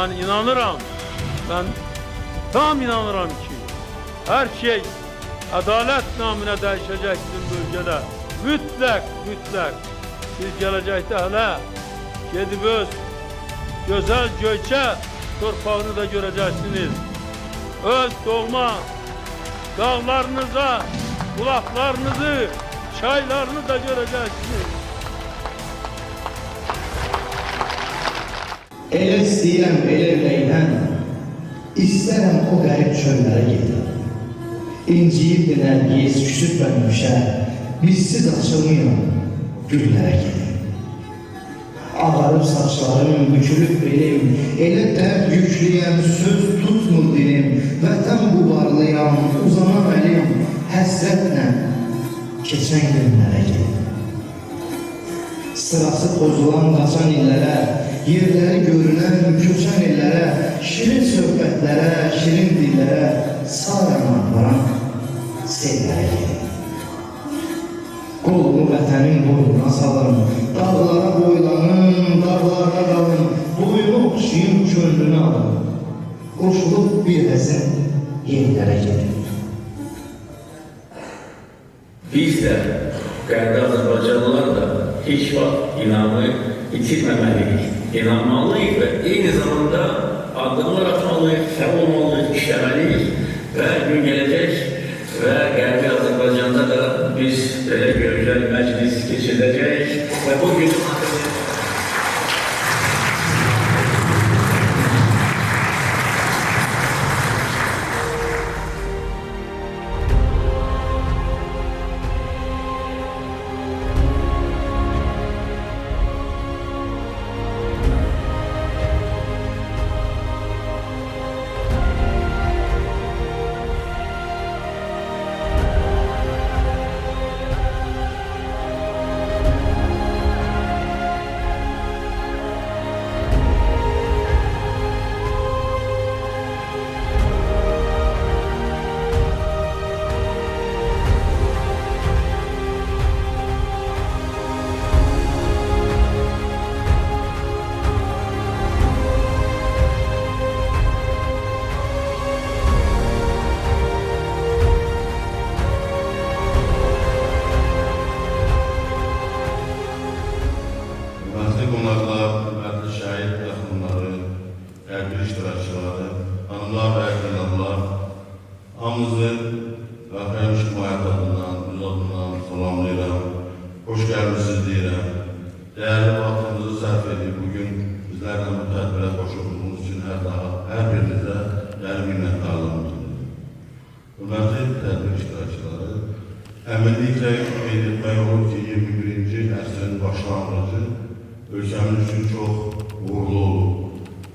Mən inanıram, mən tam inanıram ki, hər şey ədalət naminə dəyişəcək bizim bölgədə. Mütləq, mütləq. Siz gələcəkdə hələ gedib öz gözəl Göyçə torpağını da görəcəksiniz. Öz doğma dağlarınıza, bulaqlarınızı, çaylarını da görəcəksiniz. Elə istəyirəm belə ürəkdən, istərəm o qərib çöllərə gedim. İnciyibdi nərgiz, küsüb bənövşə, bizsiz açılmayan güllərə gedim. Ağarıb saçlarım, bükülüb belim, elə dərd yüklüyəm, söz tutmur dilim, vətən bubarlıyam, uzanan əlim, həsrətlə keçən günlərə gedim. Sırası pozulan qaçan illərə, yerləri görünən köçən illərə, şirin söhbətlərə, şirin dillərə, sağ yaman aparan sellərə gedim. Qolumu vətənin boynuna salım, dağlara boylanım, dağlarda qalım, boyunu oxşayım, könlünü alım. Qoşulub bir həzin yerlərə gedim. Biz də, Qərbi Azərbaycanlılar da heç vaxt inamı itirməməliyik. İnanmalıyıq və eyni zamanda addımlar atmalıyıq, fəal olmalıyıq, işləməliyik və gün gələcək və Qərbi Azərbaycanda da biz belə gözəl məclis keçiriləcək və bu gün Hörmətli qonaqlar, hörmətli şəhid yaxınları, tədbir iştirakçıları, hanımlar və cənablar, hamınızı Vətən İctimaiyyət adından, öz adından salamlayıram. Xoş gəlmisiniz deyirəm. Dəyərli vaxtınızı sərf edib bugün bizlərlə bu tədbirə qoşulduğunuz üçün hər birinizə dərin minnətdarlığımı bildirirəm. Hörmətli tədbir iştirakçıları, əminliklə qeyd etmək olur ki, 21-ci əsrin başlanğıcı ölkəmiz üçün çox uğurlu olub.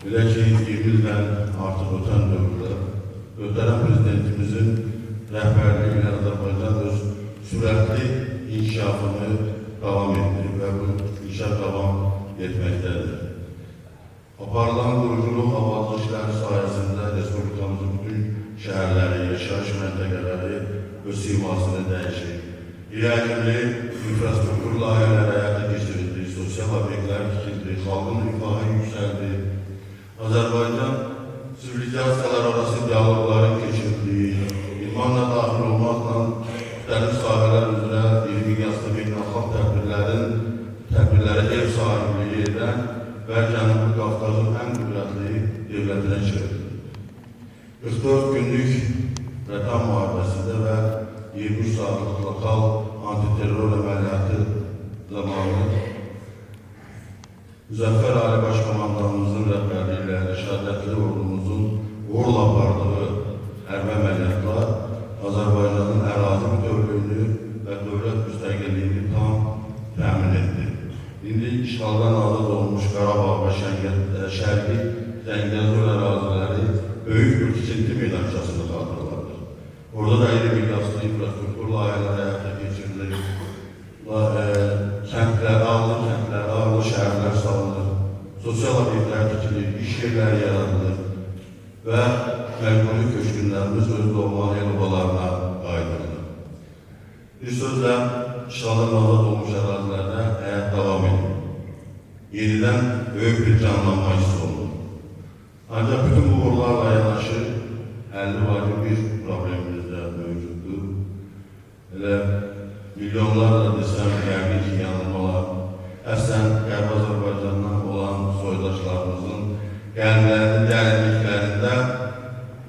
Belə ki, 20 ildən artıq ötən dövrdə möhtərəm prezidentimizin rəhbərliyi ilə Azərbaycan öz sürətli inkişafını davam etdirib və bu inkişaf davam etməkdədir. Aparılan quruculuq abadlıq işləri sayəsində Respublikamızın bütün şəhərləri, yaşayış məntəqələri öz simasını dəyişir. İrəlimli infrastruktur layihələri həyata keçirildi, sosial obyektlər tikildi, xalqın rifahı yüksəldi. Azərbaycan sivilizasiyalar arası dialoqların keçirildiyi, idmanla daxil olmaqla müxtəlif sahələr üzrə iri miqyaslı beynəlxalq tədbirlərə ev sahibliyi edən və Cənubi Qafqazın ən qüdrətli dövlətinə çevrildi. 44 günlük vətən müharibəsində və 23 saatlıq lokal antiterror əməliyyatı zamanı Müzəffər Ali Baş Komandanımızın rəhbərliyi ilə rəşadətli ordumuzun uğurla apardığı hərbi əməliyyatlar Azərbaycanın ərazi bütövlüyünü və dövlət müstəqilliyini tam təmin etdi. İndi işğaldan azad olmuş Qarabağ və Şərqi Zəngəzur əraziləri böyük bir tikinti meydançasını xatırladır. Orada da iri miqyaslı infrastruktur layihələri həyata keçirilir. Kəndlər, ağlı kəndlər, ağlı şəhərlər salınır, sosial obyektlər tikilir, iş yerləri yaradılır və məcburi köçkünlərimiz öz doğma el obalarına qayıdırlar. Bir sözlə, işğaldan azad olmuş ərazilərdə həyat davam edir. Yenidən böyük bir canlanma hiss olunur. Ancaq bütün bu uğurlarla yanaşı əlli vacib bir problemimiz də mövcuddur. Elə milyonlarla desəm, yəqin ki, yanılmalar. Əslən, Qərbi Azərbaycandan olan soydaşlarımızın qəlblərinin dərinliklərində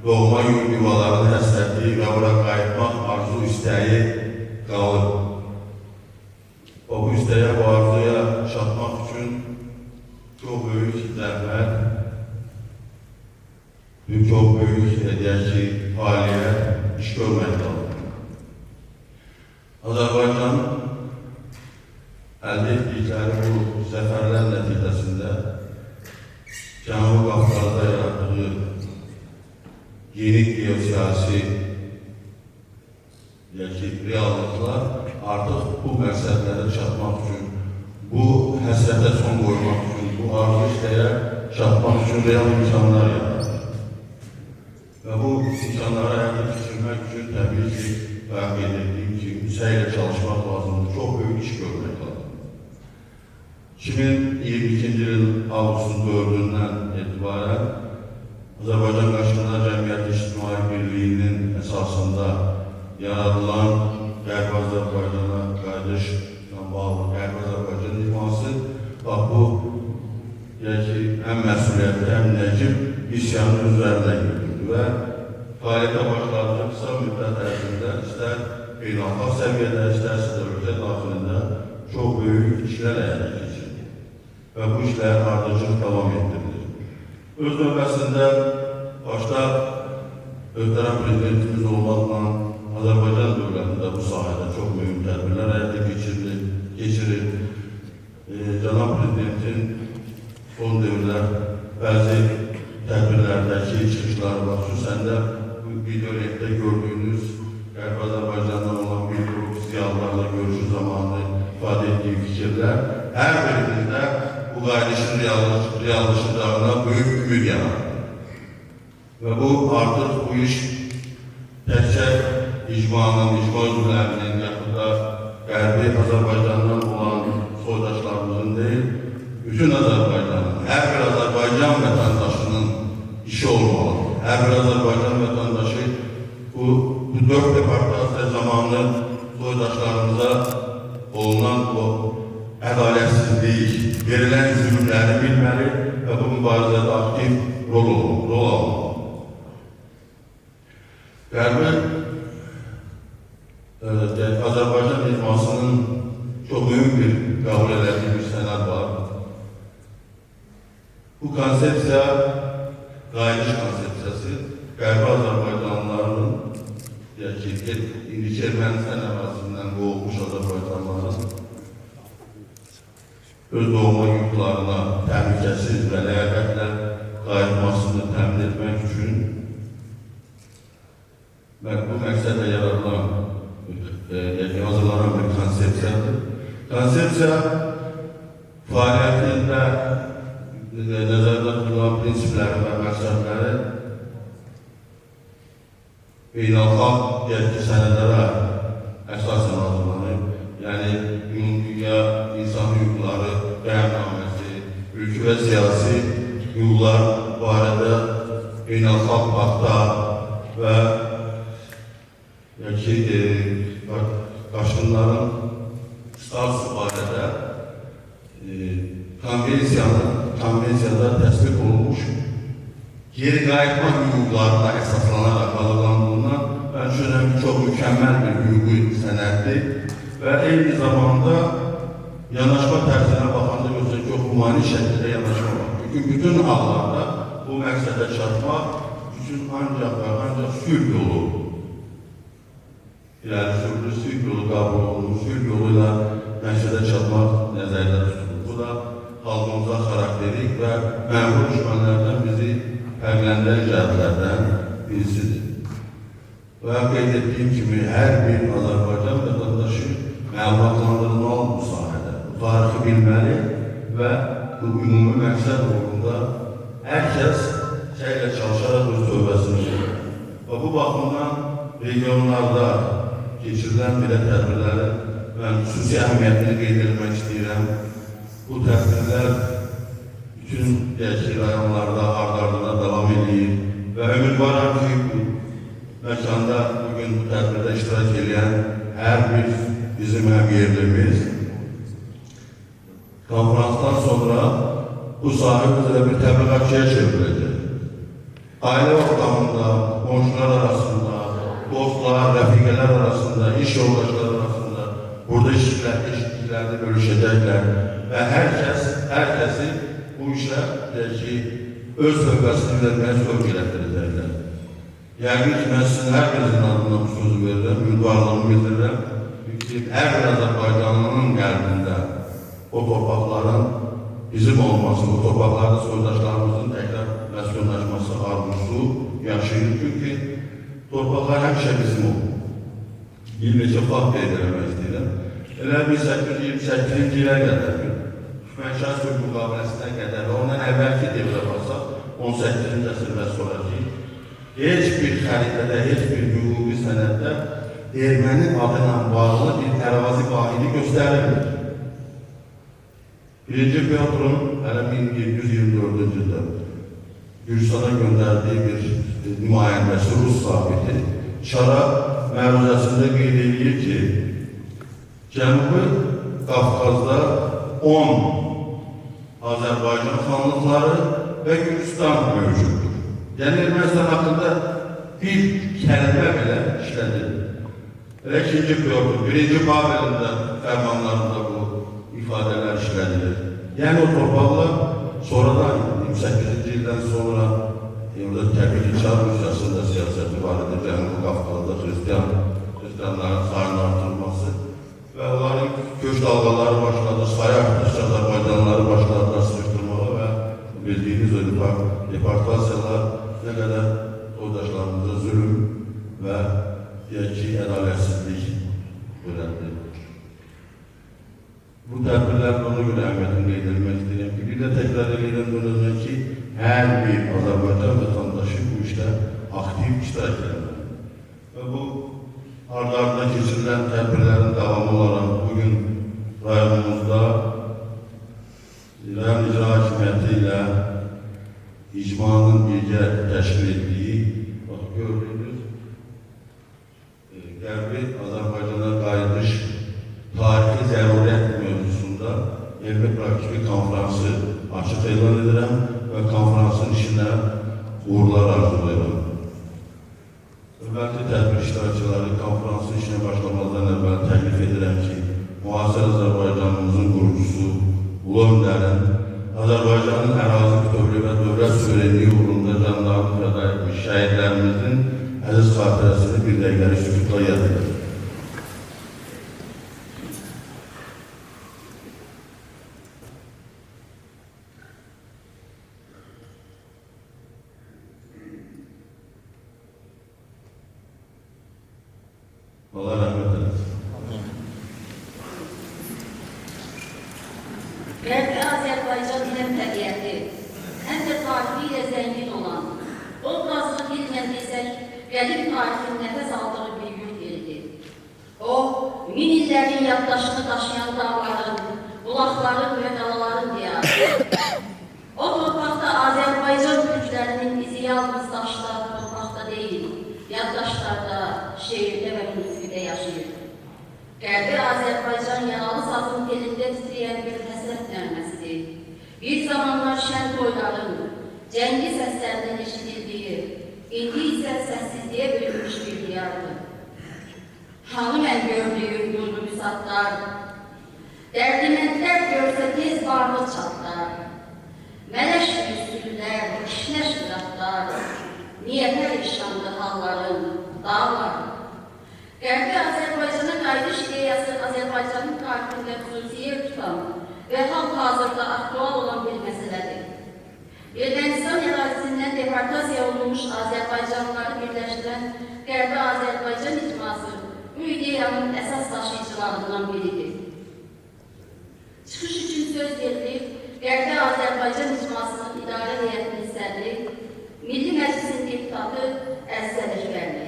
doğma yurd yuvalarının həsrəti və bura qayıtmaq arzu istəyi qalır. Və bu istəyə, bu arzuya çatmaq üçün çox böyük zəhmət, çox böyük, deyək ki, fəaliyyət, iş görmək lazımdır. Azərbaycan əldə etdikləri bu zəfərlər nəticəsində Cənubi Qafqazda yaratdığı yeni geosiyasi, deyək ki, reallıqlar artıq bu məqsədlərə çatmaq üçün, bu həsrətə son qoymaq üçün, bu arzu istəyə çatmaq üçün real imkanlar yaradır. Və bu imkanları həyata keçirmək üçün təbii ki, bayaq qeyd etdiyim kimi, səylə çalışmaq lazımdır, çox böyük iş görmək lazımdır. 2022-ci ilin avqustun 4-ündən etibarən Azərbaycan Qaçqınlar Cəmiyyəti İctimai Birliyinin əsasında yaradılan Qərbi Azərbaycana qayıdışla bağlı Qərbi Azərbaycan icması, bax bu, deyək ki, həm məsuliyyətli, həm nəcib missiyanın üzərinə götürdü və fəaliyyətə başladığı qısa müddət ərzində istər beynəlxalq səviyyədə, istərsə də ölkə daxilində çox böyük işlər həyata keçirildi və bu işlər ardıcıl davam etdirilir. Öz növbəsində başda möhtərəm prezidentimiz olmaqla Azərbaycan dövlətində bu sahədə çox mühüm tədbirlər həyata keçirir. Cənab Prezidentin son dövrlər bəzi tədbirlərdəki çıxışları var, xüsusən də bu video lentdə gördüyünüz Qərbi Azərbaycandan olan bir qrup ziyalılarla görüşü zamanı ifadə etdiyi fikirlər hər birimizdə bu qayıdışın reallaşacağına böyük ümid yaradır. Və bu artıq bu iş təkcə icmanın, icma üzvlərinin, yaxud da Qərbi Azərbaycandan olan soydaşlarımızın deyil, bütün Azərbaycanın, hər bir Azərbaycan vətəndaşının işi olmalıdır. Hər bir Azərbaycan vətəndaşı bu 4 deportasiya zamanı soydaşlarımıza olunan bu ədalətsizlik, verilən zülmləri bilməli və bu mübarizədə aktiv rol almalı. Qərbi Azərbaycan icmasının çox mühüm bir qəbul elədiyi bir sənəd var. Bu konsepsiya, qayıdış konsepsiyası, Qərbi Azərbaycanlıların, deyək ki, indiki Ermənistan ərazisindən qovulmuş Azərbaycanlıların öz doğma yurtlarına təhlükəsiz və ləyaqətlə qayıtmasını təmin etmək üçün və bu məqsədlə yaradılan, yəni hazırlanan bir konsepsiyadır. Konsepsiya fəaliyyətində nəzərdə tutulan prinsipləri və məqsədləri beynəlxalq, deyək ki, sənədlərə əsasən hazırlanır. Yəni, Ümumdünya İnsan Hüquqları Bəyannaməsi, mülki və siyasi hüquqlar barədə beynəlxalq paktda və ki, qaçqınların statusu barədə konvensiyada təsdiq olunmuş geri qayıtma hüquqlarına əsaslanaraq hazırlandığından mən düşünürəm ki, çox mükəmməl bir hüquqi sənəddir və eyni zamanda yanaşma tərzinə baxanda göstərir ki, çox humanist şəkildə yanaşma var. Çünki bütün hallarda bu məqsədə çatmaq üçün ancaq və ancaq sülh yolu irəli sürülür, sülh yolu qəbul olunur, sülh yolu ilə məqsədə çatmaq nəzərdə tutulur. Bu da xalqımıza xarakterik və məğrur düşmənlərdən bizi fərqləndirən cəhətlərdən birisidir. Və qeyd etdiyim kimi, hər bir Azərbaycan vətəndaşı məlumatlandırılmalı bu sahədə. Bu tarixi bilməli və bu ümumi məqsəd uğrunda hər kəs səylə çalışaraq öz tövbəsini verir. Və bu baxımdan regionlarda keçirilən belə tədbirlərin mən xüsusi əhəmiyyətini qeyd etmək istəyirəm. Bu tədbirlər bütün deyək ki, rayonlarda ard-ardına davam edir və ümidvaram ki, bu məkanda bugün bu tədbirdə iştirak edən hər bir bizim həmyerlimiz konferansdan sonra bu sahə üzrə bir təbliğatçıya çevriləcək. Ailə ortamında, qonşular arasında, dostlar, rəfiqələr arasında, iş yoldaşları arasında burada eşitdiklərini bölüşəcəklər və hər kəsi bu işə deyək ki, öz tövbəsini verməyə sövq elətdirəcəklər. Yəqin ki, mən sizin hər birinizin adından bu sözü verirəm, ümidvarlığımı bildirirəm ki, hər bir Azərbaycanlının qəlbində o torpaqların bizim olması, o torpaqlarda soydaşlarımızın təkrar məskunlaşması arzusu yaşayır. Çünki torpaqlar həmişə bizim olub. Bir neçə fakt qeyd eləmək istəyirəm. Elə 1828-ci ilə qədər, Düşmənşah sülh müqaviləsinə qədər və ondan əvvəlki dövrə baxsaq, 18-ci əsr və sonraki, heç bir xəritədə, heç bir hüquqi sənəddə erməni adı ilə bağlı bir ərazi vahidi göstərilmir. Birinci Pyotrun hələ 1724-cü ildə Gürcistana göndərdiyi bir nümayəndəsi, Rus zabiti Çara məruzəsində qeyd edir ki, Cənubi Qafqazda 10 Azərbaycan xanlıqları və Gürcistan mövcuddur. Yəni Ermənistan haqqında bir kəlmə belə işlədilmir. Elə 2-ci Pyotr, 1-ci Pavelin də fərmanlarında bu ifadələr işlədilir. Yəni o torpaqlar sonradan 28-ci ildən sonra orada təbii ki, Çar Rusiyasının da siyasəti var idi. Cənubi Qafqazda xristianların sayının artırılması və onların köç dalğaları başladı, sayı artdıkça Azərbaycanlıları başladılar sıxışdırmağa və bildiyiniz o deportasiyalar nə qədər soydaşlarımıza zülüm və deyək ki, ədalətsizlik törətdi. Bu tədbirlərin ona görə əhəmiyyətini qeyd etmək istəyirəm ki, bir də təkrar edirəm bundan ki, hər bir Azərbaycan vətəndaşı bu işdə aktiv iştirak etməlidir. Və bu ard-ardına keçirilən tədbirlərin davamı olaraq bugün rayonumuzda rayon icra hakimiyyəti ilə icmanın birgə təşkil etdiyi, bax gördüyünüz Qərbi Azərbaycana qayıdış tarixi zəruriyyət mövzusunda elmi praktiki konfransı açıq elan edirəm və konfransın işinə uğurlar arzulayıram. Hörmətli tədbir iştirakçıları, konfransın işinə başlamazdan əvvəl təklif edirəm ki, müasir Azərbaycanımızın qurucusu Ulu Öndərin Azərbaycanın ərazi bütövlüyü və dövlət suverenliyi uğrunda canlarını fəda etmiş şəhidlərimizin əziz xatirəsini bir dəqiqəlik sükutla yad edirəm. Allah rəhmət eləsin. Qərbi Azərbaycan həm təbiəti, həm də tarixi ilə zəngin olan, obrazlı dillə desək, qədim tarixin nəfəs aldığı bir yurt yeridir. O, min illərin yaddaşını daşıyan dağların, bulaqların və qalaların diyarıdır. O torpaqda Azərbaycan türklərinin izi yalnız daşda, torpaqda deyil, yaddaşlarda, şeirdə və musiqidə yaşayır. Qərbi Azərbaycan yaralı sazın telində titrəyən bir həsrət nəğməsidir. Bir zamanlar şən toyların, cəngi səslərinin eşidildiyi, indi isə səssizliyə bürünmüş bir diyardır. Hanı mən gördüyüm durdu müsatlar, dərdiməndlər görsə tez varlı çatlar, mələş üstülər, kişnəş qıratlar, niyə pərişandı halların, dağlar? Qərbi Azərbaycana qayıdış ideyası Azərbaycanın tarixində xüsusi yer tutan və hal-hazırda aktual olan bir məsələdir. Ermənistan ərazisindən deportasiya olunmuş Azərbaycanlıları birləşdirən Qərbi Azərbaycan icması bu ideyanın əsas daşıyıcılarından biridir. Çıxış üçün söz verilir Qərbi Azərbaycan icmasının idarə heyətinin sədri, Milli Məclisin deputatı Əziz Ələkbərli.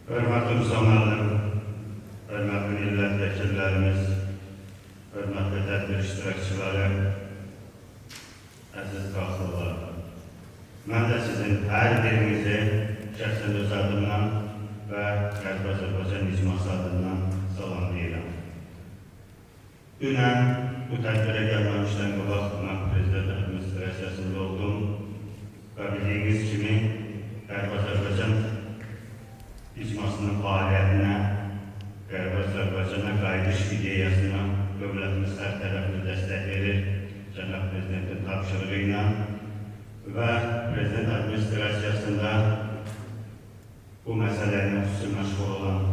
Hörmətli Musa müəllim, hörmətli millət vəkillərimiz, hörmətli tədbir iştirakçıları, əziz qaxlılar. Mən də sizin hər birinizi şəxsən öz adımdan və Qərbi Azərbaycan İcması adından salamlayıram. Dünən bu tədbirə gəlməmişdən qabaq mən Prezident Administrasiyasında oldum və bildiyiniz kimi Qərbi Azərbaycan İcmasının fəaliyyətinə, Qərbi Azərbaycana qayıdış ideyasına dövlətimiz hər tərəfli dəstək verir, Cənab Prezidentin tapşırığı ilə və Prezident Administrasiyasında bu məsələ ilə xüsusi məşğul olan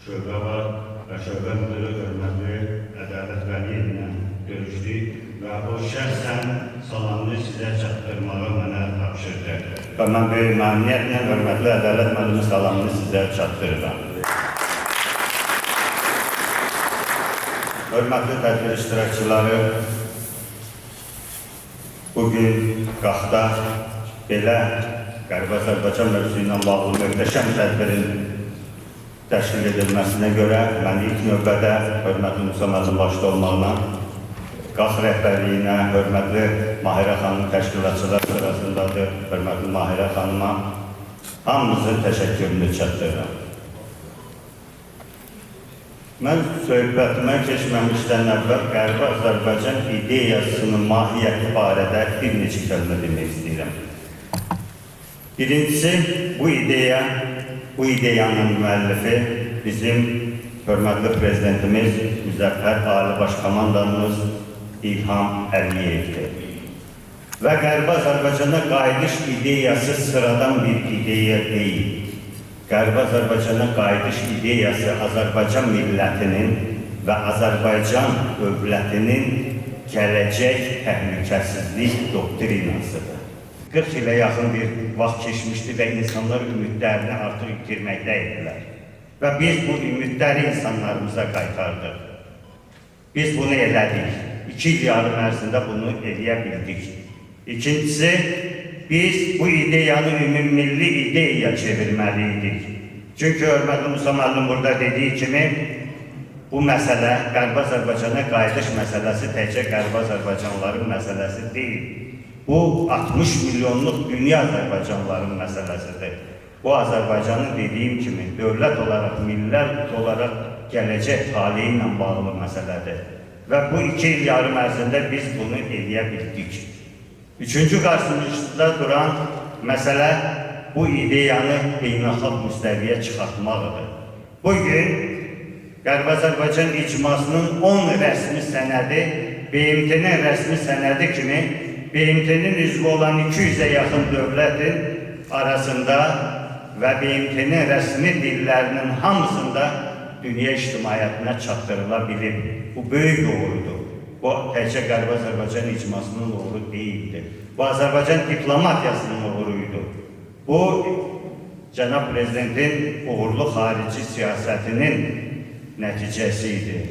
şöbə var və şöbə müdürü hörmətli Ədalət Vəliyev ilə görüşdük və o şəxsən salamını sizə çatdırmağı mənə tapşırdı. Və mən böyük məmnuniyyətlə hörmətli Ədalət müəllimin salamını sizə çatdırıram. Hörmətli tədbir iştirakçıları, bugün Qaxda belə Qərbi Azərbaycan mövzusu ilə bağlı möhtəşəm tədbirin təşkil edilməsinə görə mən ilk növbədə hörmətli Musa müəllim başda olmaqla Qax rəhbərliyinə, hörmətli Mahirə xanım təşkilatçılar sırasındadır, hörmətli Mahirə xanıma hamımızın təşəkkürünü çatdırıram. Mən söhbətimə keçməmişdən əvvəl Qərbi Azərbaycan ideyasının mahiyyəti barədə bir neçə kəlmə demək istəyirəm. Birincisi, bu ideyanın müəllifi bizim hörmətli Prezidentimiz, Müzəffər Ali Baş Komandanımız İlham Əliyevdir. Və Qərbi Azərbaycana qayıdış ideyası sıradan bir ideya deyil. Qərbi Azərbaycana qayıdış ideyası Azərbaycan millətinin və Azərbaycan dövlətinin gələcək təhlükəsizlik doktrinasıdır. 40 ilə yaxın bir vaxt keçmişdi və insanlar ümidlərini artıq itirməkdə idilər. Və biz bu ümidləri insanlarımıza qaytardıq. Biz bunu elədik. 2 il yarım ərzində bunu eləyə bildik. İkincisi, biz bu ideyanı ümummilli ideya çevirməli idik. Çünki hörmətli Musa müəllim burada dediyi kimi, bu məsələ Qərbi Azərbaycana qayıdış məsələsi təkcə Qərbi Azərbaycanlıların məsələsi deyil. Bu 60 milyonluq dünya Azərbaycanlıların məsələsidir. Bu Azərbaycanın dediyim kimi dövlət olaraq, millət olaraq gələcək taleyi ilə bağlı məsələdir. Və bu 2 il yarım ərzində biz bunu eləyə bildik. Üçüncü qarşımızda duran məsələ bu ideyanı beynəlxalq müstəviyə çıxartmaqdır. Bugün Qərbi Azərbaycan İcmasının 10 rəsmi sənədi, BMT-nin rəsmi sənədi kimi BMT-nin üzvü olan 200-ə yaxın dövlətin arasında və BMT-nin rəsmi dillərinin hamısında dünya ictimaiyyətinə çatdırıla bilir. Bu böyük uğurdur. Bu təkcə Qərbi Azərbaycan İcmasının uğuru deyildi. Bu Azərbaycan diplomatiyasının uğuruydu. Bu Cənab Prezidentin uğurlu xarici siyasətinin nəticəsi idi.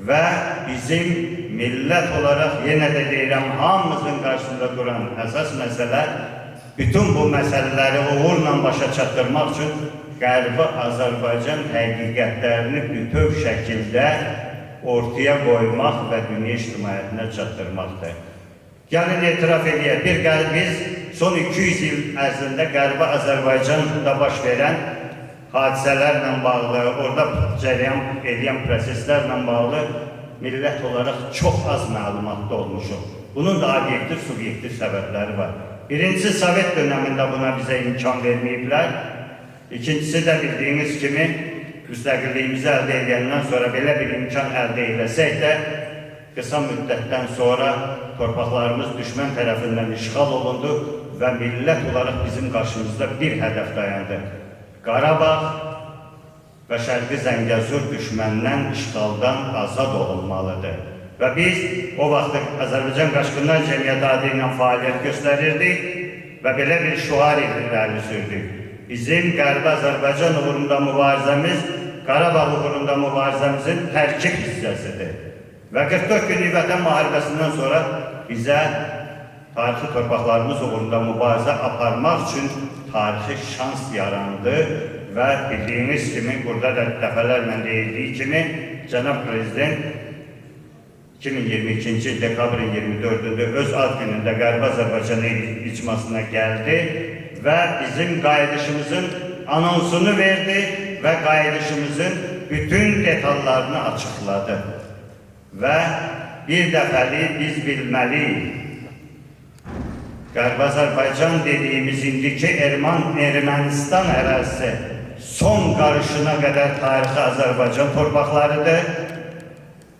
Və bizim millət olaraq yenə də deyirəm, hamımızın qarşısında duran əsas məsələ bütün bu məsələləri uğurla başa çatdırmaq üçün Qərbi Azərbaycan həqiqətlərini bütöv şəkildə ortaya qoymaq və dünya ictimaiyyətinə çatdırmaqdır. Gəlin etiraf eləyək, biz son 200 il ərzində Qərbi Azərbaycanda baş verən hadisələrlə bağlı, orada cərəyan eləyən proseslərlə bağlı millət olaraq çox az məlumatda olmuşuq. Bunun da obyektiv, subyektiv səbəbləri var. Birincisi, Sovet dönəmində buna bizə imkan verməyiblər. İkincisi də bildiyiniz kimi, müstəqilliyimizi əldə edəndən sonra belə bir imkan əldə eləsək də, qısa müddətdən sonra torpaqlarımız düşmən tərəfindən işğal olundu və millət olaraq bizim qarşımızda bir hədəf dayandı. Qarabağ və Şərqi Zəngəzur düşməndən, işğaldan azad olunmalıdır. Və biz o vaxt Azərbaycan Qaçqınlar Cəmiyyəti adı ilə fəaliyyət göstərirdik və belə bir şüar irəli sürdük. Bizim Qərbi Azərbaycan uğrunda mübarizəmiz, Qarabağ uğrunda mübarizəmizin tərkib hissəsidir. Və 44 günlük vətən müharibəsindən sonra bizə tarixi torpaqlarımız uğrunda mübarizə aparmaq üçün tarixi şans yarandı Və bildiyiniz kimi, burada da dəfələrlə deyildiyi kimi, Cənab Prezident 2022-ci il dekabrın 24-ündə öz ad günündə Qərbi Azərbaycan icmasına gəldi və bizim qayıdışımızın anonsunu verdi və qayıdışımızın bütün detallarını açıqladı. Və bir dəfəlik biz bilməliyik, Qərbi Azərbaycan dediyimiz indiki Ermənistan ərazisi son qarışına qədər tarixi Azərbaycan torpaqlarıdır.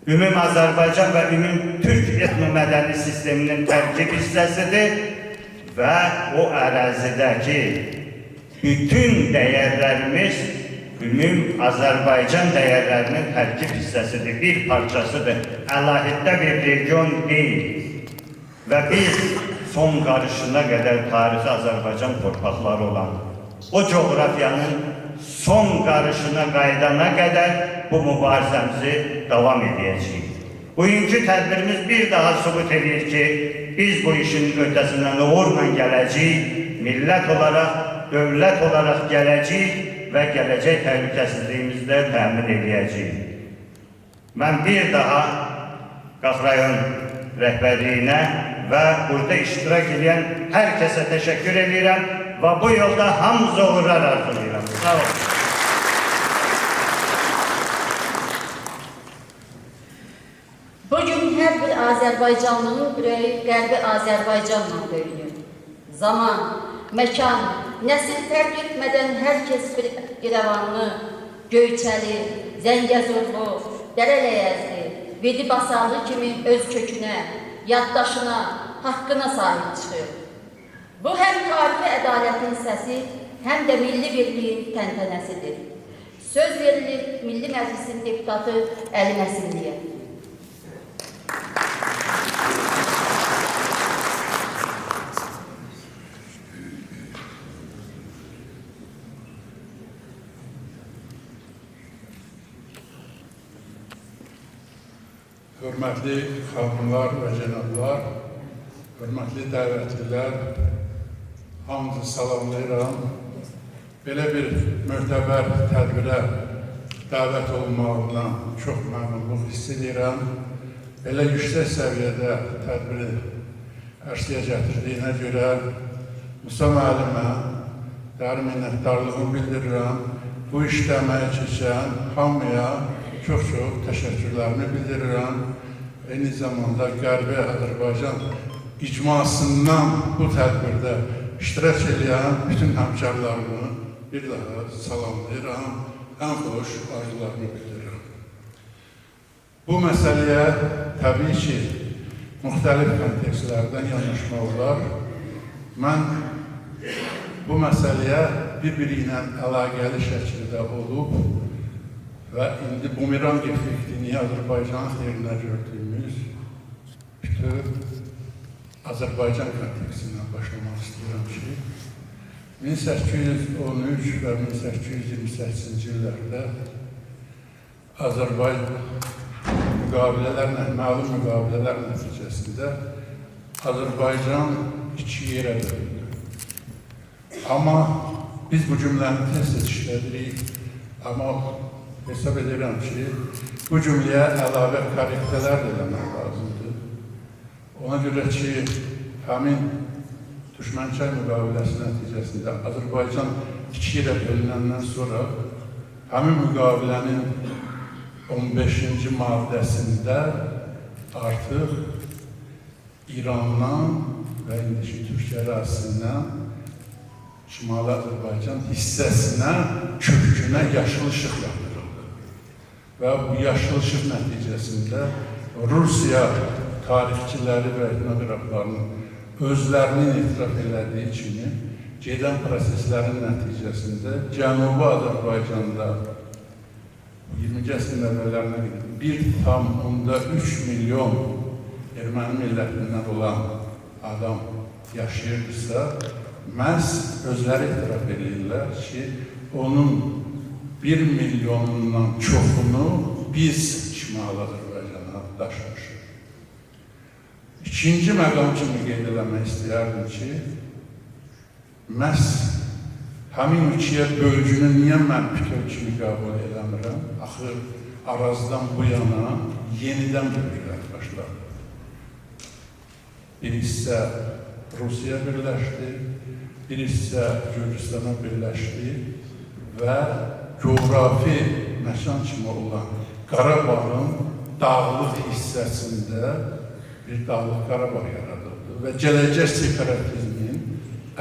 Ümum Azərbaycan və ümum Türk etnomədəni sisteminin tərkib hissəsidir və o ərazidəki bütün dəyərlərimiz ümum Azərbaycan dəyərlərinin tərkib hissəsidir, bir parçasıdır. Əlahiddə bir region deyil. Və biz son qarışına qədər tarixi Azərbaycan torpaqları olan o coğrafiyanın son qarışına qayıdana qədər bu mübarizəmizi davam edəcəyik. Bugünkü tədbirimiz bir daha sübut edir ki, biz bu işin öhdəsindən uğurla gələcəyik, millət olaraq, dövlət olaraq gələcəyik və gələcək təhlükəsizliyimizi də təmin edəcəyik. Mən bir daha Qax rayon rəhbərliyinə və burada iştirak edən hər kəsə təşəkkür edirəm və bu yolda hamınıza uğurlar arzulayıram. Sağ olun. Bugün hər bir Azərbaycanlının ürəyi Qərbi Azərbaycanla döyünür. Zaman, məkan, nəsil fərq etmədən hər kəs bir İrəvanlı, Göyçəli, Zəngəzurlu, Dərələyəzli, Vedibasarlı kimi öz kökünə, yaddaşına, haqqına sahib çıxır. Bu həm tarixi ədalətin səsi, həm də milli birliyin təntənəsidir. Söz verilir Milli Məclisin deputatı Əli Nəsimliyə. Hörmətli xanımlar və cənablar, hörmətli dəvətlilər, hamınızı salamlayıram. Belə bir möhtəbər tədbirə dəvət olunmağından çox məmnunluq hiss edirəm. Belə yüksək səviyyədə tədbiri ərsəyə gətirdiyinə görə Musa müəllimə dərin minnətdarlığımı bildirirəm. Bu işdə əməyi keçən hamıya çox-çox təşəkkürlərimi bildirirəm. Eyni zamanda Qərbi Azərbaycan icmasından bu tədbirdə iştirak edən bütün həmkarlarımı bir daha salamlayıram, ən xoş arzularımı bildirirəm. Bu məsələyə təbii ki, müxtəlif kontekstlərdən yanaşmaq olar. Mən bu məsələyə bir-biri ilə əlaqəli şəkildə olub və indi bumerang effektini Azərbaycanın xeyrinə gördüyümüz bütün Azərbaycan kontekstindən başlamaq istəyirəm ki, 1813 və 1828-ci illərdə Azərbaycan müqavilələrlə, məlum müqavilələr nəticəsində Azərbaycan iki yerə bölündü. Amma biz bu cümləni tez-tez işlədirik, amma hesab edirəm ki, bu cümləyə əlavə korrektələr də eləmək lazımdır. Ona görə ki, həmin Düşmənçay müqaviləsi nəticəsində Azərbaycan iki yerə bölünəndən sonra həmin müqavilənin 15-ci maddəsində artıq İrandan və indiki Türkiyə ərazisindən Şimali Azərbaycan hissəsinə, kökünə yaşıl işıq yandırıldı. Və bu yaşıl işıq nəticəsində Rusiya tarixçiləri və etnoqraflarının özlərinin etiraf elədiyi kimi gedən proseslərin nəticəsində Cənubi Azərbaycanda 20-ci əsrin əvvəllərinə qədər 1,3 milyon erməni millətindən olan adam yaşayırdısa, məhz özləri etiraf edirlər ki, onun 1 milyonundan çoxunu biz Şimali Azərbaycana daşımışıq. İkinci məqam kimi qeyd eləmək istəyərdim ki, məhz Həmin ikiyə bölgünü niyə mən bütöv kimi qəbul eləmirəm? Axı, Arazdan bu yana yenidən bölgülər başladı. Bir hissə Rusiya birləşdi, bir hissə Gürcüstana birləşdi və coğrafi məkan kimi olan Qarabağın dağlıq hissəsində bir dağlıq Qarabağ yaradıldı və gələcək separatizmin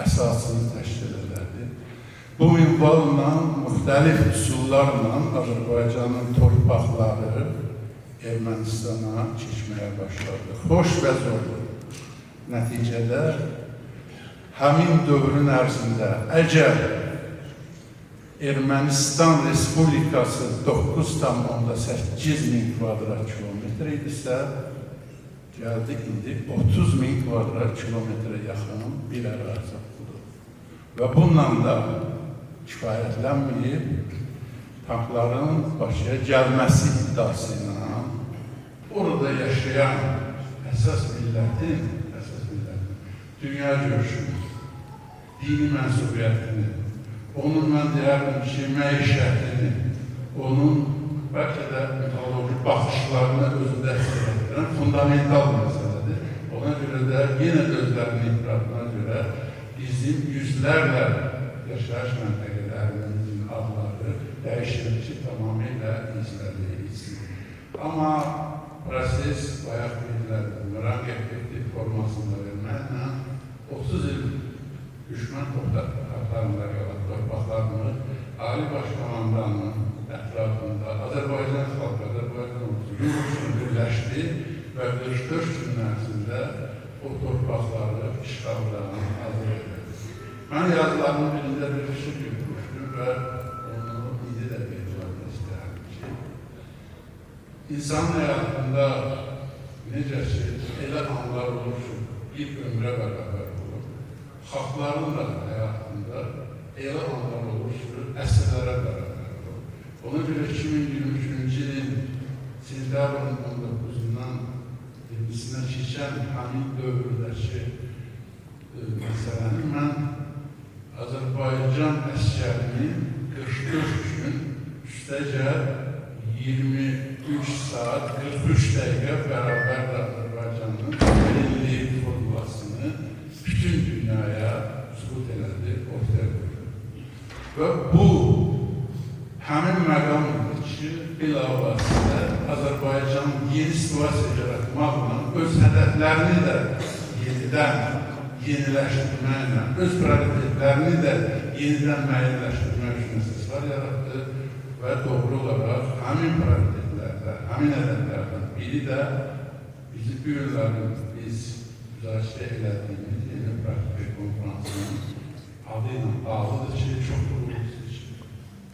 əsasını təşkil elədi. Bu minvalla, müxtəlif üsullarla Azərbaycanın torpaqları Ermənistana keçməyə başladı. Xoş və zorlu. Nəticədə həmin dövrün ərzində əgər Ermənistan Respublikası 9,8 min kvadrat kilometr idisə, gəldi indi 30 min kvadrat kilometrə yaxın bir ərazi oldu. Və bununla da kifayətlənməyib, tankların Bakıya gəlməsi iddiası ilə orada yaşayan əsas millətin dünya görüşünü, dini mənsubiyyətini, onun, mən deyərdim ki, məişətini, onun bəlkə də mitoloji baxışlarını özündə əks etdirən fundamental məsələdir. Ona görə də yenə də özlərinin etirafına görə bizim yüzlərlə yaşayış məntəqələrimizin adları dəyişildi ki, tamamilə izlədi. Amma proses bayaq deyirlər, bumerang effekti formasında verməklə 30 il düşmən torpaqlarında qalan torpaqlarını Ali Baş Komandanın ətrafında Azərbaycan xalqı, Azərbaycan ordusu yumruqla birləşdi və 44 gün ərzində o torpaqları işğaldan azad elədi. Mən yazılarımın birində bir fikir yürütmüşdüm və onu indi də qeyd etmək istərdim ki, İnsanın həyatında necə ki, elə anlar olur ki, bir ömrə bərabər olur. Xalqların da həyatında elə anlar olur ki, əsrlərə bərabər olur. Ona görə 2023-cü ilin sentyabrın 19-undan 20-sinə keçən həmin dövrdəki məsələni mən Azərbaycan əsgərinin 44 gün üstəgəl 23 saat 43 dəqiqə bərabər Azərbaycanın milli formulasını bütün dünyaya sübut elədi, ortaya qoydu. Və bu həmin məqam idi ki, bilavasitə Azərbaycan yeni situasiya yaratmaqla öz hədəflərini də yenidən yeniləşdirməklə, öz prioritetlərini də yenidən müəyyənləşdirmək üçün əsaslar yaratdı və doğru olaraq həmin prioritetlərdə, həmin hədəflərdən biri də bizi bu günlərin biz müzakirə elədiyimiz yeni praktik konferansının adı ilə bağlıdır ki, çox qurulur ki,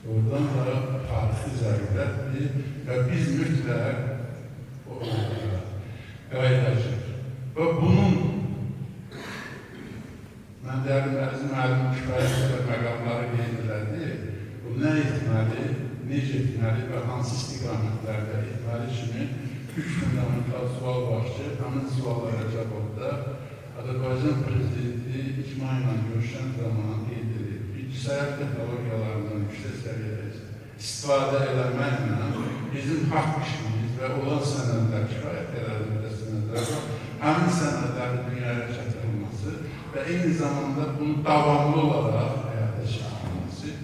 doğrudan da tarixi zərurətdir və biz mütləq o qayıdacaq. Və bunun mən deyərdim, Əziz müəllim kifayət qədər məqamları qeyd elədi. Bu nə etməli, necə etməli və hansı istiqamətlərdə etməli kimi üç fundamental sual var ki, həmin suallara cavabda Azərbaycan Prezidenti icma ilə görüşən zaman qeyd edir. Bilgisayar texnologiyalarından yüksək səviyyədə istifadə eləməklə bizim haqq işimiz və olan sənədlər, kifayət qədər sənədlər var, həmin sənədlərin dünyaya çatdırılması və eyni zamanda bunu davamlı olaraq həyata keçirilməsi.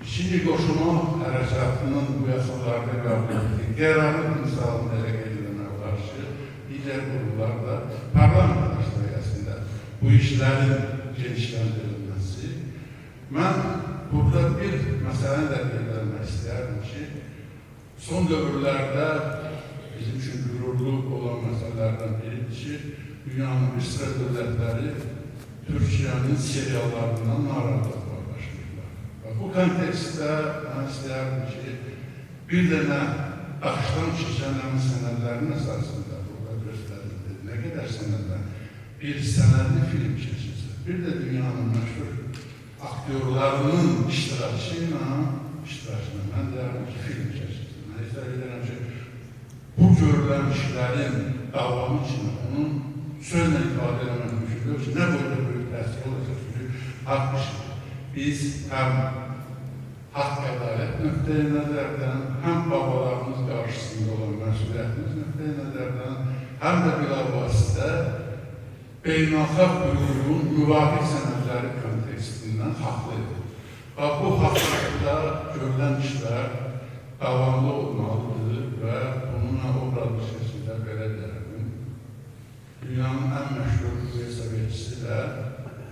İkinci qoşulma hərəkatının bu yaxınlarda qəbul etdiyi qərarın timsalını elə qeyd eləmək olar ki, digər qurumlar da parlament səviyyəsində bu işlərin genişləndirilməsi. Mən burada bir məsələni də qeyd eləmək istəyərdim ki, son dövrlərdə bizim üçün qürurlu olan məsələlərdən biridir ki, dünyanın bir sıra dövlətləri Türkiyənin seriallarından narahatlıqla başlayırlar. Və bu kontekstdə mən istəyərdim ki, bir dənə daşdan keçən həmin sənədlərin əsasında burada göstərildi. Nə qədər sənədlər? Bir sənədli film keçilsə, bir də dünyanın məşhur aktyorlarının iştirakı ilə mən deyərdim ki, film keçilsin. Mən hesab edirəm ki, bu görülən işlərin davamı kimi onun sözlə ifadə eləmək mümkün deyil ki, nə boyda böyük təsir olacaq, çünki haqq işidir. Biz həm haqq ədalət nöqteyi nəzərdən, həm babalarımız qarşısında olan məsuliyyətimiz nöqteyi nəzərdən, həm də bilavasitə beynəlxalq hüququn müvafiq sənədləri kontekstindən haqlıdır. Və bu haqlıqda görülən işlər davamlı olmalıdır və bununla obrazlı şəkildə belə deyərdim. Dünyanın ən məşhur velosipedçisi də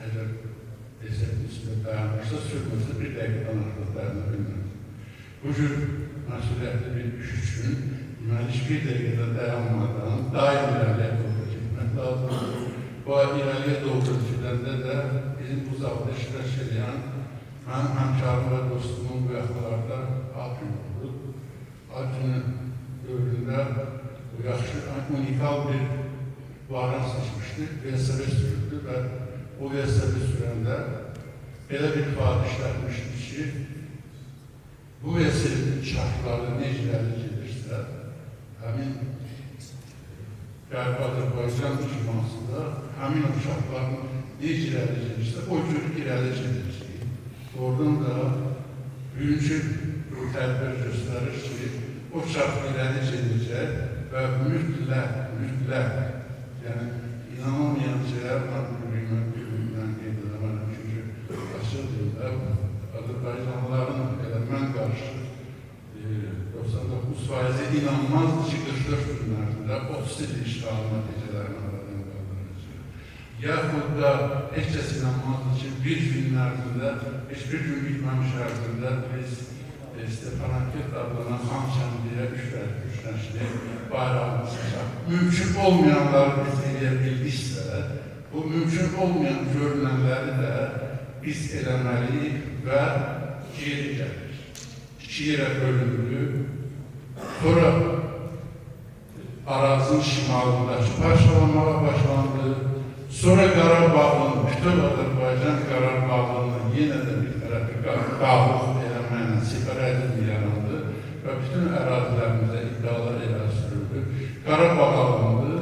əgər desək üstündə dayanırsa, sürməsə bir dəqiqədən artıq dayana bilməz. Bu cür məsuliyyətli bir iş üçün deməli, heç bir dəqiqədə dayanmadan daim irəliyə doğru getmək lazımdır. Bu irəliyə doğru gedəndə də bizim bu zalda iştirak edən mənim həmkarım və dostumun bu yaxınlarda Akün oldu. Akünün dövründə bu yaxşı, unikal bir variant seçmişdi, velosiped sürürdü və o velosiped sürəndə belə bir ifadə işlətmişdi ki, bu velosipedin şartları necə irəli gedirsə, həmin Qərbi Azərbaycan icması da həmin o şartların necə irəli gedirsə, o cür irəli gedəcək. Oradan da bugünkü bu tədbir göstərir ki, o şart irəli gedəcək və mütləq, yəni inanılmayan şeylər mən bugündən qeyd edəmərəm, çünki açıq dildə Azərbaycanlıların elə mən qarşı 99% inanmazdı ki, 44 gün ərzində 30 il işğalın nəticələrini aradan qaldıracaq. Yaxud da heç kəs inanmazdı ki, bir gün ərzində, heç bir gün bitməmiş ərzində biz Stepanakert adlanan Xankəndiyə üç rəngli bayrağını saçaq. Mümkün olmayanları biz eləyə bildiksə, bu mümkün olmayan görünənləri də biz eləməliyik və geri gəlir. İki yerə bölündü. Sonra Arazın şimalındakı parçalanmağa başlandı. Sonra Qarabağın, bütün Azərbaycan Qarabağının yenə də bir tərəfi dağlıq eləməklə separatizm yarandı və bütün ərazilərimizə iddialar irəli sürüldü. Qarabağ alındı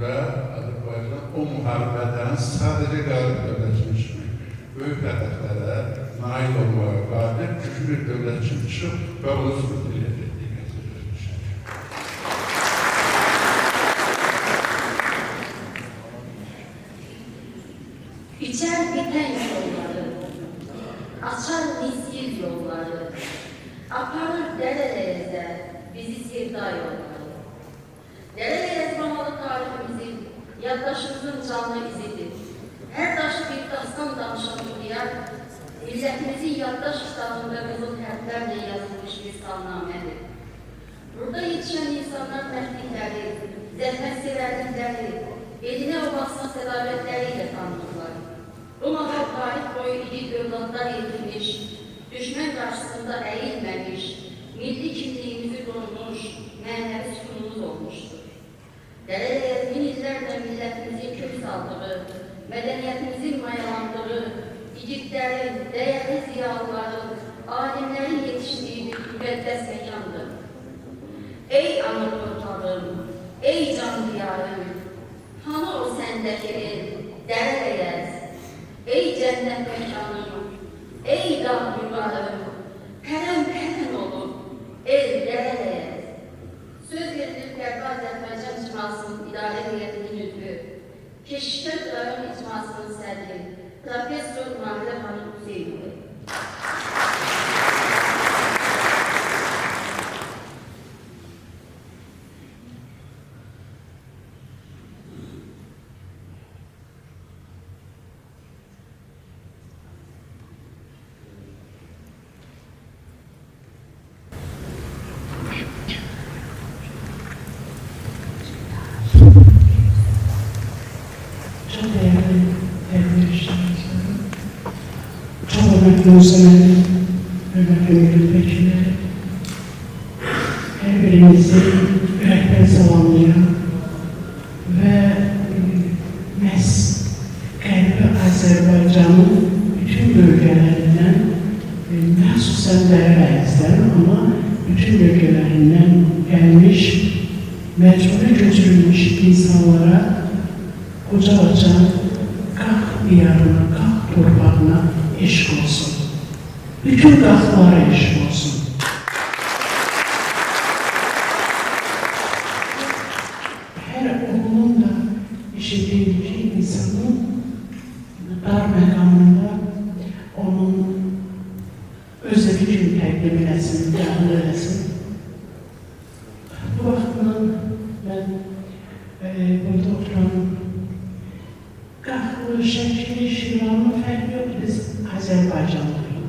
və Azərbaycan o müharibədən sadəcə qalib dövlət kimi böyük hədəflərə nail olmağa qadir güclü bir dövlət kimi çıxıb və bunu sübut eləyəcək. İçər bitən yolları, açar misir yolları, aparır dərələyəzə bizi sevda yolları. Dərələyəz mamalı tariximizin, yaddaşımızın canlı izidir. Hər daşı bir dastan danışan bu diyar, millətimizin yaddaş kitabında qızıl hərflərlə yazılmış bir salnamədir. Burada yetişən insanlar mərdlikləri, zəhmətsevərlikləri, elinə obasına sədaqətləri ilə tanınırlar. Bu mahal tarix boyu igid övladlar yetirmiş, düşmən qarşısında əyilməmiş, milli kimliyimizi qorumuş, mənəvi sütunumuz olmuşdur. Dərələyəz min illərlə millətimizin kök saldığı, mədəniyyətimizin mayalandığı, igidlərin, dəyərli ziyalıların, alimlərin yetişdiyi bir müqəddəs məkandır. Ey ana torpağım, ey can diyarım, hanı o səndəki el, Dərələyəz, ey cənnət məkanım, ey dağ mübarım, pərən-pərən olub, el Dərələyəz. Söz verilir Qərbi Azərbaycan İcmasının İdarə Heyətinin üzvü, Keşişkənd rayon İcmasının sədri, Professor Mahirə xanım Hüseynova. Çok değerli arkadaşlarım, çok hürmetli muhtemelen, hürmetli milletvekilleri, her birinizi yürekten salamlayıram ve məhz Qərbi Azərbaycanın bütün bölgələrindən, məxsusən Dərələyəzdən, amma bütün bölgələrindən gəlmiş, məcburi götürülmüş insanlara qoca-qoca qalx diyarına, qalx torpağına eşq olsun. Bütün Qaxlara eşq olsun. Hər oğlun da işi deyil ki, insanın dar məqamında onun öz evi kimi təqdim eləsin, qəbul eləsin. Bu vaxtdan mən burada oturan Qaxlı, Şəkili, Şirvanlı fərqi yoxdur, biz Azərbaycanlıyıq.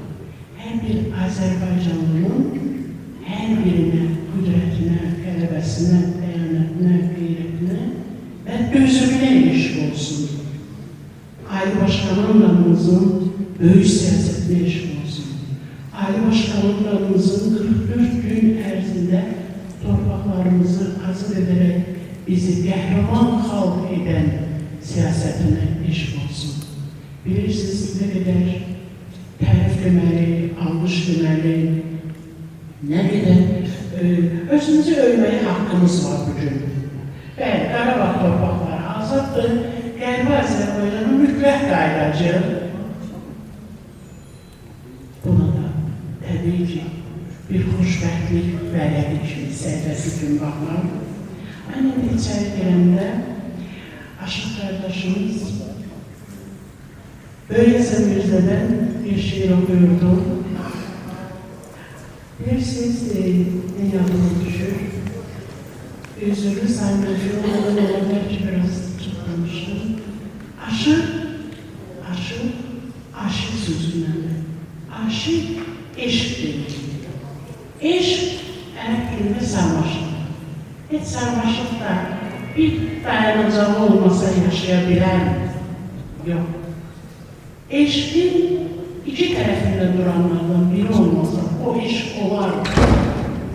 Hər bir Azərbaycanlının hər birinə, qüdrətinə, qələbəsinə, bəyanətinə, qeyrətinə və dözümünə eşq olsun. Ali Başkomandanımızın böyük siyasətinə eşq olsun. Ali Başkomandanımızın 44 gün ərzində torpaqlarımızı azad edərək bizi qəhrəman xalq edən siyasətinə eşq olsun. Bilirsiniz, nə qədər tərif deməli, alqış deməli, nə qədər özümüzü öyməyə haqqımız var bugün. Bəli, Qarabağ torpaqları azaddır, Qərbi Azərbaycanın mütləq qayıdacaq. Buna da təbii ki, bir xoşbəxtlik vərəqi kimi, səhifəsi kimi baxmaq. Mən indi içəri girəndə Aşıq qardaşımız Böyük Həsən Mirzədən bir şiir oxuyurdu. Bilirsiniz, nə yadıma düşür? Üzürlü Sayın Məfiyola'dan ola bilər ki, biraz çox danışdım. Aşıq, aşıq, aşıq sözündəndir. Aşıq, eşq deməkdir. Eşq, ərəb dilində sarmaşıqdır. Heç sarmaşıq da bir dayanacağı olmasa yaşaya bilərmi? Yox. Eşqin iki tərəfində duranlardan biri olmasa o eşq olar mı?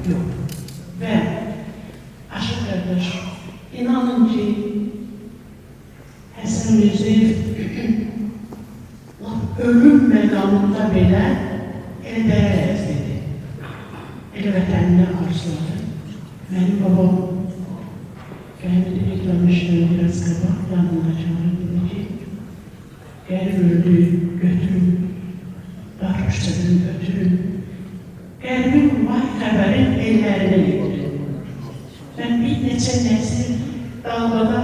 Yox. Və Aşıq qardaş, inanın ki, Həsən Mirzəyev lap ölüm məqamında belə elə dərərəz dedi. Elə vətənini arzuladı. Mənim babam Fəhmidi etməmişdən biraz qabaq yanındakılara dedi ki, qərib öldü, götürün, dar küçədən ötürün, qəribin vay xəbərin ellərinə yetirin. Mən bir neçə nəsil dalbada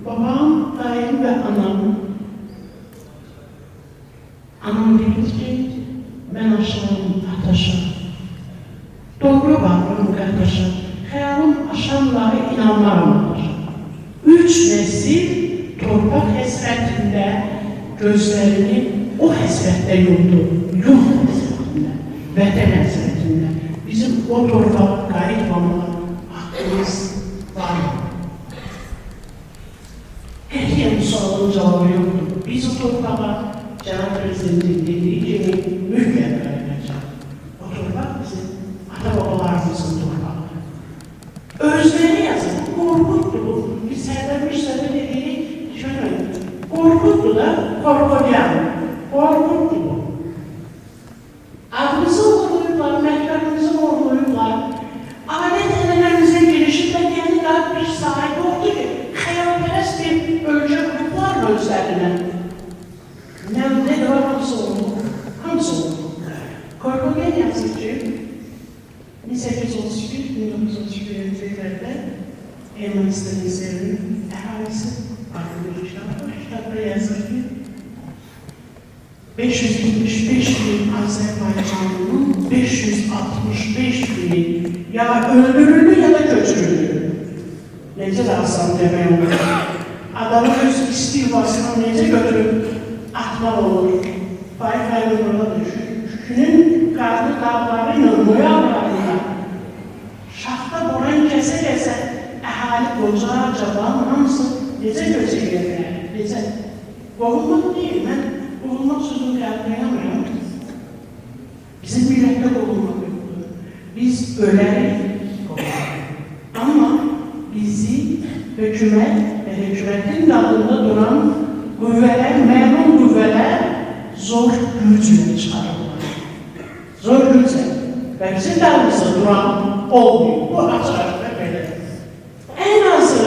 babam, dayım və anam. Anam deyir ki, mən aşağım ataşa, doğru bağrım qardaşa, xəyalım aşanları inanmaram ataşa. Üç nəsil torpaq həsrətində gözlərini o həsrətdə yumdu, yurd həsrətində, vətən həsrətində. Bizim o torpağa qayıtmamağa haqqımız var mı? Qətiyyən bu sualın cavabı yoxdur. Biz o torpağa Cənab Prezidentin dediyi kimi mütləq qayıdacaq. O torpaq bizim ata-babalarımızın torpağıdır. Özləri yazır, bu qorquddur bu. Biz Sərdar Mirzədə dediyi şöyle, qorquddur da, qorqudyan, qorquddur bu. Adımızı oğurlayıblar, məktəbimizi oğurlayıblar. Adət ənənəmizə girişiblər, yəni daha bir sahib yoxdur ki, xəyalpərəst bir ölkə qurublar özlərinə. Nə də var, hamısı oldu. Hamısı oldu. Korkutyan yazır ki, 1831-1931-ci illərdə Ermənistan üzərinin əhalisi adlı bir kitab var. Kitabda yazır ki, 575 bin Azərbaycanlının 565 bini ya öldürüldü ya da köçürüldü. Necə də asan demək olur. Adamı öz isti yuvasına necə götürüb atmaq olur. Faik müəllim orada düşür. Şükünün qarlı dağları ilə noyabr ayında şaxta boran kəsə-kəsə əhali qoca, cavan, hamısı necə göç edə bilər? Necə? Qovulmaq deyil, mən qovulmaq sözünü qəbul eləmirəm. Bizim millətdə qovulmaq yoxdur. Biz ölərik, qovularıq. Amma bizi hökumət və hökumətin dalında duran qüvvələr, məlum qüvvələr zor güclə çıxarırlar. Zor güclə. Və bizim dalımızda duran olmuyor. Bu açıq-açıq belədir. Ən azı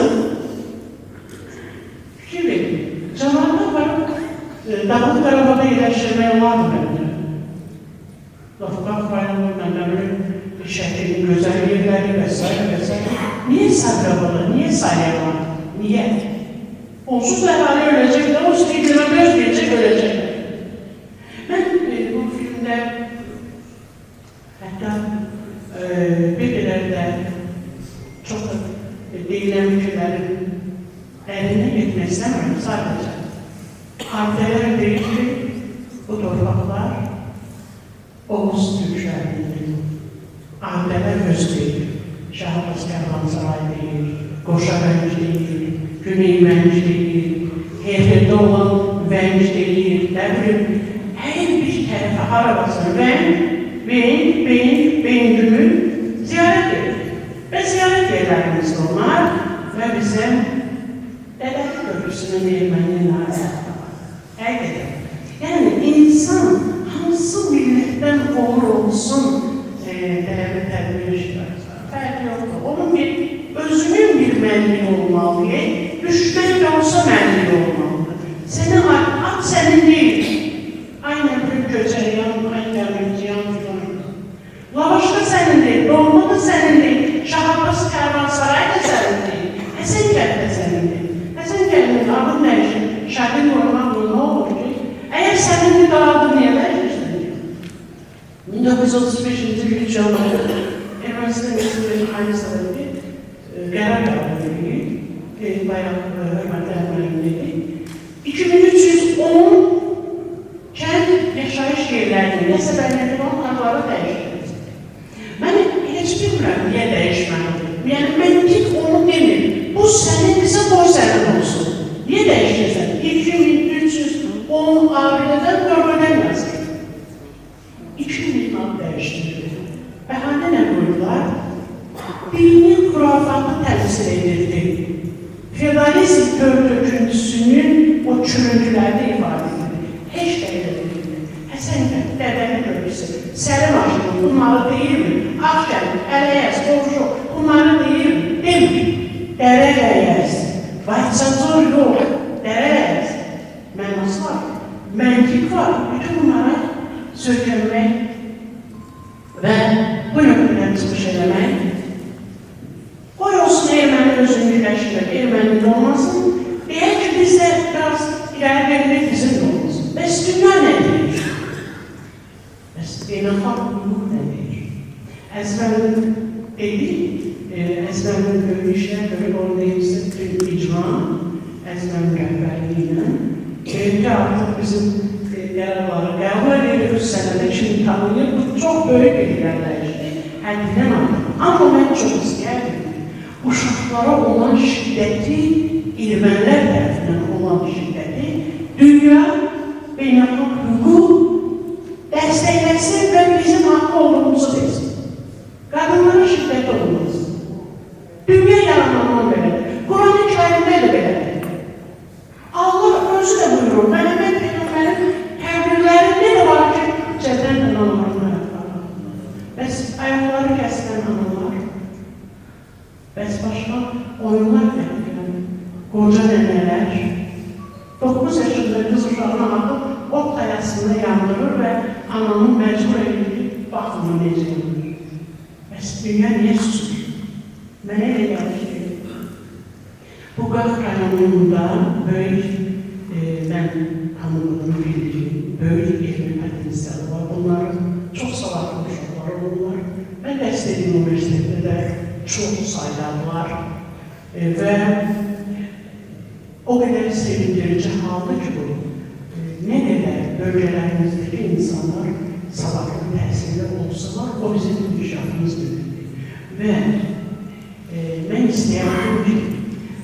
fikir verin. Cavabına varıb Dağlıq Qarabağda yerləşdirmək olardı məncə. Qafqaz rayonu, Məndəmir, Şəkinin gözəl yerləri və s. və s. Niyə Sabirabada, niyə Salyanlar? Niyə? Onsuz da əhali öləcək də, o iqlimə dözməyəcək, öləcək. Mən bu filmdə hətta bir qədər də çox da deyilən fikirlərin dərinə getmək istəmirəm sadəcə. Abidələr deyir ki, bu torpaqlar Oğuz türklərinindir. Abidələr öz deyir. Şah Abbas Kərvansaray deyir, Qoşa Vənc deyir, Güney Vənc deyir, Herdə olan Vənc deyir, nə bilim, hər bir tərəfə hara basır, Vənc, Veng, Beng, Bengünü ziyarət edir. Və ziyarət yerlərimiz onlar və bizim Dədəli köprüsünün erməni narahatı var. Həqiqətən. Yəni, insan hansı millətdən olur olsun dəyərli tərbiyə iştirakı. Fərqi yoxdur. Onun bir, özünün bir mənliyi olmalıdır. Düşmən də olsa mənliyi olmalıdır. Sənə at sənin deyil. Aynı bir Köçəryan, aynı Dəmirciyan filan. Lavaşda sənin deyil, Dolma da sənin deyil, Şah Abbas Kərvansaray da sənin deyil, Həsən kənd də sənin deyil. Həsən kəndin adını dəyişir, Şəbin Ormanlı nə olur ki? Əgər sənindir də adı niyə dəyişirsən ki? 1935-ci il canlı Ermənistan Respublikası aynı zamanda qərar qəbul edir. Bayaq hörmətli müəllim dedi. 2310 kənd yaşayış yerlərinin qəsəbələrinin adları dəyişdirir. Mən heç bilmirəm niyə dəyişməlidir. Yəni məntiq onu demir. Bu sənindirsə qoy sənin olsun. Niyə dəyişdirsən? 2310 abidədən bölgədən yazır. 2000 ad dəyişdirildi. Bəhanə nə qoydular? Dini xürafatı təmsil edirdi. Feodalizm töküntüsünün o çürüntülərini ifadə edirdi. Heç də elə deyildi. Həsən kənd, Dədəli köprüsü, Səlim aşını bunları deyirmi? Ağkənd, Ələyəz, Qovşu, bunları deyirmi? Demir. Dərələyəz, Vayçazor yox, Dərələyəz. Mənası var, məntiq var. Bütün bunlara söykənmək və bu nöqtədən çıxış eləmək. Qoy olsun erməni özünü birləşdirək, erməni də olmasın. Deyək ki, biz də biraz irəli gəlmək bizim də olmasın. Bəs dünya nə deyir? Bəs beynəlxalq hüquq nə deyir? Əzbərin dedi, Əzbərin böyük işlər görüb, onu deyirsə, bütün icma, Əzbərin rəhbərliyi ilə, ki, artıq bizim qərarları qəbul edir, öz sənədə kimi tanıyır. Bu çox böyük bir irəliləyişdir, həddindən artıq. Amma mən çox istəyərdim ki, uşaqlara olan şiddəti, ermənilər tərəfindən olan şiddəti dünya beynəlxalq hüquq dəstəkləsin və bizim haqqı olduğumuzu desin. Qadınlara şiddət olmaz. Dünya yaranandan belədir. Quran-ı Kərimdə də belədir. Allah özü də buyurur, Məhəmməd Peyğəmbərin təbirlərində də var ki, cədən analarını ayaqları. Bəs ayaqları kəsilən analar, bəs başqa oyunlar gətirilən qoca nənələr, 9 yaşında qız uşağını atıb ot tayasında yandırır və ananı məcbur edir ki, baxın necə yanır. Bəs dünya niyə susur? Mənə elə gəlir ki, bu Qax rayonunda böyük, mən tanıdığım, bildiyim böyük elmi potensialı var. Bunların çox savadlı uşaqları olurlar. Mən dərs dediyim universitetdə də çox saylarlar və o qədər sevindirici haldır ki bu, nə qədər bölgələrimizdəki insanlar savadlı, təhsilli olsalar, o bizim inkişafımız deməkdir. Və mən istəyərdim ki,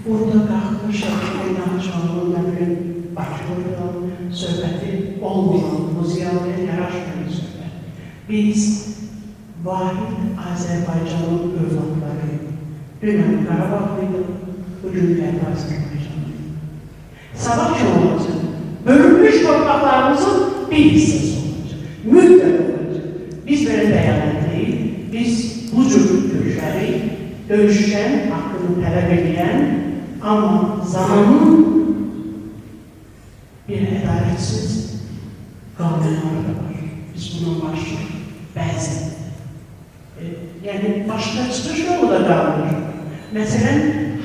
burada qalxmışaq, Naxçıvanlı, nə bilim, Bakılı söhbəti olmayan, bu ziyalıya yaraşmayan söhbət. Biz vahid Azərbaycanın övladlarıyıq. Dünən Qarabağlıydıq, bugün Qərbi Azərbaycanlıyıq. Sabah kim olacaq? Bölünmüş torpaqlarımızın bir hissəsi olacaq. Mütləq olacaq. Biz belə bəyanətliyik, biz bu cür döyüşərik, döyüşən, haqqını tələb edən, amma zamanın bir ədalətsiz Qanunları da var. Biz buna başlayırıq. Bəzən. Yəni, başqa çıxış yolu da qalmır. Məsələn,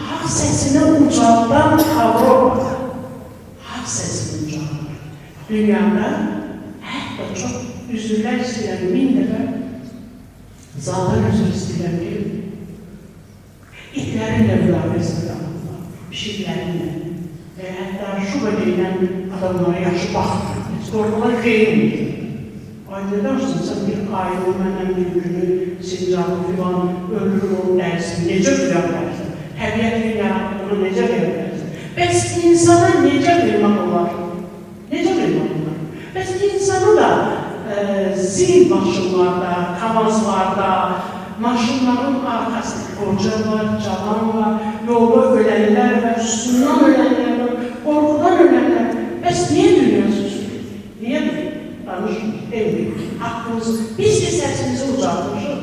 haqq səsini ucaldan Avropa, haqq səsini ucaldır. Dünyada hətta çox üzrlər istəyirəm, 1000 dəfə zaldan üzr istəyirəm ki, itlərin də müdafiəsini qalırlar, pişiklərinlə. Hətta şuba deyilən adamlara yaxşı baxmır. Qorxular geyinmir. Ay, nə danışsın, sən bir ayını məndən bir günü sincabı filan öldürür onun dərisini, necə bilə bilərsən? Təbiətin yarattığını necə bilə bilərsən? Bəs insana necə qıymaq olar? Necə qıymaq olar? Bəs insanı da zil maşınlarda, kamazlarda, maşınların arxasında qoca var, cavan var, yolda ölənlər var, susundan ölənlər var, qorxudan ölənlər var. Bəs niyə dünya susur? Niyə danışmır, demir? Haqqımızı, biz də səsimizi ucaltmışıq.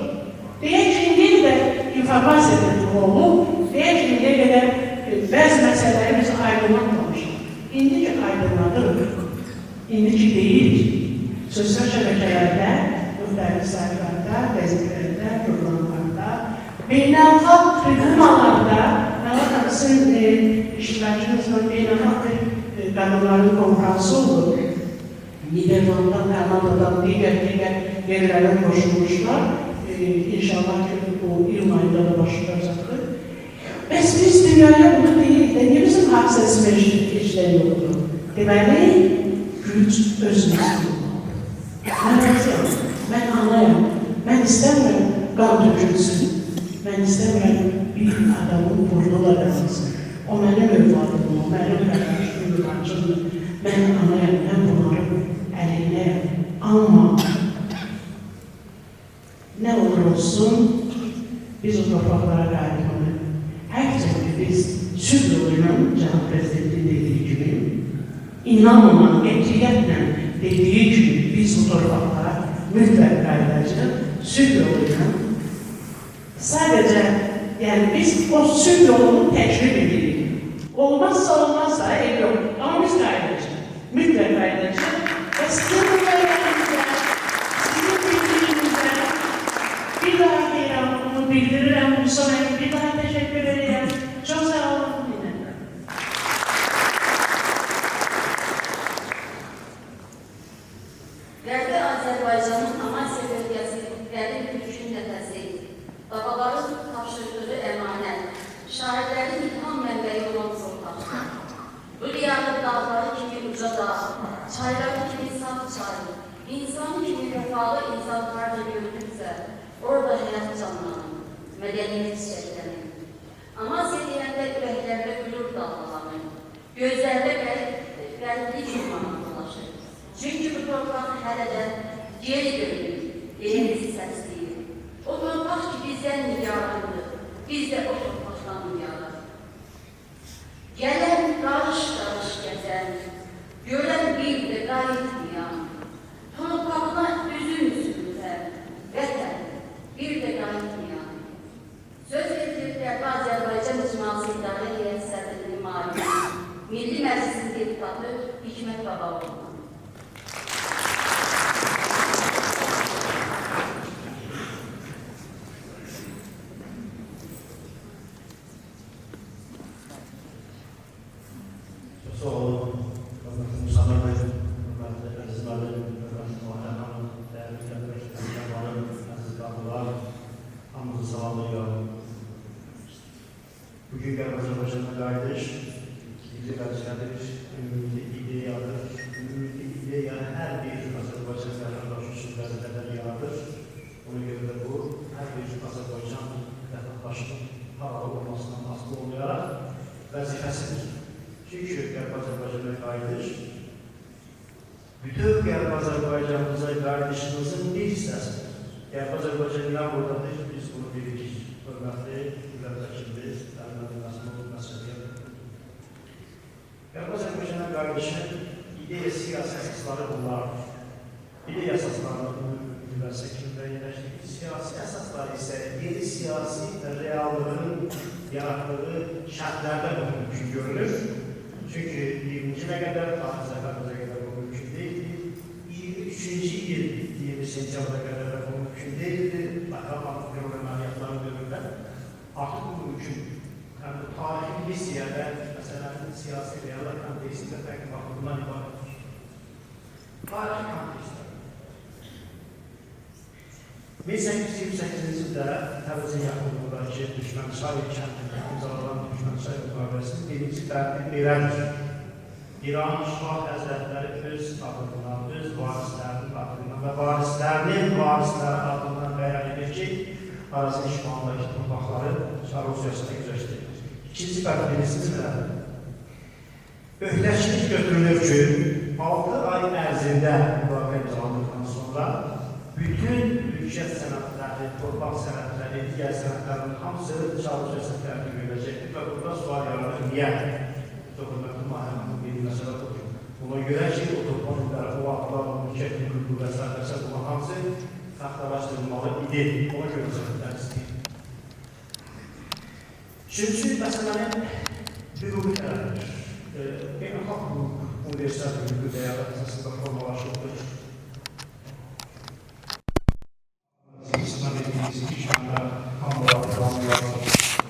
Deyək ki, indiyə qədər informasiya qıtlığı olub, deyək ki, indiyə qədər bəzi məsələləri biz aydınlatmamışıq. İndi ki, aydınladırıq, indi ki, deyirik, sosial şəbəkələrdə, müxtəlif saytlarda, qəzetlərdə, jurnallarda, beynəlxalq tribunalarda, Məlak sizin iştirakınızla beynəlxalq bir qadınların konfransı oldu. Niderlanddan, Kanadadan, digər yerlərdən qoşulmuşlar. İnşallah ki, bu iyun ayında da başlayacaqdır. Bəs biz dünyaya bunu deyirik də, niyə bizim haqq səsini eşidən yoxdur? Deməli, güc özümüzdə olmalıdır. Mən razıyam, mən anayam, mən istəmirəm qan tökülsün, mən istəmirəm bir adamın burnu da qalsın. O mənim övladımdır, o mənim qardaşımdır, bacımdır. Mən anayam, mən bunların əleyhinəyəm. Amma nə olur olsun, biz o torpaqlara qayıtmalıyıq. Hərçənd ki, biz sülh yolu ilə, Cənab Prezidentin dediyi kimi, inanla, qətiyyətlə dediyi kimi biz o torpaqlara mütləq qayıdacağıq, sülh yolu ilə. Sadəcə, yəni biz o sülh yolunu təklif edirik. Olmazsa olmazsa, eyb yox. Amma biz qayıdacağıq, mütləq qayıdacağıq və sizin müvəyyətinizə, sizin bildiğinizə bir daha heyranlığımı bildirirəm. Musa müəllim, bir daha təşəkkür edirəm. Çox sağ olun. Minnətdaram. Qərbi Azərbaycanın Amasya bölgəsi qədim türkün nəfəsi, babaların tapşırdığı əmanət, şairlərin ilham mənbəyi olan torpaqdır. Bu diyarın dağları kimi uca dağ, çayları kimi saf çay, insanı kimi vəfalı insan harda görünürsə, orada həyat canlanır, mədəniyyət çiçəklənir. Amasya deyəndə ürəklərdə qürur dalğalanır, gözlərdə qəriblik ünvanı dolaşır. Çünki bu torpaq hələ də geri dönür, deyə bizi səsləyir. O torpaq ki bizdən nigarandır, biz də o torpaqdan nigaranıq. Gələn qarış-qarış gəzən, görən bir də qayıtmayan, torpağına üzün sürtən, vətən bir də qayıtmayan. Söz verilir Qərbi Azərbaycan İcması İdarə Heyəti sədrinin müavini, Milli Məclisin deputatı Hikmət Babaoğlu. Çox sağ olun, hörmətli Musa bəy, hörmətli Əziz müəllim, hörmətli Muharrəm xanım, dəyərli kənd rəhbərləri, əziz qadınlar, hamınızı salamlayıram. Bugün Qərbi Azərbaycana qayıdış milli vəzifədir, ümumilli ideyadır. Ümumilli ideya hər bir Azərbaycan vətəndaşı üçün vəzifələr yaradır. Ona görə də bu, hər bir Azərbaycan vətəndaşının haralı olmasından asılı olmayaraq vəzifəsidir. Çünki Qərbi Azərbaycana qayıdış, bütün Qərbi Azərbaycanımıza qayıdışımızın bir hissəsidir. Qərbi Azərbaycan nə buradadır, biz bunu bilirik. Hörmətli millət vəkilimiz, Əlməli Məsimov, Məsəliyə. Qərbi Azərbaycana qayıdışın ideya siyasi əsasları bunlardır. İdeya əsaslarını ümumi vəzifə kimi müəyyənləşdirir. Siyasi əsasları isə yeni siyasi reallığın yaratdığı şərtlərdə bu mümkün görünür. Çünki 20-ci ilə qədər, tarix zəfərimizə qədər bu mümkün deyildi. təqdimatı bundan ibarətdir. Tarixi kontekstdə. 1828-ci ildə Təbrizin yaxınlığındakı Türkmənçay kəndində imzalanan Türkmənçay müqaviləsinin birinci bəndi belədir. İran Şah Həzrətləri öz adından, öz varislərinin adından və varislərinin varisləri adından bəyan edir ki, Arazın şimalındakı torpaqları Çar Rusiyasına güzəşt edilir. İkinci bənd bilirsiniz nədir? Öhdəçilik götürülür ki, 6 ay ərzində müqavilə imzalandıqdan sonra bütün mülkiyyət sənədləri, torpaq sənədləri, digər sənədlərin hamısı Çar Rusiyasına təbdiq ediləcəkdir və burada sual yaranır, niyə? Çox hörmətli Mahir bir məsələ budur. Ona görə ki, o torpaq illəri, o vaxtlar, o mülkiyyət hüququ və sair və sair bunların hamısı saxtalaşdırılmalı idi. Ona görə sənədlər istəyir. Üçüncü məsələnin hüquqi tərəfidir. Beynəlxalq hüquq, universal hüquqi dəyərlər əsasında formalaşıbdır.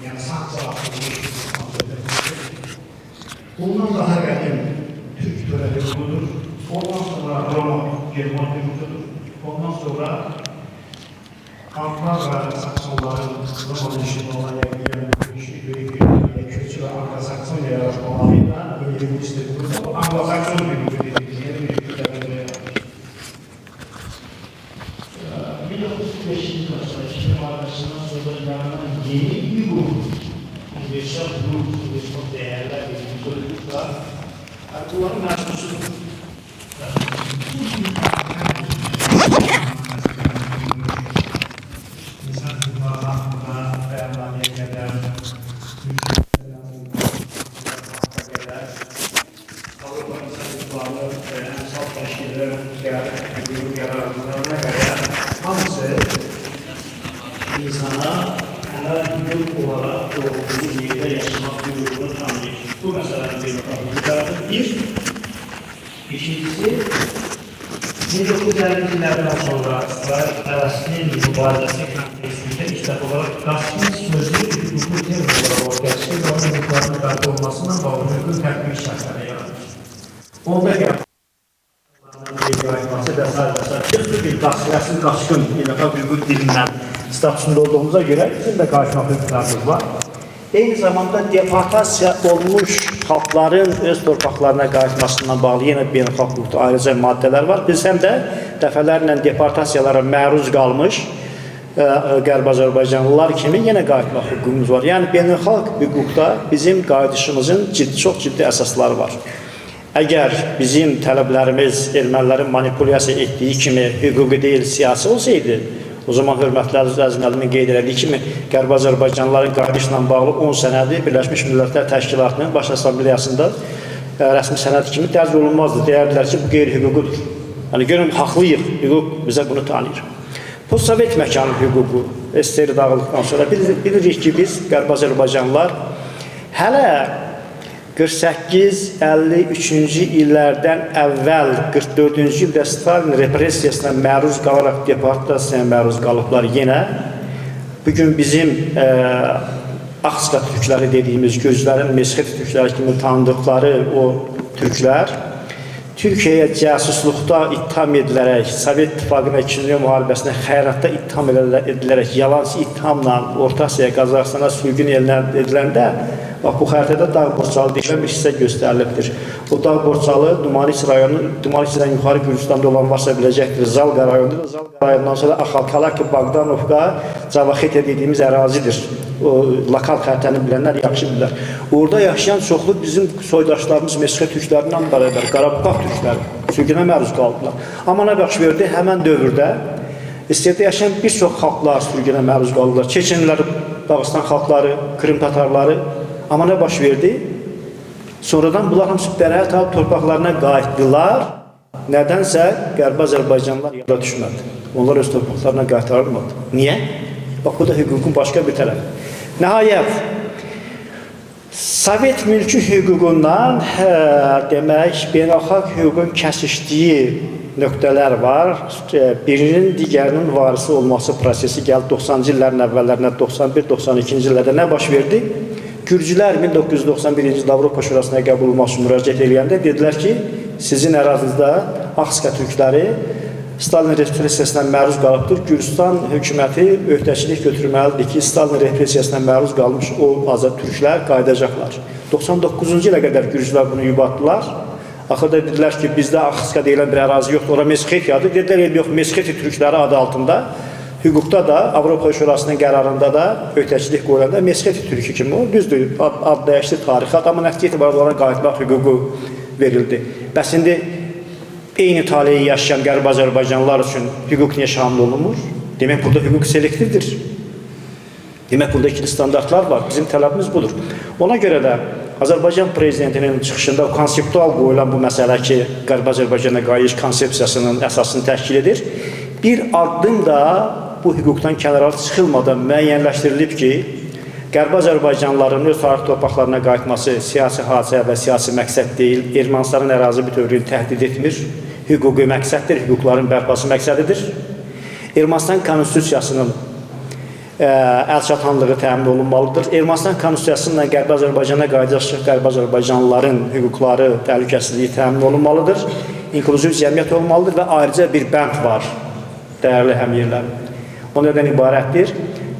Yəni sanksiya atılmış. Bundan daha qədim Türk törə hüququdur. Ondan sonra Roma, German hüququdur. Ondan sonra Antlar və Saksonların Romanın şimalına gələn Böyük Britaniya köçü və Anglo-Saksoniya yaratmaları ilə yeni hüquq, Anglo-Sakson hüququ dediyimiz yeni bir hüquq dərəcəyə yaratır. 1905-ci ildə müharibəsindən sonra yaranan yeni hüquq, universal hüquq, universal dəyərlər dediyimiz o hüquqlar, bunların məhsusudur. İnsan hüquqları haqqında bəyannaməyə qədər, Avropa İnsan Hüquqları və əmsal təşkillər hüquqi qərarlarına qədər hamısı insana əməl hüquq olaraq doğduğu yerdə yaşamaq hüququnu tanıyır. Bu məsələnin beynəlxalq hüquqlarıdır. Bir. İkincisi, 1950-ci illərdən sonra İsrail-Fələstin mübarizəsi kontekstində ilk dəfə olaraq qaçqın sözü hüquqi termin olaraq ortaya çıxır və onun hüquqlarının bərpa olmasına bağlı hüquqi tətbiq şərtləri yaranır. Onda qayıtması və sair və sair. Çıxdı bir rəsmi qaçqın beynəlxalq hüquq dilindən statusunda olduğumuza görə bizim də qayıtmaq hüquqlarımız var. Eyni zamanda deportasiya olmuş xalqların öz torpaqlarına qayıtmasından bağlı yenə beynəlxalq hüquqda ayrıca maddələr var. Biz həm də dəfələrlə deportasiyalara məruz qalmış Qərbi Azərbaycanlılar kimi yenə qayıtmaq hüququmuz var. Yəni beynəlxalq hüquqda bizim qayıdışımızın çox ciddi əsasları var. Əgər bizim tələblərimiz ermənilərin manipulyasiya etdiyi kimi hüquqi deyil, siyasi olsaydı, o zaman hörmətli Əziz müəllimin qeyd elədiyi kimi Qərbi Azərbaycanlıların qayıdışla bağlı 10 sənədi Birləşmiş Millətlər Təşkilatının Baş Assambleyasında rəsmi sənəd kimi dərc olunmazdı. Deyərdilər ki, bu qeyri-hüququdur. Yəni, görün, haqlıyıq, hüquq bizə bunu tanıyır. Postsovet məkanı hüququ SSR dağıldıqdan sonra bilirik ki, biz Qərbi Azərbaycanlılar hələ 48-53-cü illərdən əvvəl 44-cü ildə Stalin repressiyasına məruz qalaraq deportasiyaya məruz qalıblar yenə. Bugün bizim Axska türkləri dediyimiz Gürcülərin Mesxet türkləri kimi tanıdıqları o türklər Türkiyəyə cəsusluqda ittiham edilərək, Sovet İttifaqına 2. Dünya müharibəsinə xəyanətdə ittiham edilərək, yalancı ittihamla Orta Asiyaya, Qazaxıstana sürgün ediləndə, bax, bu xəritədə Dağ Borçalı deyilən bir hissə göstərilibdir. O Dağ Borçalı Dumaniç rayonu, Dumaniçdən yuxarı Gürcüstanda olan varsa biləcəkdir. Zalqa rayonunda, Zalqa rayonundan sonra Axalkalaki, Bogdanovka, Cavaxetiya dediyimiz ərazidir. O lokal xəritəni bilənlər yaxşı bilirlər. Orada yaşayan çoxlu bizim soydaşlarımız Mesxet türklərindən bərabər, Qarabağ türkləri sürgünə məruz qaldılar. Amma nə baş verdi? Həmən dövrdə SSR-də yaşayan bir çox xalqlar sürgünə məruz qaldılar. Çeçenlər, Dağıstan xalqları, Kırım tatarları. Amma nə baş verdi? Sonradan bunlar hamısı bəraət alıb torpaqlarına qayıtdılar. Nədənsə Qərbi Azərbaycanlılar yada düşmədi. Onlar öz torpaqlarına qaytarılmadı. Niyə? Bax, bu da hüququn başqa bir tərəfi. Nəhayət, Sovet mülki hüququndan demək, beynəlxalq hüququn kəsişdiyi nöqtələr var. Birinin digərinin varisi olması prosesi gəldi 90-cı illərin əvvəllərinə, 91-92-ci illərdə nə baş verdi? Gürcülər 1991-ci ildə Avropa Şurasına qəbul olmaq üçün müraciət eləyəndə dedilər ki, sizin ərazinizdə Axska türkləri Stalin repressiyasına məruz qalıbdır. Gürcüstan hökuməti öhdəçilik götürməlidir ki, Stalin repressiyasına məruz qalmış o azad türklər qayıdacaqlar. 99-cu ilə qədər gürcülər bunu yubatdılar. Axırda dedilər ki, bizdə Axska deyilən bir ərazi yoxdur, ora Mesxetiyadır. Dedilər, yox, Mesxeti türkləri adı altında. Hüquqda da, Avropa Şurasının qərarında da öhdəçilik qoyulanda Mesxeti türkü kimi o, düzdür, ad dəyişdi tarixi ad, amma nəticə etibarı onlara qayıtmaq hüququ verildi. Bəs indi eyni taleyi yaşayan Qərbi Azərbaycanlılar üçün hüquq niyə şamil olunmur? Demək, burada hüquq selektivdir. Demək, burada ikili standartlar var. Bizim tələbimiz budur. Ona görə də Azərbaycan prezidentinin çıxışında konseptual qoyulan bu məsələ ki, Qərbi Azərbaycana qayıdış konsepsiyasının əsasını təşkil edir. Bir addım da bu hüquqdan kənara çıxılmadan müəyyənləşdirilib ki, Qərbi Azərbaycanlıların öz tarix torpaqlarına qayıtması siyasi hadisə və siyasi məqsəd deyil, Ermənistanın ərazi bütövlüyünü təhdid etmir, hüquqi məqsəddir, hüquqların bərpası məqsədidir. Ermənistan konstitusiyasının əlçatanlığı təmin olunmalıdır. Ermənistan konstitusiyasıyla Qərbi Azərbaycana qayıdacaq Qərbi Azərbaycanlıların hüquqları, təhlükəsizliyi təmin olunmalıdır. İnklüziv cəmiyyət olmalıdır və ayrıca bir bənd var, dəyərli həmyerlərim. O nədən ibarətdir?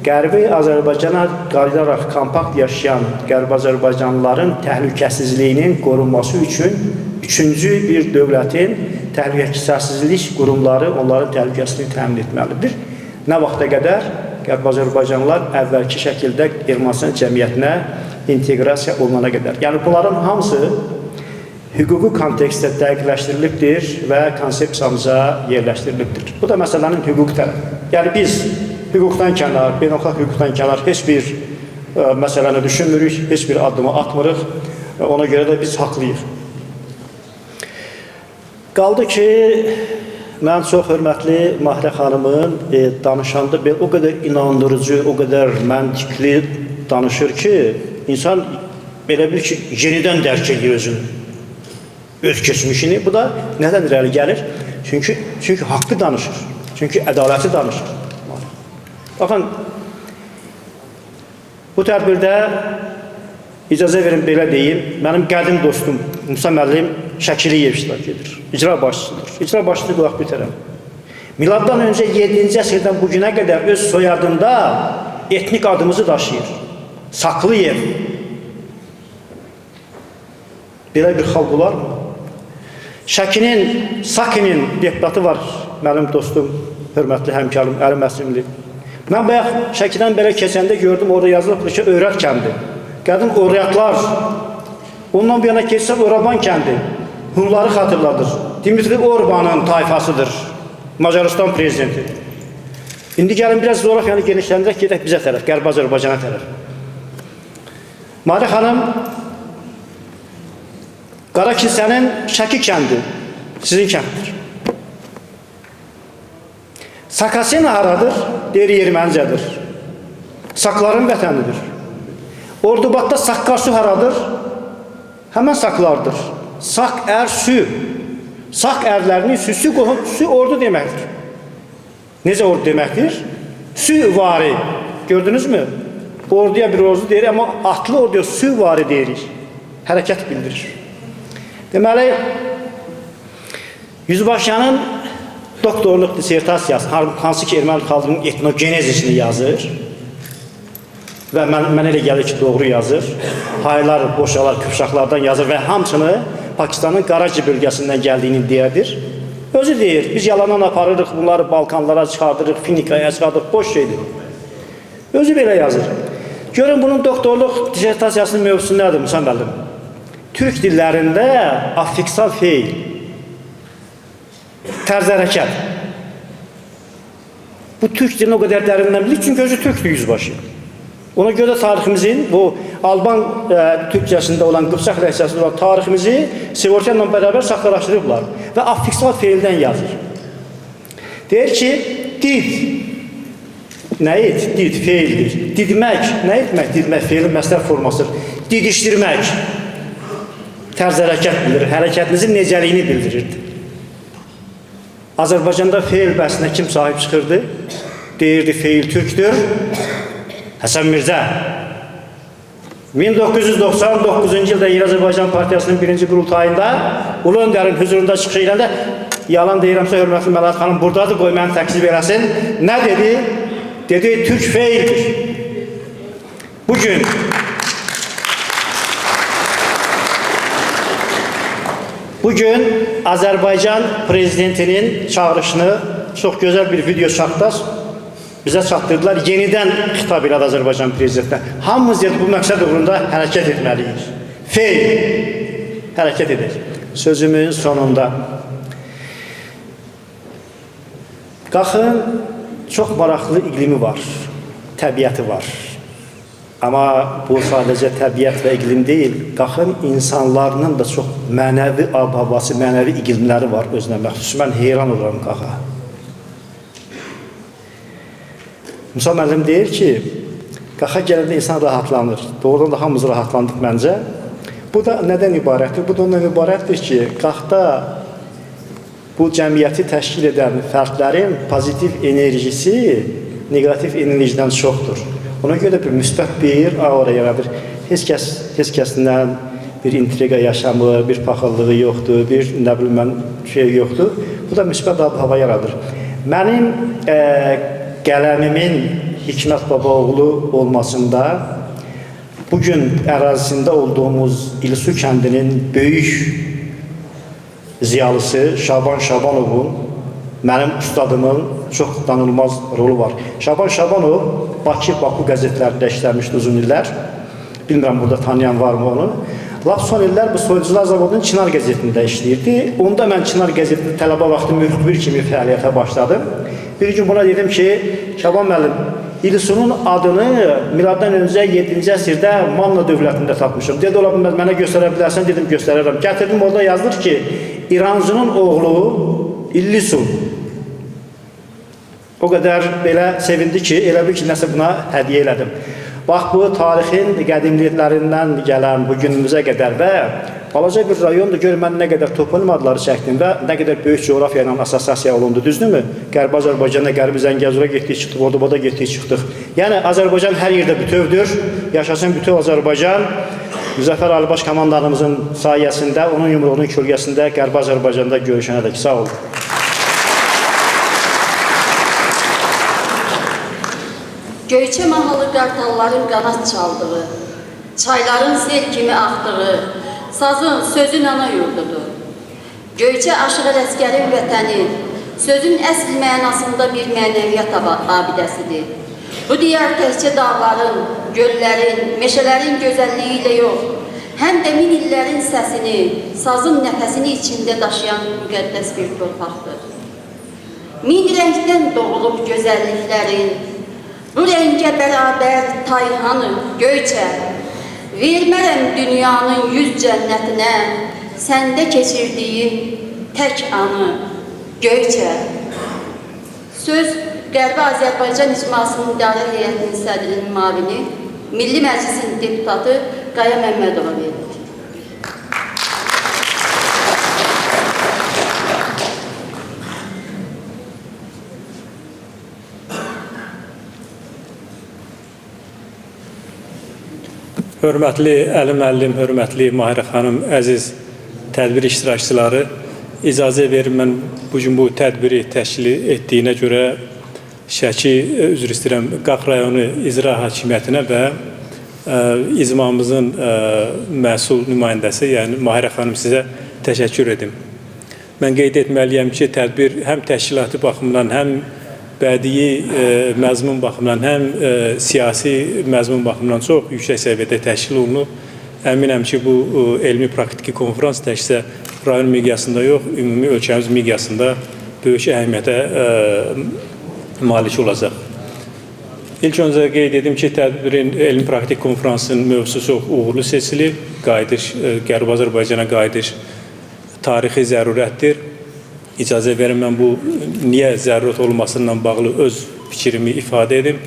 Qərbi Azərbaycana qayıdaraq kompakt yaşayan Qərbi Azərbaycanlıların təhlükəsizliyinin qorunması üçün üçüncü bir dövlətin təhlükəsizlik qurumları onların təhlükəsizliyini təmin etməlidir. Nə vaxta qədər Qərbi Azərbaycanlılar əvvəlki şəkildə Ermənistan cəmiyyətinə inteqrasiya olunana qədər. Yəni bunların hamısı hüquqi kontekstdə dəqiqləşdirilibdir və konsepsiyamıza yerləşdirilibdir. Bu da məsələnin hüquqi tərəfi. Yəni biz hüquqdan kənar, beynəlxalq hüquqdan kənar heç bir məsələni düşünmürük, heç bir addımı atmırıq. Ona görə də biz haqlıyıq. Qaldı ki, mən çox hörmətli Mahirə xanımın danışanda o qədər inandırıcı, o qədər məntiqli danışır ki, insan belə bilir ki, yenidən dərk edir özünü, öz keçmişini. Bu da nədən irəli gəlir? Çünki haqqı danışır, çünki ədaləti danışır. Baxın, bu tədbirdə icazə verin belə deyim, mənim qədim dostum Musa müəllim Şəkiliyev iştirak edir, icra başçısıdır. İcra başçısı qulaq bir tərəf. Miladdan öncə 7-ci əsrdən bugünə qədər öz soyadında etnik adımızı daşıyır. Saxlıyev. Belə bir xalq olarmı? Şəkinin, Sakinin deputatı var, mənim dostum, hörmətli həmkarım Əli Məsimli. Mən bayaq Şəkidən belə keçəndə gördüm, orada yazılıbdır ki, Öyrət kəndi. Qədim Oryatlar, ondan bir yana keçsəm Oraban kəndi, Hunları xatırladır. Dimitri Orbanın tayfasıdır, Macaristan prezidenti. İndi gəlin biraz coğrafiyanı genişləndirək, gedək bizə tərəf, Qərbi Azərbaycana tərəf. Mahirə xanım, Qarakilsənin Şəki kəndi sizin kənddir. Sakasena haradır? Deyir, Ermənicədir. Sakların vətənidir. Ordubadda Saqqasu haradır? Həmən Saklardır. Sak ər sü. Sak ərlərinin süsü qohum, sü ordu deməkdir. Necə ordu deməkdir? Sü vari. Gördünüzmü? Orduya bir ordu deyir, amma atlı orduya sü vari deyirik. Hərəkət bildirir. Deməli, Yüzbaşıyanın doktorluq dissertasiyası, hansı ki erməni xalqının etnogenezisini yazır və mənə elə gəlir ki, doğru yazır. Haylar, boşalar, Kıpçaqlardan yazır və hamısını Pakistanın Qaraci bölgəsindən gəldiyini deyədir. Özü deyir, biz yalandan aparırıq, bunları Balkanlara çıxardırıq, Finikaya çıxardırıq, boş şeydir. Özü belə yazır. Görün, bunun doktorluq dissertasiyasının mövzusu nədir, Musa müəllim? Türk dillərində affiksal feil, tərz hərəkət. Bu türk dilini o qədər dərindən bilir, çünki özü türkdür yüzbaşı. Ona görə də tariximizin, bu Alban türkcəsində olan, Qıpçaq ləhcəsində olan tariximizi Sevortyanla bərabər saxtalaşdırıblar və affiksal feildən yazır. Deyir ki, did, nə et? Did, feildir. Didmək, nə etmək? Didmək, feilin məslər formasıdır. Didişdirmək, tərz hərəkət bildirir, hərəkətinizin necəliyini bildirirdi. Azərbaycanda feil bəhsinə kim sahib çıxırdı? Deyirdi, feil türkdür. Həsən Mirzə. 1999-cu ildə Yerli Azərbaycan Partiyasının birinci qurultayında Ulu Öndərin hüzurunda çıxış edəndə, yalan deyirəmsə, hörmətli Məlahət xanım buradadır, qoy məni təkzib eləsin. Nə dedi? Dedi, Türk feildir. Bugün Azərbaycan prezidentinin çağırışını çox gözəl bir video çatdı, bizə çatdırdılar. Yenidən xitab elədi Azərbaycan prezidentinə. Hamımız dedi, bu məqsəd uğrunda hərəkət etməliyik. Feil, hərəkət edək. Sözümün sonunda. Qaxın çox maraqlı iqlimi var, təbiəti var. Amma bu sadəcə təbiət və iqlim deyil, Qaxın insanlarının da çox mənəvi ab-havası, mənəvi iqlimləri var özünə məxsus. Mən heyran oluram Qaxa. Musa müəllim deyir ki, Qaxa gələndə insan rahatlanır. Doğrudan da hamımız rahatlandıq məncə. Bu da nədən ibarətdir? Bu da ondan ibarətdir ki, Qaxda bu cəmiyyəti təşkil edən fərdlərin pozitiv enerjisi neqativ enerjidən çoxdur. Ona görə də bir müsbət bir aura yaradır. Heç kəsdən bir intriqa yaşamır, bir paxıllığı yoxdur, bir nə bilim mən şey yoxdur. Bu da müsbət ab-hava yaradır. Mənim qələmimin Hikmət Babaoğlu olmasında bugün ərazisində olduğumuz İlisu kəndinin böyük ziyalısı Şaban Şabanovun, mənim ustadımın çox danılmaz rolu var. Şaban Şabanov Bakı, Baku qəzetlərində işləmişdi uzun illər. Bilmirəm, burada tanıyan varmı onu. Lap son illər bu Soyucular Zavodunun Çınar qəzetində işləyirdi. Onda mən Çınar qəzetində tələbə vaxtı müxbir kimi fəaliyyətə başladım. Bir gün buna dedim ki, Şaban müəllim, İlisunun adını miladdan öncə 7-ci əsrdə Manna dövlətində tapmışım. Dedi, ola bilməz, mənə göstərə bilərsən? Dedim, göstərərəm. Gətirdim, orada yazılır ki, İranzunun oğlu İlisun. O qədər belə sevindi ki, elə bil ki, nəsə buna hədiyyə elədim. Bax, bu tarixin qədimliklərindən gələn bu günümüzə qədər və balaca bir rayondur. Gör, mən nə qədər toponim adları çəkdim və nə qədər böyük coğrafiya ilə assosiasiya olundu, düzdürmü? Qərbi Azərbaycanda, Qərbi Zəngəzura getdik, çıxdıq, Ordubada getdik, çıxdıq. Yəni, Azərbaycan hər yerdə bütövdür. Yaşasın bütöv Azərbaycan. Müzəffər Ali Baş Komandanımızın sayəsində, onun yumruğunun kölgəsində Qərbi Azərbaycanda görüşənə dək. Sağ olun. Göyçə mahalı qartalların qanat çaldığı, çayların sel kimi axdığı, sazın, sözün ana yurdudur. Göyçə Aşıq Ələsgərin vətəni, sözün əsl mənasında bir mənəviyyat abidəsidir. Bu diyar təkcə dağların, göllərin, meşələrin gözəlliyi ilə yox, həm də min illərin səsini, sazın nəfəsini içində daşıyan müqəddəs bir torpaqdır. Min rəngdən doğulub gözəlliklərin, bu rəngə bərabər tayhanı, Göyçə, vermərəm dünyanın yüz cənnətinə, səndə keçirdiyim tək anı, Göyçə. Söz Qərbi Azərbaycan İcmasının İdarə Heyətinin sədrinin mavini, Milli Məclisin deputatı Qaya Məmmədova verilir. Hörmətli Əli müəllim, hörmətli Mahirə xanım, əziz tədbir iştirakçıları, icazə verin mən bugün bu tədbiri təşkil etdiyinə görə Şəki, üzr istəyirəm, Qax rayonu İcra Hakimiyyətinə və icmamızın məsul nümayəndəsi, yəni Mahirə xanım sizə təşəkkür edim. Mən qeyd etməliyəm ki, tədbir həm təşkilati baxımından, həm bədii məzmun baxımından, həm siyasi məzmun baxımından çox yüksək səviyyədə təşkil olunub. Əminəm ki, bu elmi praktiki konfrans təkcə rayon miqyasında yox, ümumi ölkəmiz miqyasında böyük əhəmiyyətə malik olacaq. İlk öncə qeyd edim ki, tədbirin elmi praktik konfransının mövzusu çox uğurlu seçilib. Qayıdış, Qərbi Azərbaycana qayıdış tarixi zərurətdir. İcazə verin, mən bu niyə zərurət olmasından bağlı öz fikrimi ifadə edim.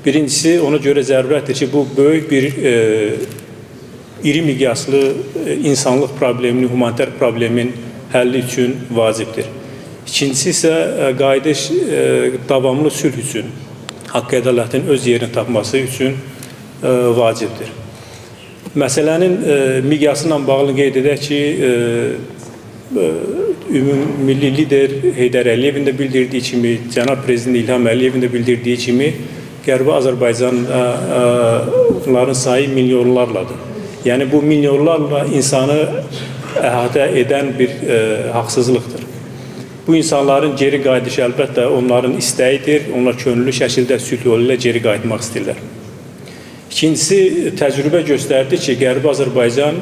Birincisi, ona görə zərurətdir ki, bu böyük bir iri miqyaslı insanlıq probleminin, humanitar problemin həlli üçün vacibdir. İkincisi isə qayıdış davamlı sülh üçün, haqq ədalətin öz yerini tapması üçün vacibdir. Məsələnin miqyası ilə bağlı qeyd edək ki, ümummilli lider Heydər Əliyevin də bildirdiyi kimi, cənab Prezident İlham Əliyevin də bildirdiyi kimi, Qərbi Azərbaycanlıların sayı milyonlarladır. Yəni bu milyonlarla insanı əhatə edən bir haqsızlıqdır. Bu insanların geri qayıdışı əlbəttə onların istəyidir, onlar könüllü şəkildə sülh yolu ilə geri qayıtmaq istəyirlər. İkincisi, təcrübə göstərdi ki, Qərbi Azərbaycan,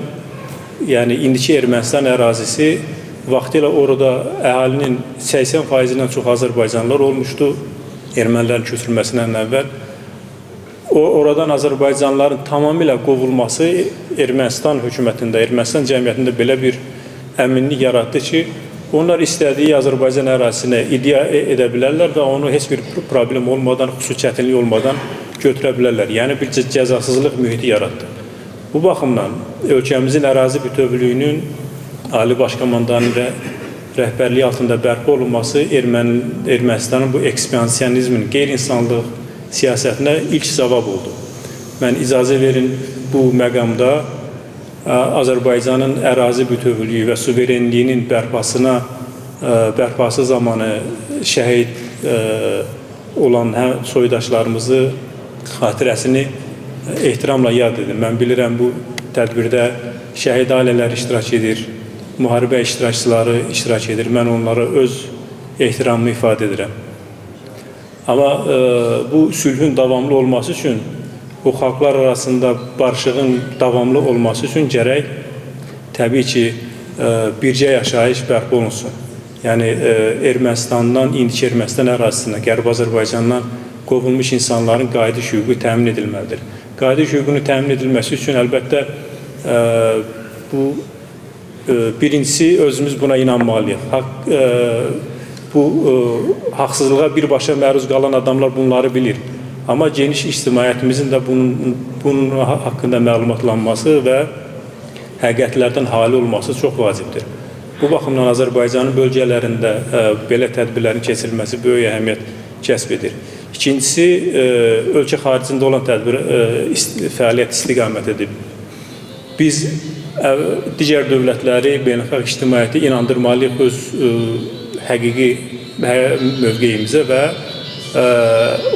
yəni indiki Ermənistan ərazisi vaxtilə orada əhalinin 80%-dən çox azərbaycanlılar olmuşdu ermənilərin köçürülməsindən əvvəl. Oradan azərbaycanlıların tamamilə qovulması Ermənistan hökumətində, Ermənistan cəmiyyətində belə bir əminlik yaratdı ki, onlar istədiyi Azərbaycan ərazisinə iddia edə bilərlər və onu heç bir problem olmadan, xüsusi çətinlik olmadan götürə bilərlər. Yəni bir cəzasızlıq mühiti yaratdı. Bu baxımdan ölkəmizin ərazi bütövlüyünün Ali Baş Komandanın rəhbərliyi altında bərpa olunması Ermənistanın bu ekspansionizmin, qeyri-insanlıq siyasətinə ilk cavab oldu. Mən icazə verin bu məqamda Azərbaycanın ərazi bütövlüyü və suverenliyinin bərpası zamanı şəhid olan soydaşlarımızı xatirəsini ehtiramla yad edim. Mən bilirəm bu tədbirdə şəhid ailələri iştirak edir, müharibə iştirakçıları iştirak edir. Mən onlara öz ehtiramımı ifadə edirəm. Amma bu sülhün davamlı olması üçün, bu xalqlar arasında barışığın davamlı olması üçün gərək təbii ki, bircə yaşayış bərpa olunsun. Yəni Ermənistandan, indiki Ermənistan ərazisindən, Qərbi Azərbaycandan qovulmuş insanların qayıdış hüququ təmin edilməlidir. Qayıdış hüququnun təmin edilməsi üçün əlbəttə bu birincisi özümüz buna inanmalıyıq. Bu haqsızlığa birbaşa məruz qalan adamlar bunları bilir. Amma geniş ictimaiyyətimizin də bunun haqqında məlumatlanması və həqiqətlərdən hali olması çox vacibdir. Bu baxımdan Azərbaycanın bölgələrində belə tədbirlərin keçirilməsi böyük əhəmiyyət kəsb edir. İkincisi, ölkə xaricində olan tədbir fəaliyyət istiqamətidir. Biz digər dövlətləri, beynəlxalq ictimaiyyəti inandırmalıyıq öz həqiqi mövqeyimizə və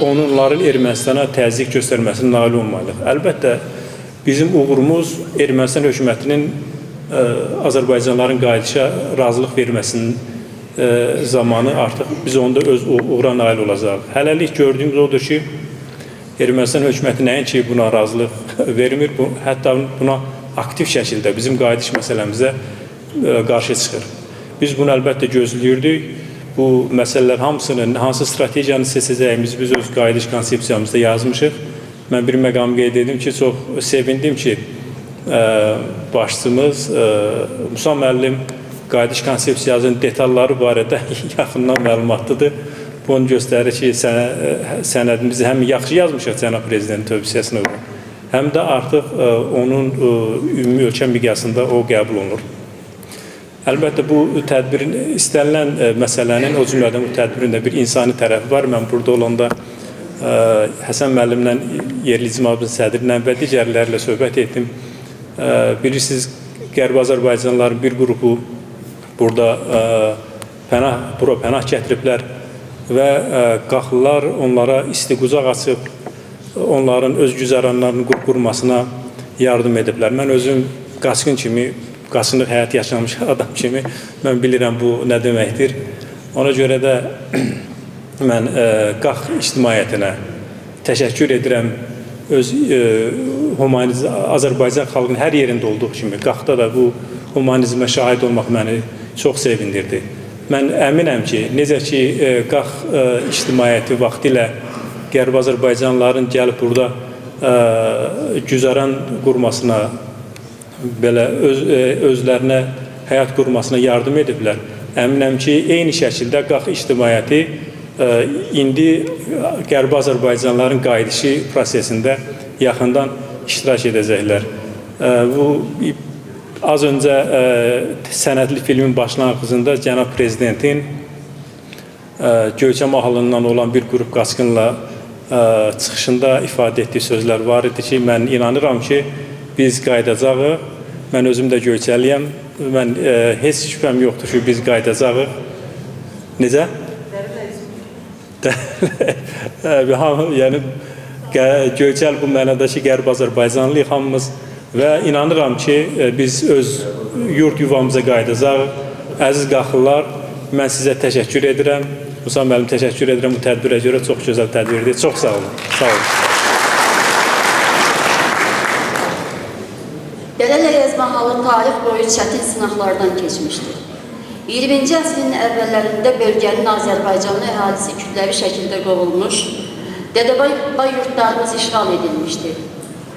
onların Ermənistana təzyiq göstərməsinə nail olmalıyıq. Əlbəttə, bizim uğurumuz Ermənistan hökumətinin Azərbaycanlıların qayıdışa razılıq verməsinin zamanı artıq biz onda öz uğura nail olacağıq. Hələlik gördüyümüz odur ki, Ermənistan hökuməti nəinki buna razılıq vermir, hətta buna aktiv şəkildə bizim qayıdış məsələmizə qarşı çıxır. Biz bunu əlbəttə gözləyirdik. Bu məsələlər hamısını, hansı strategiyanı seçəcəyimizi biz öz qayıdış konsepsiyamızda yazmışıq. Mən bir məqam qeyd edim ki, çox sevindim ki, başçımız Musa müəllim qayıdış konsepsiyasının detalları barədə yaxından məlumatlıdır. Bu onu göstərir ki, sənədimizi həm yaxşı yazmışıq cənab Prezidentin tövsiyəsinə uyğun, həm də artıq onun ümumi ölkə miqyasında o qəbul olunur. Əlbəttə, bu tədbirin, istənilən məsələnin, o cümlədən bu tədbirin də bir insani tərəfi var. Mən burada olanda Həsən müəllimlə, yerli icmamızın sədrinlə və digərlərlə söhbət etdim. Bilirsiniz, Qərbi Azərbaycanlıların bir qrupu burada pənah gətiriblər və qaxlılar onlara isti qucaq açıb, onların öz güzəranlarını qurmasına yardım ediblər. Mən özüm qaçqın kimi, qaçqınlıq həyat yaşamış adam kimi mən bilirəm bu nə deməkdir. Ona görə də mən qax ictimaiyyətinə təşəkkür edirəm. Öz humanizm, Azərbaycan xalqının hər yerində olduğu kimi Qaxda da bu humanizmə şahid olmaq məni çox sevindirdi. Mən əminəm ki, necə ki Qax ictimaiyyəti vaxtilə Qərbi Azərbaycanlıların gəlib burada güzəran qurmasına, belə özlərinə həyat qurmasına yardım ediblər. Əminəm ki, eyni şəkildə Qax ictimaiyyəti indi Qərbi Azərbaycanlıların qayıdışı prosesində yaxından iştirak edəcəklər. Bu az öncə sənədli filmin başlanğıcında cənab Prezidentin Göyçə mahalından olan bir qrup qaçqınla çıxışında ifadə etdiyi sözlər var idi ki, mən inanıram ki, biz qayıdacağıq. Mən özüm də Göyçəliyəm. Mən heç şübhəm yoxdur ki, biz qayıdacağıq. Necə? Yəni Göyçəl bu mənada ki, Qərbi Azərbaycanlıyıq hamımız və inanıram ki, biz öz yurt yuvamıza qayıdacağıq. Əziz Qaxlılar, mən sizə təşəkkür edirəm. Musa müəllim, təşəkkür edirəm bu tədbirə görə. Çox gözəl tədbirdir. Çox sağ olun. Sağ olun. Dərələyəz mahalı tarix boyu çətin sınaqlardan keçmişdir. 20-ci əsrin əvvəllərində bölgənin Azərbaycanlı əhalisi kütləvi şəkildə qovulmuş, Dədəbay yurtlarımız işğal edilmişdi.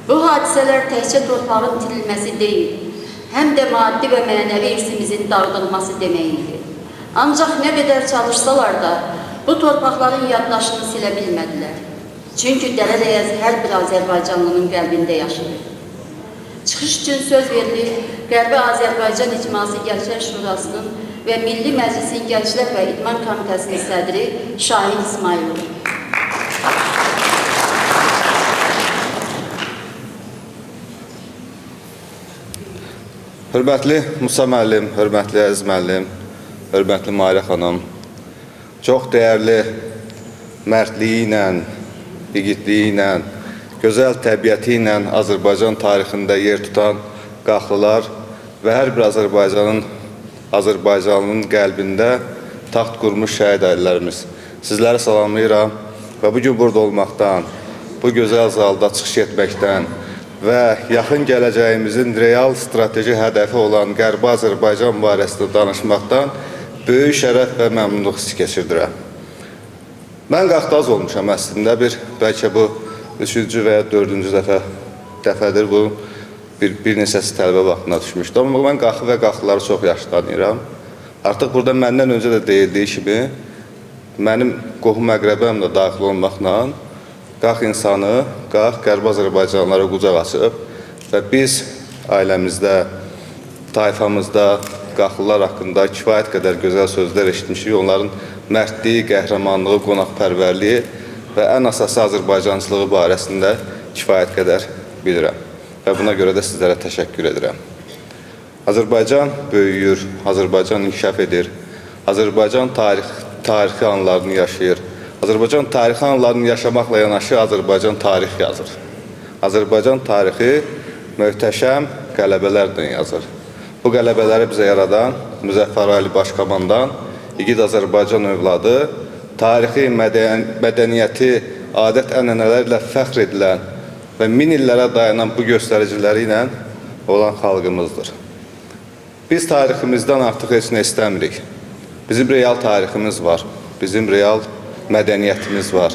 Bu hadisələr təkcə torpağın itirilməsi deyil, həm də maddi və mənəvi irsimizin dağıdılması demək idi. Ancaq nə qədər çalışsalar da, bu torpaqların yaddaşını silə bilmədilər. Çünki Dərələyəz hər bir Azərbaycanlının qəlbində yaşayır. Çıxış üçün söz verilir Qərbi Azərbaycan İcması Gənclər Şurasının və Milli Məclisin Gənclər və İdman Komitəsinin sədri Şahin İsmayılov. Hörmətli Musa müəllim, hörmətli Əziz müəllim, hörmətli Mahirə xanım, çox dəyərli mərdliyi ilə, igidliyi ilə, gözəl təbiəti ilə Azərbaycan tarixində yer tutan Qaxlılar və hər bir Azərbaycanlının qəlbində taxt qurmuş şəhid ailələrimiz. Sizləri salamlayıram və bugün burada olmaqdan, bu gözəl zalda çıxış etməkdən və yaxın gələcəyimizin real strateji hədəfi olan Qərbi Azərbaycan barəsində danışmaqdan böyük şərəf və məmnunluq hissi keçirdirəm. Mən Qaxda az olmuşam əslində, bəlkə bu üçüncü və ya dördüncü dəfədir bu bir neçəsi tələbə vaxtına düşmüşdü. Amma mən Qaxı və Qaxlıları çox yaxşı tanıyıram. Artıq burada məndən öncə də deyildiyi kimi, mənim qohum əqrəbəm də daxil olmaqla Qax insanı, Qax Qərbi Azərbaycanlılara qucaq açıb və biz ailəmizdə, tayfamızda Qaxlılar haqqında kifayət qədər gözəl sözlər eşitmişik. Onların mərdliyi, qəhrəmanlığı, qonaqpərvərliyi və ən əsası Azərbaycançılığı barəsində kifayət qədər bilirəm. Və buna görə də sizlərə təşəkkür edirəm. Azərbaycan böyüyür, Azərbaycan inkişaf edir, Azərbaycan tarixi anlarını yaşayır. Azərbaycan tarixi anlarını yaşamaqla yanaşı Azərbaycan tarix yazır. Azərbaycan tarixi möhtəşəm qələbələrlə yazır. Bu qələbələri bizə yaradan Müzəffər Ali Başkomandan, igid Azərbaycan övladı, tarixi, mədəniyyəti, adət-ənənələrlə fəxr edilən və min illərə dayanan bu göstəriciləri ilə olan xalqımızdır. Biz tariximizdən artıq heç nə istəmirik. Bizim real tariximiz var, bizim real mədəniyyətimiz var.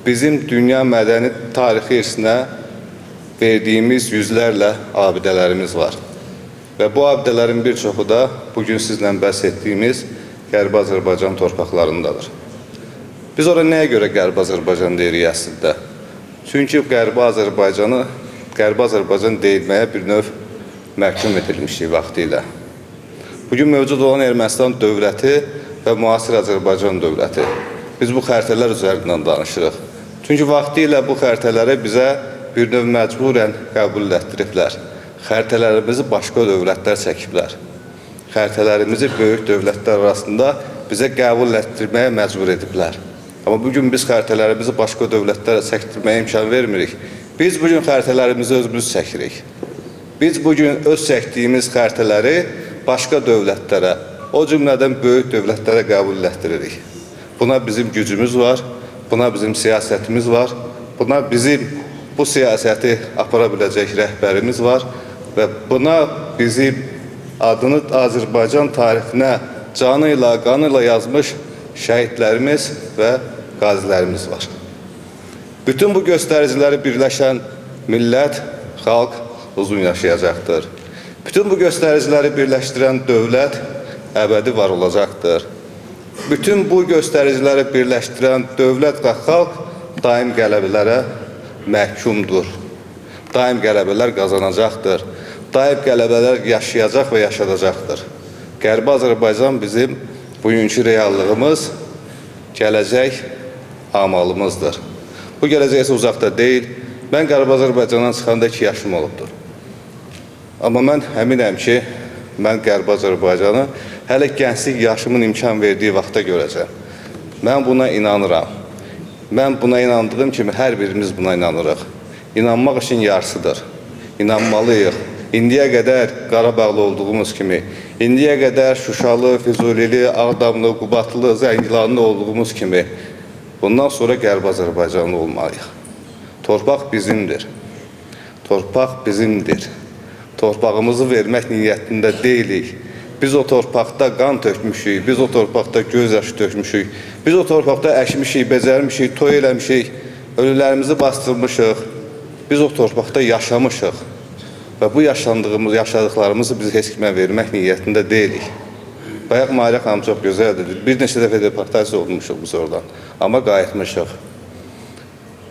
Bizim dünya mədəni tarixi irsinə verdiyimiz yüzlərlə abidələrimiz var. Və bu abidələrin bir çoxu da bugün sizlə bəhs etdiyimiz Qərbi Azərbaycan torpaqlarındadır. Biz ora nəyə görə Qərbi Azərbaycan deyirik əslində? Çünki Qərbi Azərbaycanı Qərbi Azərbaycan deyilməyə bir növ məhkum edilmişik vaxtı ilə. Bugün mövcud olan Ermənistan dövləti və müasir Azərbaycan dövləti. Biz bu xəritələr üzərindən danışırıq. Çünki vaxtı ilə bu xəritələri bizə bir növ məcburən qəbul etdiriblər. Xəritələrimizi başqa dövlətlər çəkiblər. Xəritələrimizi böyük dövlətlər arasında bizə qəbul etdirməyə məcbur ediblər. Amma bugün biz xəritələrimizi başqa dövlətlərə çəkdirməyə imkan vermirik. Biz bugün xəritələrimizi özümüz çəkirik. Biz bugün öz çəkdiyimiz xəritələri başqa dövlətlərə, o cümlədən böyük dövlətlərə qəbul etdiririk. Buna bizim gücümüz var, buna bizim siyasətimiz var, buna bizim bu siyasəti apara biləcək rəhbərimiz var və buna bizim adını Azərbaycan tarixinə canı ilə, qanı ilə yazmış şəhidlərimiz və qazilərimiz var. Bütün bu göstəriciləri birləşən millət, xalq uzun yaşayacaqdır. Bütün bu göstəriciləri birləşdirən dövlət əbədi var olacaqdır. Bütün bu göstəriciləri birləşdirən dövlət və xalq daim qələbələrə məhkumdur. Daim qələbələr qazanacaqdır. Daim qələbələr yaşayacaq və yaşadacaqdır. Qərbi Azərbaycan bizim bugünkü reallığımız, gələcək amalımızdır. Bu gələcək isə uzaqda deyil. Mən Qərbi Azərbaycandan çıxanda 2 yaşım olubdur. Amma mən əminəm ki, mən Qərbi Azərbaycanı hələ gənclik yaşımın imkan verdiyi vaxtda görəcəm. Mən buna inanıram. Mən buna inandığım kimi hər birimiz buna inanırıq. İnanmaq işin yarısıdır. İnanmalıyıq. İndiyə qədər Qarabağlı olduğumuz kimi, indiyə qədər Şuşalı, Füzulili, Ağdamlı, Qubadlı, Zəngilanlı olduğumuz kimi, bundan sonra Qərbi Azərbaycanlı olmalıyıq. Torpaq bizimdir. Torpaq bizimdir. Torpağımızı vermək niyyətində deyilik. Biz o torpaqda qan tökmüşük, biz o torpaqda göz yaşı tökmüşük, biz o torpaqda əkmişik, becərmişik, toy eləmişik, ölülərimizi bastırmışıq, biz o torpaqda yaşamışıq. Və bu yaşandığımız, yaşadıqlarımızı biz heç kimə vermək niyyətində deyilik. Bayaq Mahirə xanım çox gözəl dedi. Bir neçə dəfə deportasiya olmuşuq biz oradan, amma qayıtmışıq.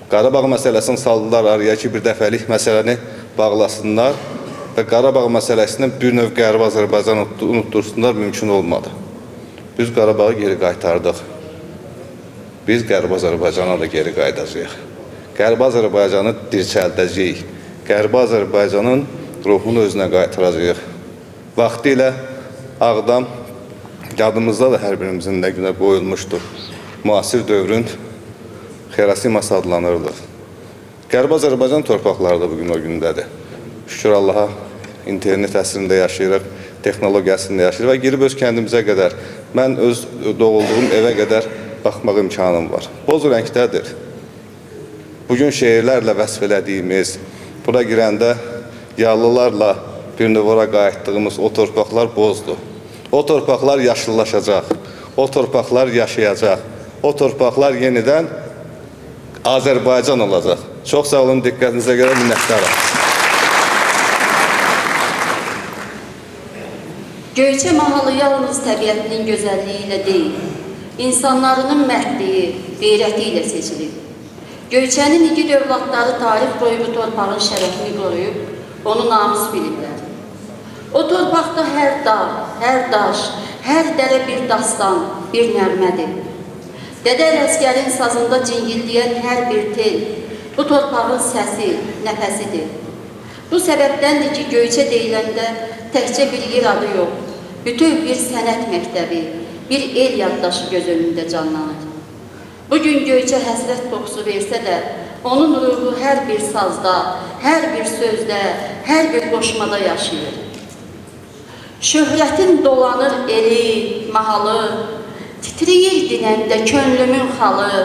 Qarabağ məsələsini saldılar araya ki, bir dəfəlik məsələni bağlasınlar və Qarabağ məsələsini bir növ Qərbi Azərbaycan unutdursunlar, mümkün olmadı. Biz Qarabağı geri qaytardıq. Biz Qərbi Azərbaycana da geri qayıdacağıq. Qərbi Azərbaycanı dirçəldəcəyik. Qərbi Azərbaycanın ruhunu özünə qaytaracağıq. Vaxtilə Ağdam yadımızda da hər birimizin nə günə qoyulmuşdur. Müasir dövrün Xerasiması adlanırdı. Qərbi Azərbaycan torpaqları da bugün o gündədir. Şükür Allaha, internet əsrində yaşayırıq, texnologiya əsrində yaşayırıq və girib öz kəndimizə qədər, mən öz doğulduğum evə qədər baxmaq imkanım var. Boz rəngdədir. Bugün şeirlərlə vəsf elədiyimiz, bura girəndə yallılarla bir növ ora qayıtdığımız o torpaqlar bozdur. O torpaqlar yaşıllaşacaq, o torpaqlar yaşayacaq, o torpaqlar yenidən Azərbaycan olacaq. Çox sağ olun, diqqətinizə görə minnətdaram. Göyçə mahalı yalnız təbiətinin gözəlliyi ilə deyil, insanlarının mərdliyi, qeyrəti ilə seçilib. Göyçənin igid övladları tarix boyu bu torpağın şərəfini qoruyub, onu namus biliblər. O torpaqda hər dağ, hər daş, hər dərə bir dastan, bir nəğmədir. Dədə Ələsgərin sazında cingildiyən hər bir tel, bu torpağın səsi, nəfəsidir. Bu səbəbdəndir ki, Göyçə deyiləndə təkcə bir yer adı yox, bütöv bir sənət məktəbi, bir el yaddaşı göz önündə canlanır. Bugün Göyçə həsrət qoxusu versə də, onun ruhu hər bir sazda, hər bir sözdə, hər bir qoşmada yaşayır. Şöhrətin dolanır eli, mahalı, titriyir dinəndə könlümün xalı,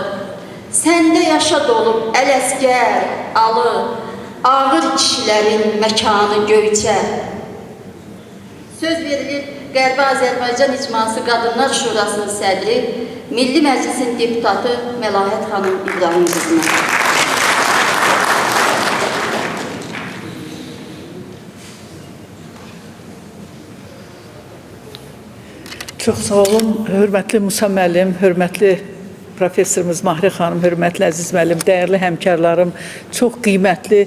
səndə yaşa dolub Ələsgər, alı, ağır kişilərin məkanı Göyçə. Söz verilir Qərbi Azərbaycan İcması Qadınlar Şurasının sədri, Milli Məclisin deputatı Məlahət xanım İbrahim qızına. Çox sağ olun, hörmətli Musa müəllim, hörmətli professorumuz Mahirə xanım, hörmətli Əziz müəllim, dəyərli həmkarlarım, çox qiymətli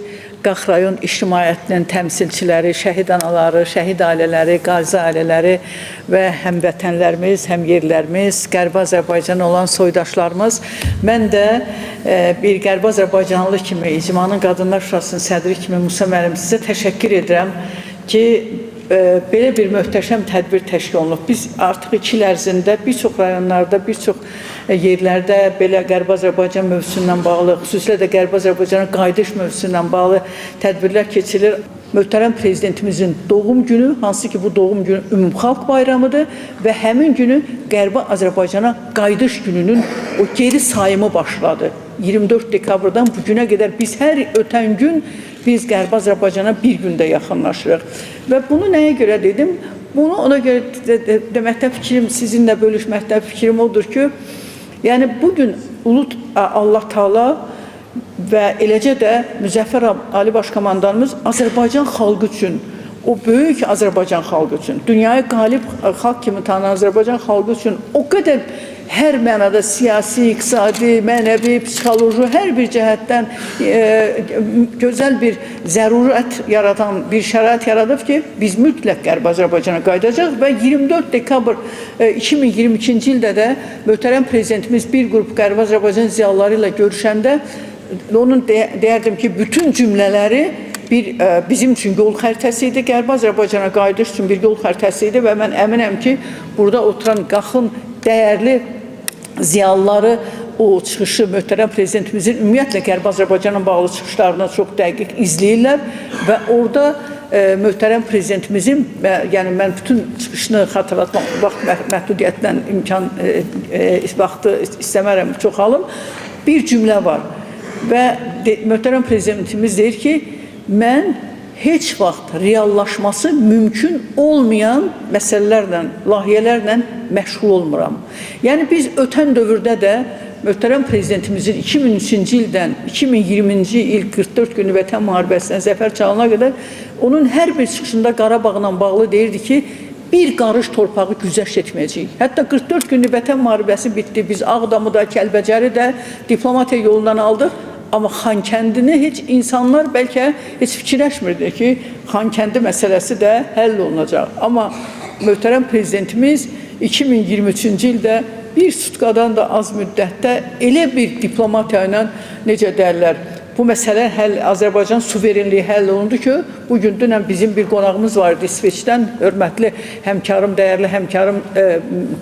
Qax rayon ictimaiyyətinin təmsilçiləri, şəhid anaları, şəhid ailələri, qazi ailələri və həmvətənlərimiz, həmyerlərimiz, Qərbi Azərbaycan olan soydaşlarımız. Mən də bir Qərbi Azərbaycanlı kimi, İcmanın Qadınlar Şurasının sədri kimi Musa müəllim sizə təşəkkür edirəm ki, belə bir möhtəşəm tədbir təşkil olunub. Biz artıq 2 il ərzində bir çox rayonlarda, bir çox yerlərdə belə Qərbi Azərbaycan mövzusu ilə bağlı, xüsusilə də Qərbi Azərbaycana qayıdış mövzusu ilə bağlı tədbirlər keçirilir. Möhtərəm Prezidentimizin doğum günü, hansı ki bu doğum günü ümumxalq bayramıdır və həmin günü Qərbi Azərbaycana qayıdış gününün o geri sayımı başladı. 24 dekabrdan bu günə qədər biz hər ötən gün biz Qərbi Azərbaycana bir gündə yaxınlaşırıq. Və bunu nəyə görə dedim? Bunu ona görə deməkdə fikrim, sizinlə bölüşməkdə fikrim odur ki, yəni bugün Ulu Allah Taala və eləcə də Müzəffər Ali Başkomandanımız Azərbaycan xalqı üçün, o böyük Azərbaycan xalqı üçün, dünyaya qalib xalq kimi tanınan Azərbaycan xalqı üçün o qədər hər mənada siyasi, iqtisadi, mənəvi, psixoloji, hər bir cəhətdən gözəl bir zərurət yaradan bir şərait yaradıb ki, biz mütləq Qərbi Azərbaycana qayıdacaq və 24 dekabr 2022-ci ildə də möhtərəm Prezidentimiz bir qrup Qərbi Azərbaycan ziyalıları ilə görüşəndə Onun deyərdim ki, bütün cümlələri bir bizim üçün yol xəritəsi idi. Qərbi Azərbaycana qayıdış üçün bir yol xəritəsi idi və mən əminəm ki, burada oturan QAX-ın dəyərli ziyalıları o çıxışı möhtərəm prezidentimizin ümumiyyətlə Qərbi Azərbaycanla bağlı çıxışlarını çox dəqiq izləyirlər və orada möhtərəm prezidentimizin, yəni mən bütün çıxışını xatırlatmaq vaxt məhdudiyyətindən imkan vaxtı istəmərəm çox alım. Bir cümlə var və möhtərəm prezidentimiz deyir ki, mən heç vaxt reallaşması mümkün olmayan məsələlərlə, layihələrlə məşğul olmuram. Yəni biz ötən dövrdə də möhtərəm prezidentimizin 2003-cü ildən 2020-ci il 44 günlük Vətən müharibəsindən zəfər çalana qədər onun hər bir çıxışında Qarabağla bağlı deyirdi ki, bir qarış torpağı güzəşt etməyəcəyik. Hətta 44 günlük Vətən müharibəsi bitdi. Biz Ağdamı da, Kəlbəcəri də diplomatiya yolundan aldıq. Amma Xankəndini heç insanlar bəlkə heç fikirləşmirdi ki, Xankəndi məsələsi də həll olunacaq. Amma möhtərəm prezidentimiz 2023-cü ildə bir sutkadan da az müddətdə elə bir diplomatiya ilə, necə deyərlər, bu məsələ həll, Azərbaycan suverenliyi həll olundu ki, bugün dünən bizim bir qonağımız var idi İsveçdən, hörmətli həmkarım, dəyərli həmkarım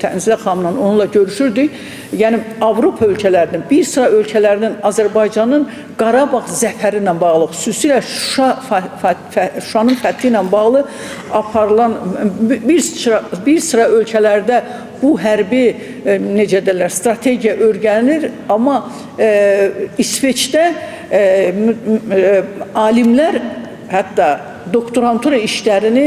Tənzilə xanımla onunla görüşürdük. Yəni Avropa ölkələrinin, bir sıra ölkələrinin Azərbaycanın Qarabağ zəfəri ilə bağlı, xüsusilə Şuşanın fəthi ilə bağlı aparılan bir sıra ölkələrdə bu hərbi, necə deyirlər, strategiya öyrənilir, amma İsveçdə alimlər hətta doktorantura işlərini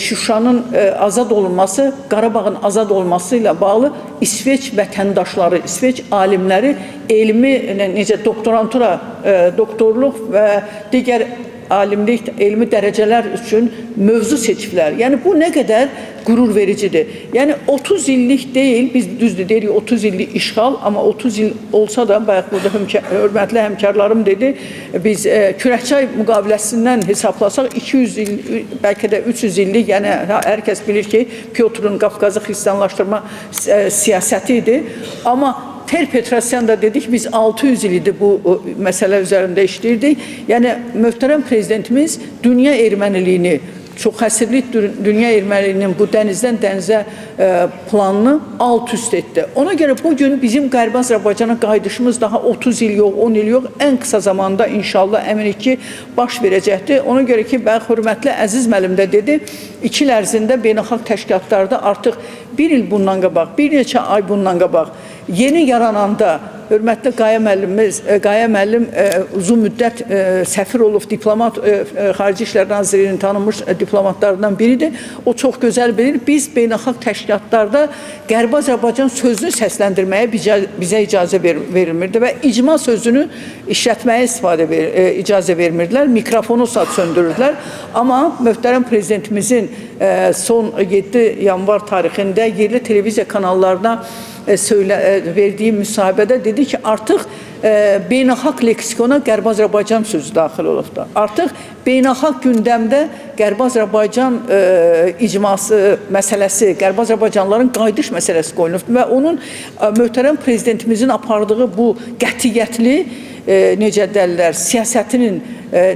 Şuşanın azad olunması, Qarabağın azad olması ilə bağlı İsveç vətəndaşları, İsveç alimləri elmi, necə doktorantura, doktorluq və digər alimlik, elmi dərəcələr üçün mövzu seçiblər. Yəni bu nə qədər qürur vericidir. Yəni 30 illik deyil, biz düzdür deyirik 30 illik işğal, amma 30 il olsa da, bayaq burada hörmətli həmkarlarım dedi, biz Kürəkçay müqaviləsindən hesablasaq 200 il, bəlkə də 300 illik, yəni hər kəs bilir ki, Pyotrun Qafqazı xristianlaşdırma siyasəti idi. Amma Ter Petrosyan da dedik, biz 600 il idi bu məsələ üzərində işləyirdik. Yəni möhtərəm prezidentimiz dünya erməniliyini, çox əsrlik dünya erməniliyinin bu dənizdən dənizə planını alt üst etdi. Ona görə bugün bizim Qərbi Azərbaycana qayıdışımız daha 30 il yox, 10 il yox, ən qısa zamanda inşallah əminik ki, baş verəcəkdir. Ona görə ki, bəy, hörmətli Əziz müəllim də dedi, 2 il ərzində beynəlxalq təşkilatlarda artıq bir il bundan qabaq, bir neçə ay bundan qabaq yeni yarananda hörmətli Qayə müəllimimiz, Qayə müəllim uzun müddət səfir olub, diplomat, Xarici İşlər Nazirliyinin tanınmış diplomatlarından biridir. O çox gözəl bilir. Biz beynəlxalq təşkilatlarda Qərbi Azərbaycan sözünü səsləndirməyə bizə icazə verilmirdi və icma sözünü işlətməyə icazə vermirdilər. Mikrofonu söndürürdülər. Amma möhtərəm prezidentimizin son 7 yanvar tarixində yerli televiziya kanallarına verdiyi müsahibədə dedi ki, artıq beynəlxalq leksikona Qərbi Azərbaycan sözü daxil olubdur. Artıq beynəlxalq gündəmdə Qərbi Azərbaycan icması məsələsi, Qərbi Azərbaycanlıların qayıdış məsələsi qoyulubdur və onun möhtərəm prezidentimizin apardığı bu qətiyyətli, necə deyirlər, siyasətinin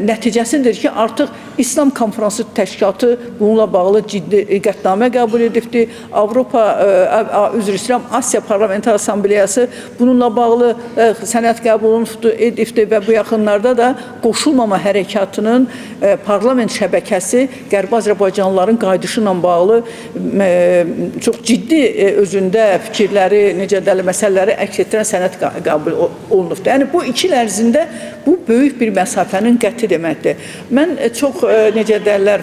nəticəsidir ki, artıq İslam Konfransı Təşkilatı bununla bağlı ciddi qətnamə qəbul edibdir. Avropa, üzr istəyirəm, Asiya Parlamenter Assambleyası bununla bağlı sənəd qəbul edibdir və bu yaxınlarda da Qoşulmama Hərəkatının parlament şəbəkəsi Qərbi Azərbaycanlıların qayıdışı ilə bağlı çox ciddi özündə fikirləri, necə deyirlər, məsələləri əks etdirən sənəd qəbul olunubdur. Yəni bu 2 il ərzində bu böyük bir məsafənin qəti deməkdir. Mən çox, necə deyərlər,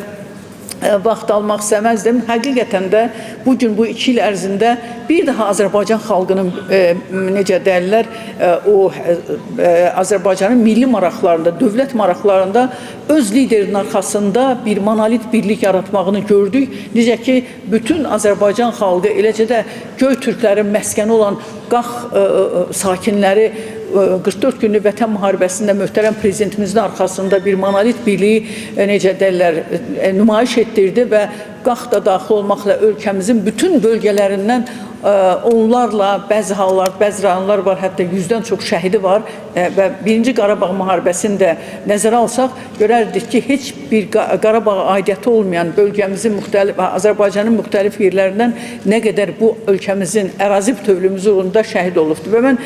vaxt almaq istəməzdim. Həqiqətən də bugün bu 2 il ərzində bir daha Azərbaycan xalqının, necə deyərlər, o Azərbaycanın milli maraqlarında, dövlət maraqlarında öz liderinin arxasında bir monolit birlik yaratmağını gördük. Necə ki, bütün Azərbaycan xalqı, eləcə də Göy Türklərin məskəni olan Qax sakinləri 44 günlük Vətən müharibəsində möhtərəm prezidentimizin arxasında bir monolit birliyi, necə deyirlər, nümayiş etdirdi və Qax da daxil olmaqla ölkəmizin bütün bölgələrindən onlarla bəzi hallar, bəzi rayonlar var, hətta 100-dən çox şəhidi var və Birinci Qarabağ müharibəsini də nəzərə alsaq, görərdik ki, heç bir Qarabağa aidiyyəti olmayan bölgəmizin müxtəlif, Azərbaycanın müxtəlif yerlərindən nə qədər bu ölkəmizin ərazi bütövlüyümüz uğrunda şəhid olubdur. Və mən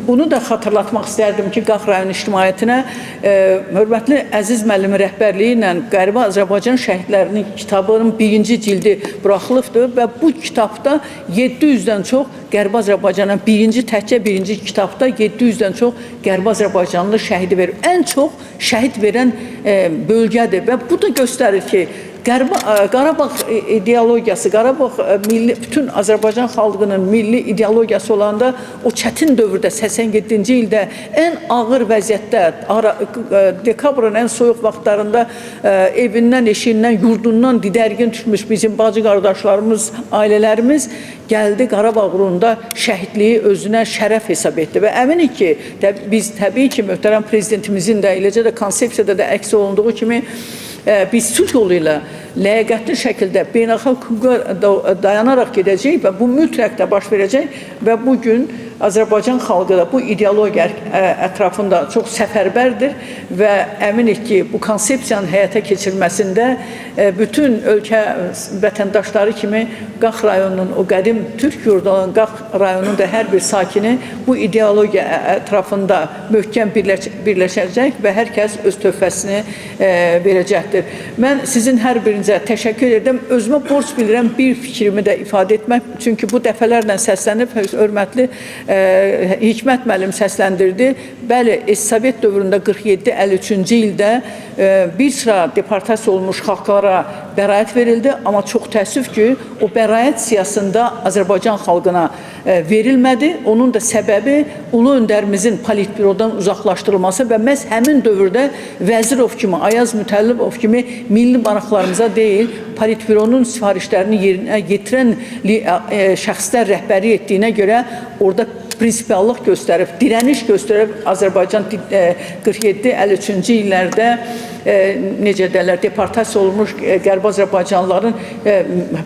bunu da xatırlatmaq istərdim ki, Qax rayon ictimaiyyətinə hörmətli Əziz müəllimin rəhbərliyi ilə Qərbi Azərbaycan şəhidlərinin kitabının birinci cildi buraxılıbdır və bu kitabda 700-dən çox Qərbi Azərbaycanın təkcə birinci kitabda 700-dən çox Qərbi Azərbaycanlı şəhidi verir. Ən çox şəhid verən bölgədir və bu da göstərir ki, Qarabağ ideologiyası, Qarabağ milli, bütün Azərbaycan xalqının milli ideologiyası olanda o çətin dövrdə, 87-ci ildə ən ağır vəziyyətdə, dekabrın ən soyuq vaxtlarında evindən, eşiyindən, yurdundan didərgin düşmüş bizim bacı qardaşlarımız, ailələrimiz gəldi Qarabağ uğrunda şəhidliyi özünə şərəf hesab etdi. Və əminik ki, biz təbii ki, möhtərəm prezidentimizin də, eləcə də konsepsiyada da əks olunduğu kimi biz sülh yolu ilə ləyaqətli şəkildə beynəlxalq hüquqa dayanaraq gedəcəyik və bu mütləq də baş verəcək və bugün Azərbaycan xalqı da bu ideologiya ətrafında çox səfərbərdir və əminik ki, bu konsepsiyanın həyata keçirilməsində bütün ölkə vətəndaşları kimi Qax rayonunun, o qədim türk yurdu olan Qax rayonunun da hər bir sakini bu ideologiya ətrafında möhkəm birləşəcək və hər kəs öz töhfəsini verəcəkdir. Mən sizin hər birinizə təşəkkür edirəm. Özümə borc bilirəm bir fikrimi də ifadə etmək, çünki bu dəfələrlə səslənib, hörmətli Hikmət müəllim səsləndirdi. Bəli, Sovet dövründə 47-53-cü ildə bir sıra deportasiya olmuş xalqlara bəraət verildi, amma çox təəssüf ki, o bəraət siyasında Azərbaycan xalqına verilmədi. Onun da səbəbi Ulu Öndərimizin politbürodan uzaqlaşdırılması və məhz həmin dövrdə Vəzirov kimi, Ayaz Mütəllibov kimi milli maraqlarımıza deyil, politbüronun sifarişlərini yerinə yetirən şəxslər rəhbəri etdiyinə görə orada prinsipiallıq göstərib, dirəniş göstərib Azərbaycan 47-53-cü illərdə necə deyərlər, deportasiya olmuş Qərbi Azərbaycanlıların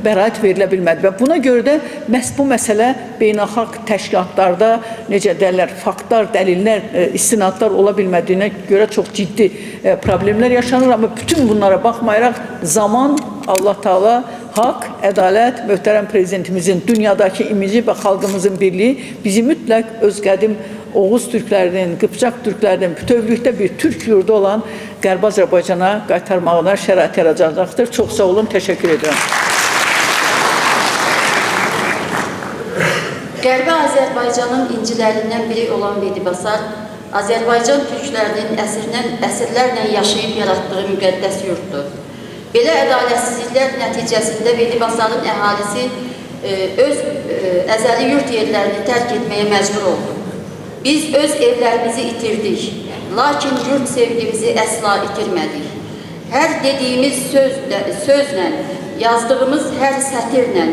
bəraət verilə bilmədi və buna görə də məhz bu məsələ beynəlxalq təşkilatlarda necə deyərlər, faktlar, dəlillər, istinadlar ola bilmədiyinə görə çox ciddi problemlər yaşanır, amma bütün bunlara baxmayaraq zaman, Allah Teala, haqq, ədalət, möhtərəm prezidentimizin dünyadakı imici və xalqımızın birliyi bizi mütləq öz qədim Oğuz türklərinin, Qıpçaq türklərinin bütövlükdə bir türk yurdu olan Qərbi Azərbaycana qaytarmağına şərait yaradacaqdır. Çox sağ olun, təşəkkür edirəm. Qərbi Azərbaycanın incilərindən biri olan Vedibasar, Azərbaycan türklərinin əsrlərlə yaşayıb yaratdığı müqəddəs yurddur. Belə ədalətsizliklər nəticəsində Vedibasarın əhalisi öz əzəli yurt yerlərini tərk etməyə məcbur oldu. Biz öz evlərimizi itirdik, lakin yurt sevgimizi əsla itirmədik. Hər dediyimiz sözlə, yazdığımız hər sətirlə,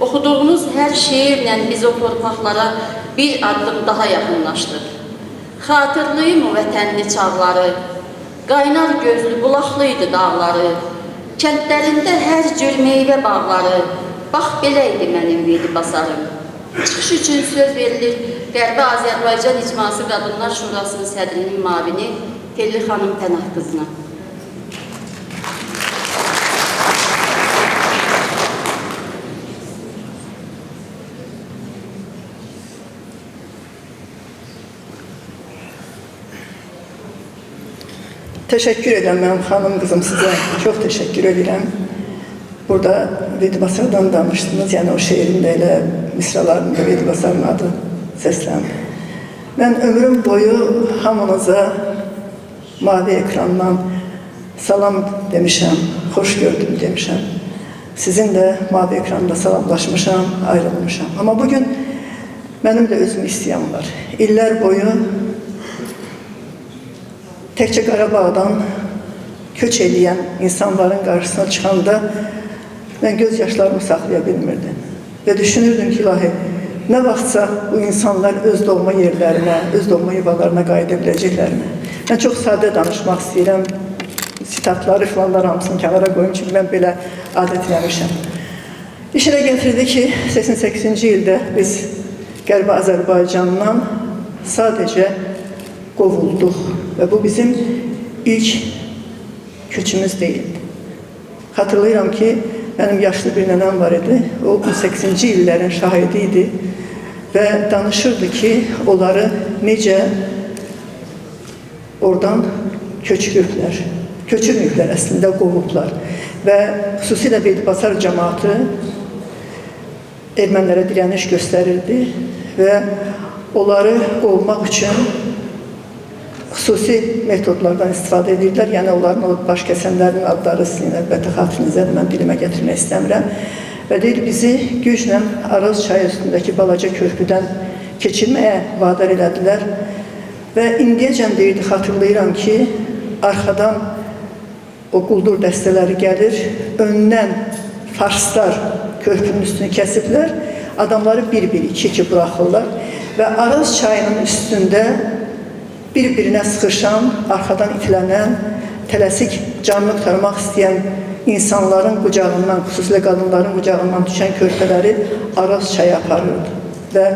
oxuduğumuz hər şeirlə biz o torpaqlara bir addım daha yaxınlaşdıq. Xatırlayım o vətənli çağları, qaynar gözlü bulaqlıydı dağları, kəndlərində hər cür meyvə bağları, bax belə idi mənim Vedibasarım. Çıxış üçün söz verilir Qərbi Azərbaycan İcması Qadınlar Şurasının sədrinin mavini Telli xanım Pənah qızına. Təşəkkür edirəm mənim xanım qızım sizə. Çox təşəkkür edirəm. Burada Vedibasardan danışdınız, yəni o şeirin də elə misralarında Vedibasarın adı səsləndi. Mən ömrüm boyu hamınıza mavi ekrandan salam demişəm, xoş gördüm demişəm. Sizin də mavi ekranda salamlaşmışam, ayrılmışam. Amma bugün mənim də özümü istəyən var. İllər boyu təkcə Qarabağdan köç eləyən insanların qarşısına çıxanda mən göz yaşlarımı saxlaya bilmirdim. Və düşünürdüm ki, ilahi, nə vaxtsa bu insanlar öz doğma yerlərinə, öz doğma yuvalarına qayıda biləcəklərmi? Mən çox sadə danışmaq istəyirəm, sitatları filanlar hamısını kənara qoyum, çünki mən belə adət eləmişəm. İş elə gətirdi ki, 88-ci ildə biz Qərbi Azərbaycandan sadəcə qovulduq və bu bizim ilk köçümüz deyildi. Xatırlayıram ki, mənim yaşlı bir nənəm var idi, o 18-ci illərin şahidi idi və danışırdı ki, onları necə oradan köçürüblər. Köçürməyiblər, əslində qovublar. Və xüsusilə Vedibasar cəmaatı ermənilərə dirəniş göstərirdi və onları qovmaq üçün xüsusi metodlardan istifadə edirdilər. Yəni, onların o baş kəsənlərin adları sizin əlbəttə xatirinizədir, mən dilimə gətirmək istəmirəm. Və deyir, bizi güclə Araz çayı üstündəki balaca körpüdən keçirməyə vadar elədilər. Və indiyəcən deyirdi, xatırlayıram ki, arxadan o quldur dəstələri gəlir, öndən farslar körpünün üstünü kəsiblər, adamları bir-bir, iki-iki buraxırlar və Araz çayının üstündə bir-birinə sıxışan, arxadan itilənən, tələsik canını qurtarmaq istəyən insanların qucağından, xüsusilə qadınların qucağından düşən körpələri Araz çayı aparırdı. Və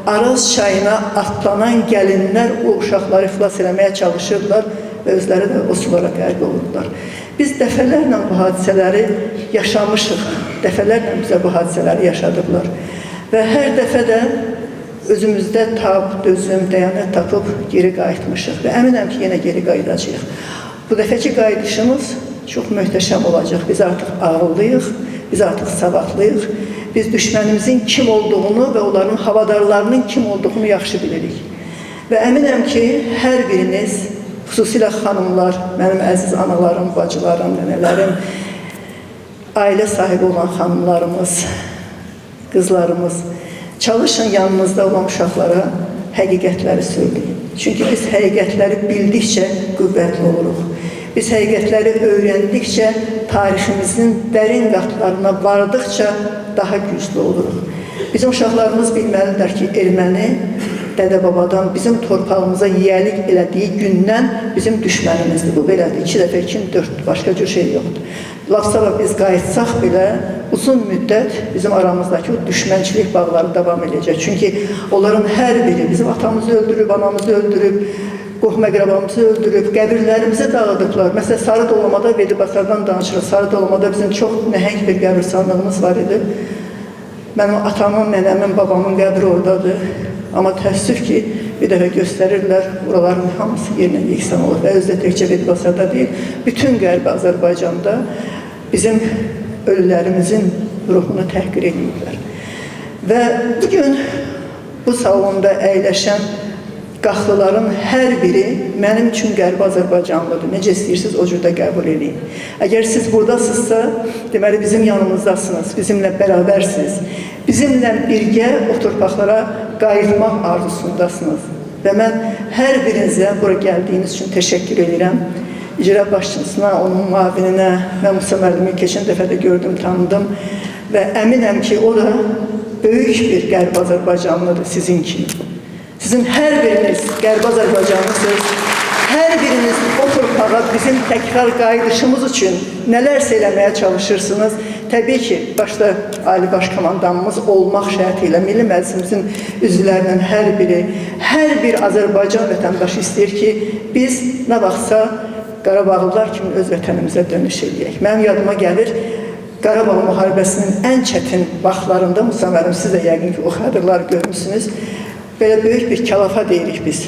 Araz çayına atlanan gəlinlər o uşaqları xilas eləməyə çalışırdılar və özləri də o sulara qərq olurdular. Biz dəfələrlə bu hadisələri yaşamışıq, dəfələrlə bizə bu hadisələri yaşadıblar. Və hər dəfə də özümüzdə tab, dözüm, dəyanət tapıb geri qayıtmışıq və əminəm ki, yenə geri qayıdacağıq. Bu dəfəki qayıdışımız çox möhtəşəm olacaq. Biz artıq ağıllıyıq, biz artıq savadlıyıq. Biz düşmənimizin kim olduğunu və onların havadarlarının kim olduğunu yaxşı bilirik. Və əminəm ki, hər biriniz, xüsusilə xanımlar, mənim əziz analarım, bacılarım, nənələrim, ailə sahibi olan xanımlarımız, qızlarımız, çalışın yanınızda olan uşaqlara həqiqətləri söyləyin. Çünki biz həqiqətləri bildikcə qüvvətli oluruq. Biz həqiqətləri öyrəndikcə, tariximizin dərin qatlarına vardıqca daha güclü oluruq. Bizim uşaqlarımız bilməlidirlər ki, erməni dədə-babadan bizim torpağımıza yiyəlik elədiyi gündən bizim düşmənimizdir. Bu belədir. 2 dəfə 2, 4, başqa cür şey yoxdur. Lap sabah biz qayıtsaq belə uzun müddət bizim aramızdakı o düşmənçilik bağları davam edəcək. Çünki onların hər biri bizim atamızı öldürüb, anamızı öldürüb, qohum əqrabamızı öldürüb, qəbirlərimizi dağıdıblar. Məsələn, Sarı Dolamada, Vedibasardan danışırıq. Sarı Dolamada bizim çox nəhəng bir qəbirstanlığımız var idi. Mənim atamın, nənəmin, babamın qəbri oradadır. Amma təəssüf ki, bir dəfə göstərirlər, oraların hamısı yerlə yeksan olur. Və özü də təkcə Vedibasarda deyil, bütün Qərbi Azərbaycanda bizim ölülərimizin ruhunu təhqir ediblər. Və bugün bu salonda əyləşən Qaxlıların hər biri mənim üçün Qərbi Azərbaycanlıdır. Necə istəyirsiniz, o cür də qəbul edin. Əgər siz buradasınızsa, deməli bizim yanımızdasınız, bizimlə bərabərsiniz. Bizimlə birgə o torpaqlara qayıtmaq arzusundasınız. Və mən hər birinizə bura gəldiyiniz üçün təşəkkür edirəm. İcra başçısına, onun müavininə, mən Musa müəllimi keçən dəfə də gördüm, tanıdım və əminəm ki, o da böyük bir Qərbi Azərbaycanlıdır sizin kimi. Sizin hər biriniz Qərbi Azərbaycanlısınız, hər biriniz o torpağa bizim təkrar qayıdışımız üçün nələrsə eləməyə çalışırsınız. Təbii ki, başda Ali Baş Komandanımız olmaq şərti ilə Milli Məclisimizin üzvlərinin hər biri, hər bir Azərbaycan vətəndaşı istəyir ki, biz nə vaxtsa Qarabağlılar kimi öz vətənimizə dönüş eləyək. Mənim yadıma gəlir, Qarabağ müharibəsinin ən çətin vaxtlarında, Musa müəllim, siz də yəqin ki, o xadırları görmüsünüz, belə böyük bir kalafa deyirik biz.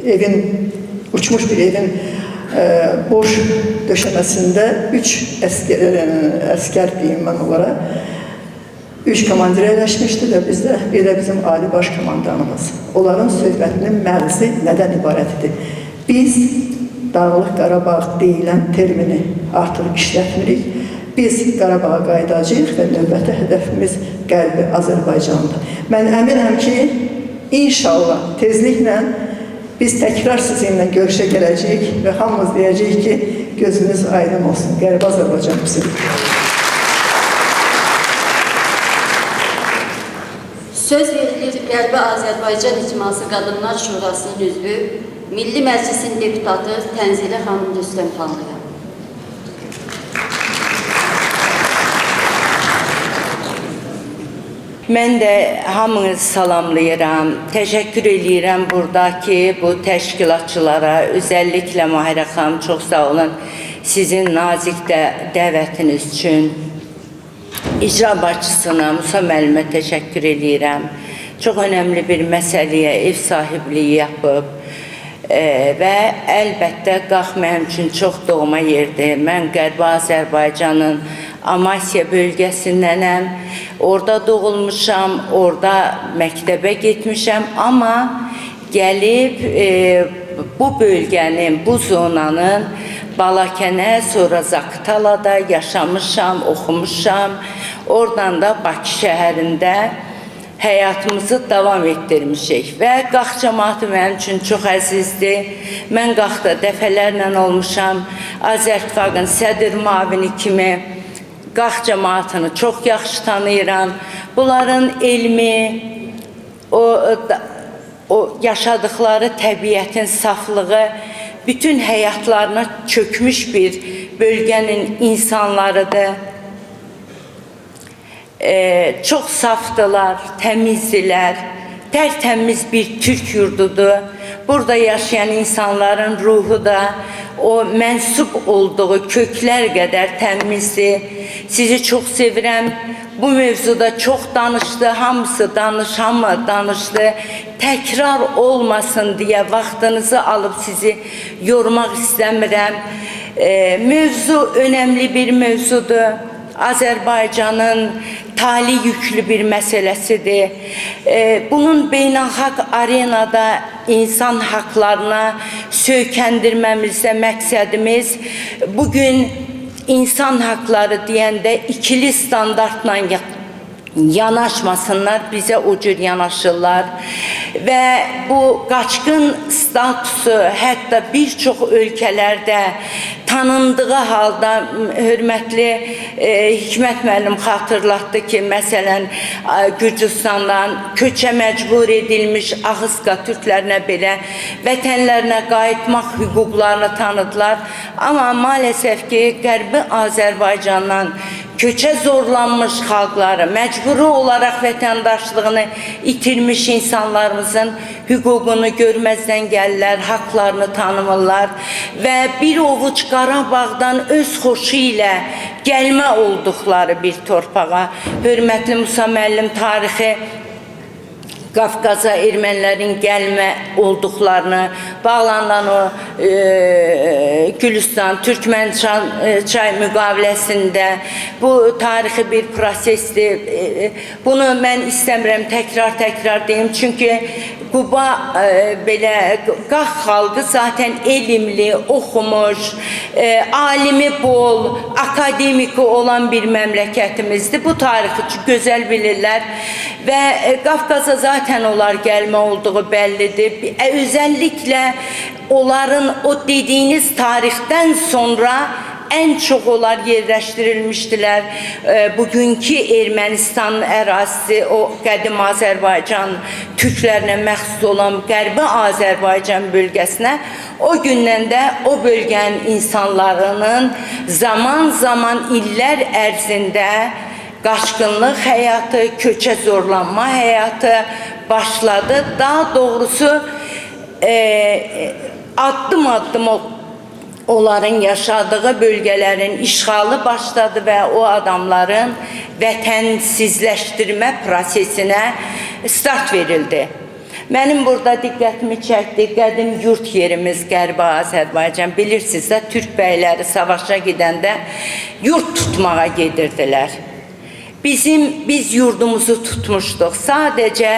Evin, uçmuş bir evin boş döşəməsində 3 əskər deyim mən onlara, 3 komandir əyləşmişdi və bizdə bir də bizim Ali Baş Komandanımız. Onların söhbətinin məğzi nədən ibarət idi? Biz Dağlıq Qarabağ deyilən termini artıq işlətmirik. Biz Qarabağa qayıdacağıq və növbəti hədəfimiz Qərbi Azərbaycandır. Mən əminəm ki, İnşallah tezliklə biz təkrar sizinlə görüşə gələcəyik və hamımız deyəcəyik ki, gözünüz aydın olsun. Qərbi Azərbaycan bizim. Söz verilir Qərbi Azərbaycan İcması Qadınlar Şurasının üzvü, Milli Məclisin deputatı Tənzilə xanım Rüstəmxanlıya. Mən də hamınızı salamlayıram. Təşəkkür eləyirəm buradakı bu təşkilatçılara, özəlliklə Mahirə xanım, çox sağ olun sizin nazik də dəvətiniz üçün. İcra başçısına, Musa müəllimə təşəkkür eləyirəm. Çox önəmli bir məsələyə ev sahibliyi yapıb. Və əlbəttə Qax mənim üçün çox doğma yerdir. Mən Qərbi Azərbaycanın Amasya bölgəsindənəm. Orada doğulmuşam, orada məktəbə getmişəm, amma gəlib bu bölgənin, bu zonanın Balakənə, sonra Zaqatalada yaşamışam, oxumuşam. Oradan da Bakı şəhərində həyatımızı davam etdirmişik və Qax cəmaatı mənim üçün çox əzizdir. Mən Qaxda dəfələrlə olmuşam. Azərtfaqın sədr müavini kimi Qax cəmaatını çox yaxşı tanıyıram. Bunların elmi, o yaşadıkları təbiətin saflığı bütün həyatlarına çökmüş bir bölgənin insanlarıdır. Çox safdılar, təmizdilər, tərtəmiz bir Türk yurdudur. Burada yaşayan insanların ruhu da o mənsub olduğu köklər qədər təmizdir. Sizi çox sevirəm. Bu mövzuda çox danışdı, hamısı hamı danışdı. Təkrar olmasın deyə vaxtınızı alıb sizi yormaq istəmirəm. Mövzu önəmli bir mövzudur. Azərbaycanın tali yüklü bir məsələsidir. Bunun beynəlxalq arenada insan haqlarına söykəndirməmizdə məqsədimiz bugün insan haqları deyəndə ikili standartla yanaşmasınlar, bizə o cür yanaşırlar və bu qaçqın statusu hətta bir çox ölkələrdə tanındığı halda hörmətli Hikmət müəllim xatırlatdı ki, məsələn, Gürcüstandan köçə məcbur edilmiş Ahıska türklərinə belə vətənlərinə qayıtmaq hüquqlarını tanıdılar. Amma maalesef ki, Qərbi Azərbaycandan köçə zorlanmış xalqları, məcburi olaraq vətəndaşlığını itirmiş insanlarımızın hüququnu görməzdən gəlirlər, haqlarını tanımırlar və bir ovuc Qarabağdan öz xoşu ilə gəlmə olduqları bir torpağa. Hörmətli Musa müəllim tarixi Qafqaza ermənilərin gəlmə olduqlarını, bağlanılan o Gülüstan, Türkmənçay müqaviləsində bu tarixi bir prosesdir. Bunu mən istəmirəm təkrar-təkrar deyim, çünki Quba belə Qax xalqı zaten elmli, oxumuş, alimi bol, akademiki olan bir məmləkətimizdir. Bu tarixi gözəl bilirlər və Qafqaza zaten onlar gəlmə olduğu bəllidir. Özellikle onların o dediyiniz tarixdən sonra ən çox onlar yerləşdirilmişdilər. Bugünkü Ermənistanın ərazisi, o qədim Azərbaycan türklərinə məxsus olan Qərbi Azərbaycan bölgəsinə, o gündən də o bölgənin insanlarının zaman-zaman illər ərzində qaçqınlıq həyatı, köçə zorlanma həyatı başladı. Daha doğrusu addım-addım onların yaşadığı bölgələrin işğalı başladı və o adamların vətənsizləşdirmə prosesinə start verildi. Mənim burada diqqətimi çəkdi qədim yurt yerimiz Qərbi Azərbaycan. Bilirsiniz də, türk bəyləri savaşa gedəndə yurt tutmağa gedirdilər. Biz yurdumuzu tutmuşduq. Sadəcə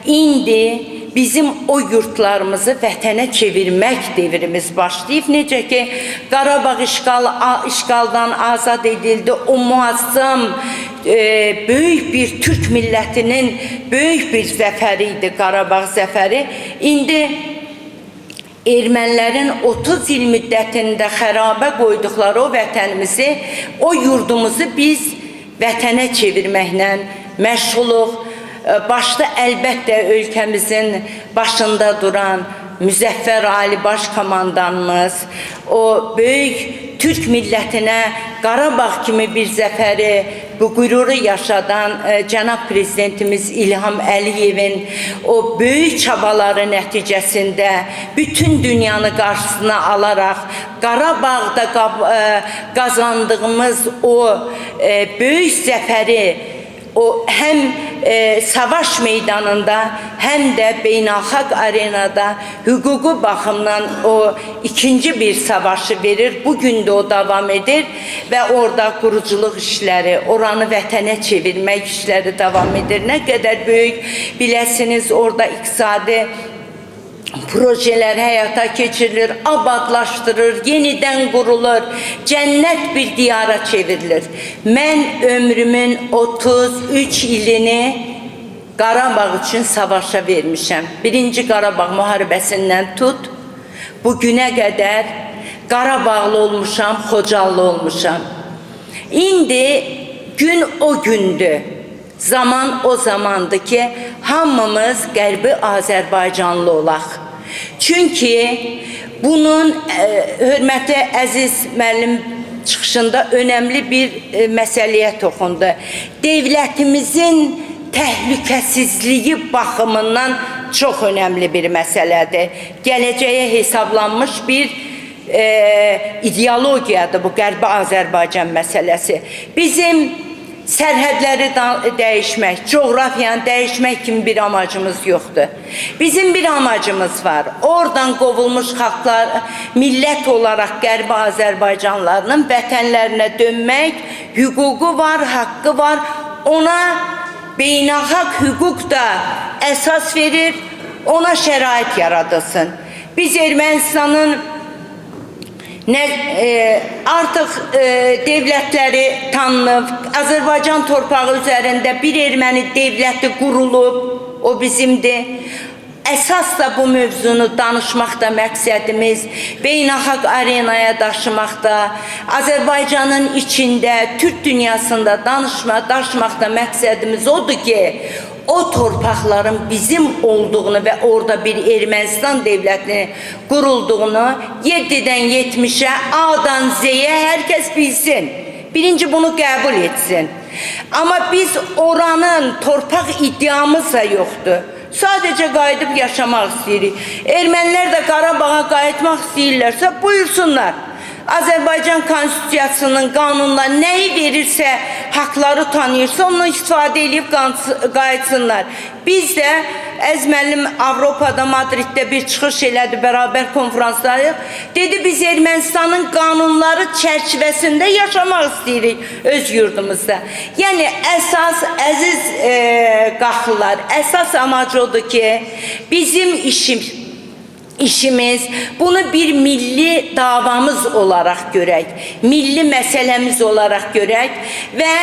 indi bizim o yurtlarımızı vətənə çevirmək devrimiz başlayıb. Necə ki, Qarabağ işğaldan azad edildi, o muazzam böyük bir Türk millətinin böyük bir zəfəri idi Qarabağ zəfəri. İndi ermənilərin 30 il müddətində xərabə qoyduqları o vətənimizi, o yurdumuzu biz vətənə çevirməklə məşğuluq. Başda əlbəttə ölkəmizin başında duran Müzəffər Ali Baş Komandanımız, o böyük Türk millətinə Qarabağ kimi bir zəfəri bu qüruru yaşadan cənab prezidentimiz İlham Əliyevin o böyük çabaları nəticəsində bütün dünyanı qarşısına alaraq Qarabağda qazandığımız o böyük zəfəri o həm savaş meydanında, həm də beynəlxalq arenada hüquqi baxımdan o ikinci bir savaşı verir. Bugün də o davam edir və orada quruculuq işləri, oranı vətənə çevirmək işləri davam edir. Nə qədər böyük, biləsiniz, orada iqtisadi projelər həyata keçirilir, abadlaşdırır, yenidən qurulur, cənnət bir diyara çevrilir. Mən ömrümün 33 ilini Qarabağ üçün savaşa vermişəm. Birinci Qarabağ müharibəsindən tut, bu günə qədər Qarabağlı olmuşam, Xocallı olmuşam. İndi gün o gündür. Zaman o zamandır ki, hamımız Qərbi Azərbaycanlı olaq. Çünki bunun hörmətli əziz müəllim çıxışında önəmli bir məsələyə toxundu. Devlətimizin təhlükəsizliyi baxımından çox önəmli bir məsələdir. Gələcəyə hesablanmış bir ideologiyadır bu Qərbi Azərbaycan məsələsi. Bizim sərhədləri dəyişmək, coğrafiyanı dəyişmək kimi bir amacımız yoxdur. Bizim bir amacımız var. Oradan qovulmuş xalqlar, millət olaraq Qərbi Azərbaycanlarının vətənlərinə dönmək hüququ var, haqqı var. Ona beynəlxalq hüquq da əsas verir, ona şərait yaradılsın. Biz Ermənistanın artıq devlətləri tanınıb, Azərbaycan torpağı üzərində bir erməni devləti qurulub, o bizimdir. Əsas da bu mövzunu danışmaqda məqsədimiz, beynəlxalq arenaya daşımaqda, Azərbaycanın içində, Türk dünyasında daşımaqda məqsədimiz odur ki, o torpaqların bizim olduğunu və orada bir Ermənistan devlətinin qurulduğunu 7-dən 70-ə, A-dan Z-yə hər kəs bilsin. Birinci bunu qəbul etsin. Amma biz oranın torpaq iddiamız da yoxdur. Sadəcə qayıdıb yaşamaq istəyirik. Ermənilər də Qarabağa qayıtmaq istəyirlərsə, buyursunlar. Azərbaycan Konstitusiyasının qanunları nəyi verirsə, haqları tanıyırsa, ondan istifadə edib qayıtsınlar. Biz də, Əziz müəllim Avropada, Madriddə bir çıxış elədi, bərabər konferansdayıq. Dedi, biz Ermənistanın qanunları çərçivəsində yaşamaq istəyirik öz yurdumuzda. Yəni, əsas, əziz qaxlılar, əsas amacı odur ki, bizim işimiz, bunu bir milli davamız olaraq görək, milli məsələmiz olaraq görək və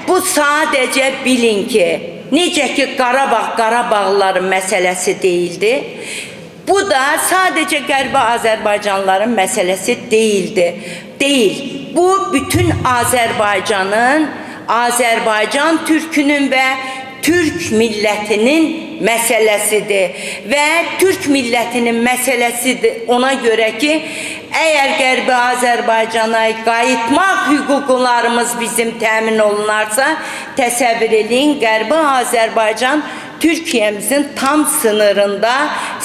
bu sadəcə bilin ki, necə ki Qarabağ, Qarabağlıların məsələsi deyildi, bu da sadəcə Qərbi Azərbaycanlıların məsələsi deyildi. Deyil. Bu, bütün Azərbaycanın, Azərbaycan Türkünün və Türk millətinin məsələsidir və Türk millətinin məsələsidir ona görə ki, əgər Qərbi Azərbaycana qayıtmaq hüquqlarımız bizim təmin olunarsa, təsəvvür eləyin, Qərbi Azərbaycan Türkiyəmizin tam sınırında,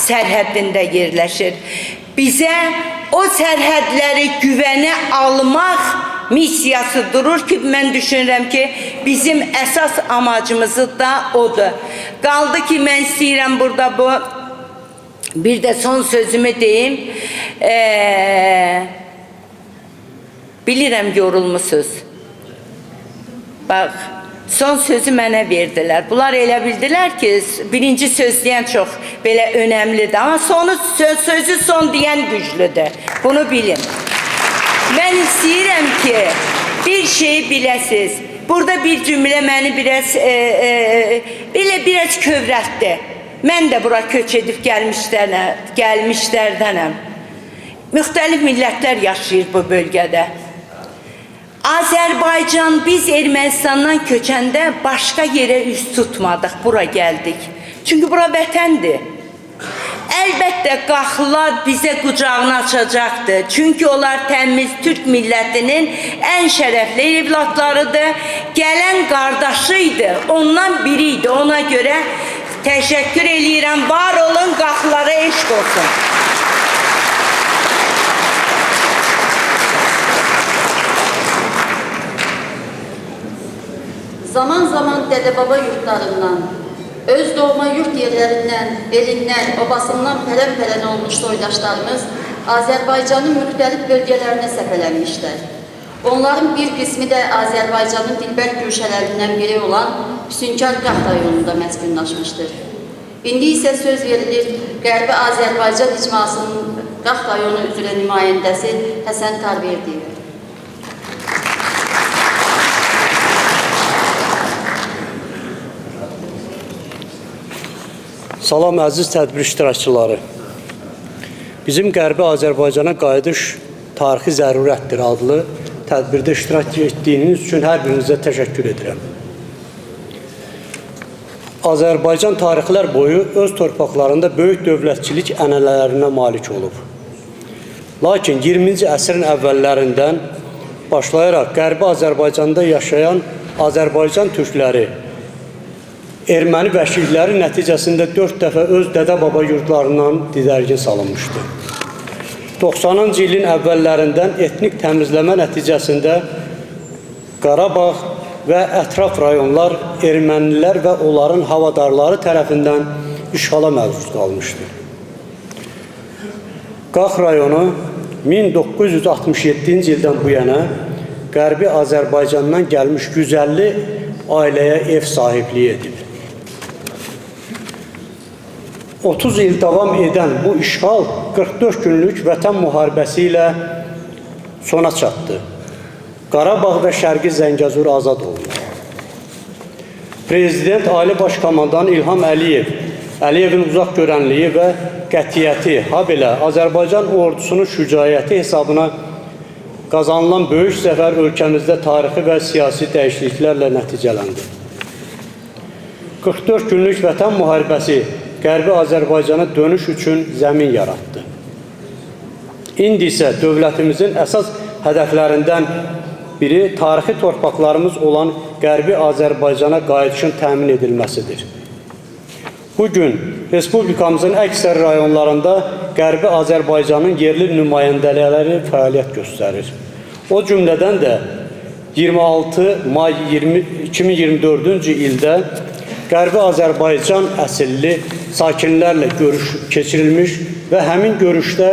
sərhəddində yerləşir. Bizə o sərhədləri güvənə almaq missiyası durur ki, mən düşünürəm ki, bizim əsas amacımızı da odur. Qaldı ki, mən istəyirəm burada bu, bir də son sözümü deyim. Bilirəm, yorulmuşsunuz. Bax, son sözü mənə verdilər. Bunlar elə bildilər ki, birinci söz deyən çox belə önəmlidir. Amma sonu, sözü son deyən güclüdür. Bunu bilin. Mən istəyirəm ki, bir şeyi biləsiniz. Burada bir cümlə məni biraz, belə biraz kövrəltdi. Mən də bura köç edib gəlmişlərdənəm. Müxtəlif millətlər yaşayır bu bölgədə. Azərbaycan, biz Ermənistandan köçəndə başqa yerə üz tutmadıq, bura gəldik. Çünki bura vətəndir. Əlbəttə Qaxlar bizə qucağını açacaqdır. Çünki onlar təmiz türk millətinin ən şərəfli evladlarıdır. Gələn qardaşı idi, ondan biri idi. Ona görə təşəkkür eləyirəm. Var olun, Qaxlara eşq olsun. Zaman zaman dədə-baba yurtlarından, öz doğma yurt yerlərindən, elindən, obasından pərən-pərən olmuş soydaşlarımız Azərbaycanın müxtəlif bölgələrinə səpələnmişlər. Onların bir qismi də Azərbaycanın dilbər güşələrindən biri olan Füsunkar Qax rayonunda məskunlaşmışdır. İndi isə söz verilir Qərbi Azərbaycan İcmasının Qax rayonu üzrə nümayəndəsi Həsən Tarverdiyevə. Salam əziz tədbir iştirakçıları. Bizim Qərbi Azərbaycana qayıdış tarixi zərurətdir adlı tədbirdə iştirak etdiyiniz üçün hər birinizə təşəkkür edirəm. Azərbaycan tarixlər boyu öz torpaqlarında böyük dövlətçilik ənənələrinə malik olub. Lakin 20-ci əsrin əvvəllərindən başlayaraq Qərbi Azərbaycanda yaşayan Azərbaycan türkləri erməni vəhşilikləri nəticəsində 4 dəfə öz dədə-baba yurdlarından didərgin salınmışdı. 90-cı ilin əvvəllərindən etnik təmizləmə nəticəsində Qarabağ və ətraf rayonlar ermənilər və onların havadarları tərəfindən işğala məruz qalmışdı. Qax rayonu 1967-ci ildən bu yana Qərbi Azərbaycandan gəlmiş 150 ailəyə ev sahibliyi edib. 30 il davam edən bu işğal 44 günlük vətən müharibəsi ilə sona çatdı. Qarabağ və Şərqi Zəngəzur azad oldu. Prezident Ali Baş Komandan İlham Əliyev, Əliyevin uzaq görənliyi və qətiyyəti, habelə Azərbaycan ordusunun şücaəti hesabına qazanılan böyük zəfər ölkəmizdə tarixi və siyasi dəyişikliklərlə nəticələndi. 44 günlük vətən müharibəsi Qərbi Azərbaycana dönüş üçün zəmin yaratdı. İndi isə dövlətimizin əsas hədəflərindən biri tarixi torpaqlarımız olan Qərbi Azərbaycana qayıdışın təmin edilməsidir. Bugün Respublikamızın əksər rayonlarında Qərbi Azərbaycanın yerli nümayəndələri fəaliyyət göstərir. O cümlədən də 26 may 2024-cü ildə Qərbi Azərbaycan əsilli sakinlərlə görüş keçirilmiş və həmin görüşdə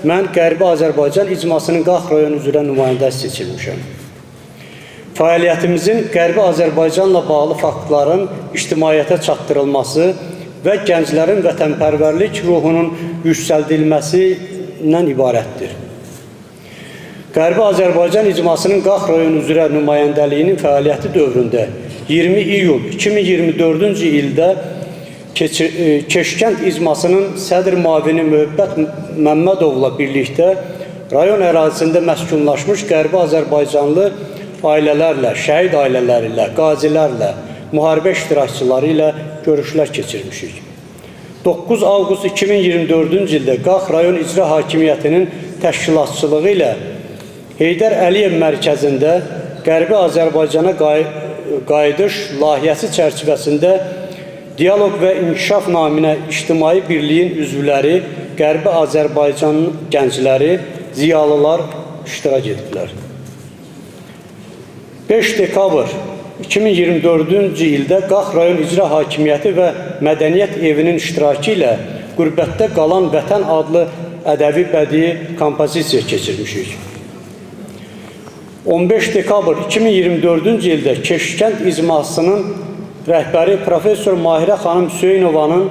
mən Qərbi Azərbaycan İcmasının Qax rayonu üzrə nümayəndəsi seçilmişəm. Fəaliyyətimizin Qərbi Azərbaycanla bağlı faktların ictimaiyyətə çatdırılması və gənclərin vətənpərvərlik ruhunun yüksəldilməsindən ibarətdir. Qərbi Azərbaycan İcmasının Qax rayonu üzrə nümayəndəliyinin fəaliyyəti dövründə 20 iyul 2024-cü ildə Keşkənd İcmasının sədr müavini Mühəbbət Məmmədovla birlikdə rayon ərazisində məskunlaşmış Qərbi Azərbaycanlı ailələrlə, şəhid ailələri ilə, qazilərlə, müharibə iştirakçıları ilə görüşlər keçirmişik. 9 avqust 2024-cü ildə Qax rayon İcra Hakimiyyətinin təşkilatçılığı ilə Heydər Əliyev mərkəzində Qərbi Azərbaycana qayıdış layihəsi çərçivəsində Diyaloq və İnkişaf naminə İctimai Birliyin üzvləri, Qərbi Azərbaycan gəncləri, ziyalılar iştirak ediblər. 5 dekabr 2024-cü ildə Qax rayon İcra Hakimiyyəti və Mədəniyyət Evinin iştirakı ilə Qürbətdə qalan Vətən adlı ədəbi bədii kompozisiya keçirmişik. 15 dekabr 2024-cü ildə Keşkənd İcmasının rəhbəri Professor Mahirə xanım Hüseynovanın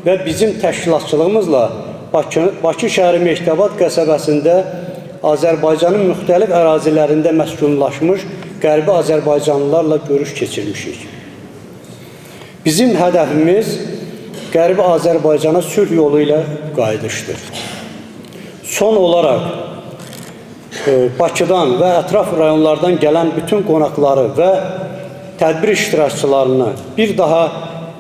və bizim təşkilatçılığımızla Bakı şəhəri Mehdabad qəsəbəsində Azərbaycanın müxtəlif ərazilərində məskunlaşmış Qərbi Azərbaycanlılarla görüş keçirmişik. Bizim hədəfimiz Qərbi Azərbaycana sülh yolu ilə qayıdışdır. Son olaraq Bakıdan və ətraf rayonlardan gələn bütün qonaqları və tədbir iştirakçılarını bir daha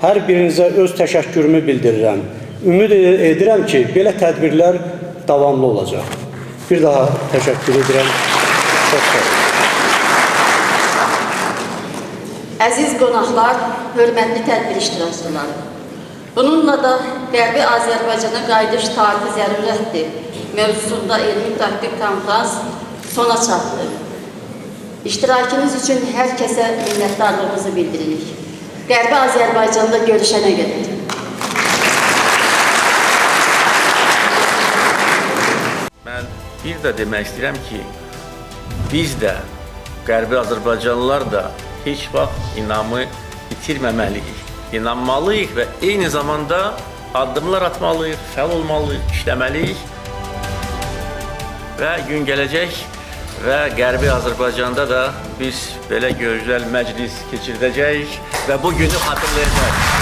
hər birinizə öz təşəkkürümü bildirirəm. Ümid edirəm ki, belə tədbirlər davamlı olacaq. Bir daha təşəkkür edirəm. Çox sağ olun. Əziz qonaqlar, hörmətli tədbir iştirakçıları. Bununla da Qərbi Azərbaycana qayıdış tarixi zərurətdir mövzusunda elmi tədqiq konfrans sona çatdı. İştirakınız üçün hər kəsə minnətdarlığımızı bildiririk. Qərbi Azərbaycanda görüşənə qədər. Mən bir də demək istəyirəm ki, biz də, Qərbi Azərbaycanlılar da heç vaxt inamı itirməməliyik. İnanmalıyıq və eyni zamanda addımlar atmalıyıq, fəal olmalıyıq, işləməliyik və gün gələcək və Qərbi Azərbaycanda da biz belə gözəl məclis keçirdəcəyik və bu günü xatırlayacağıq.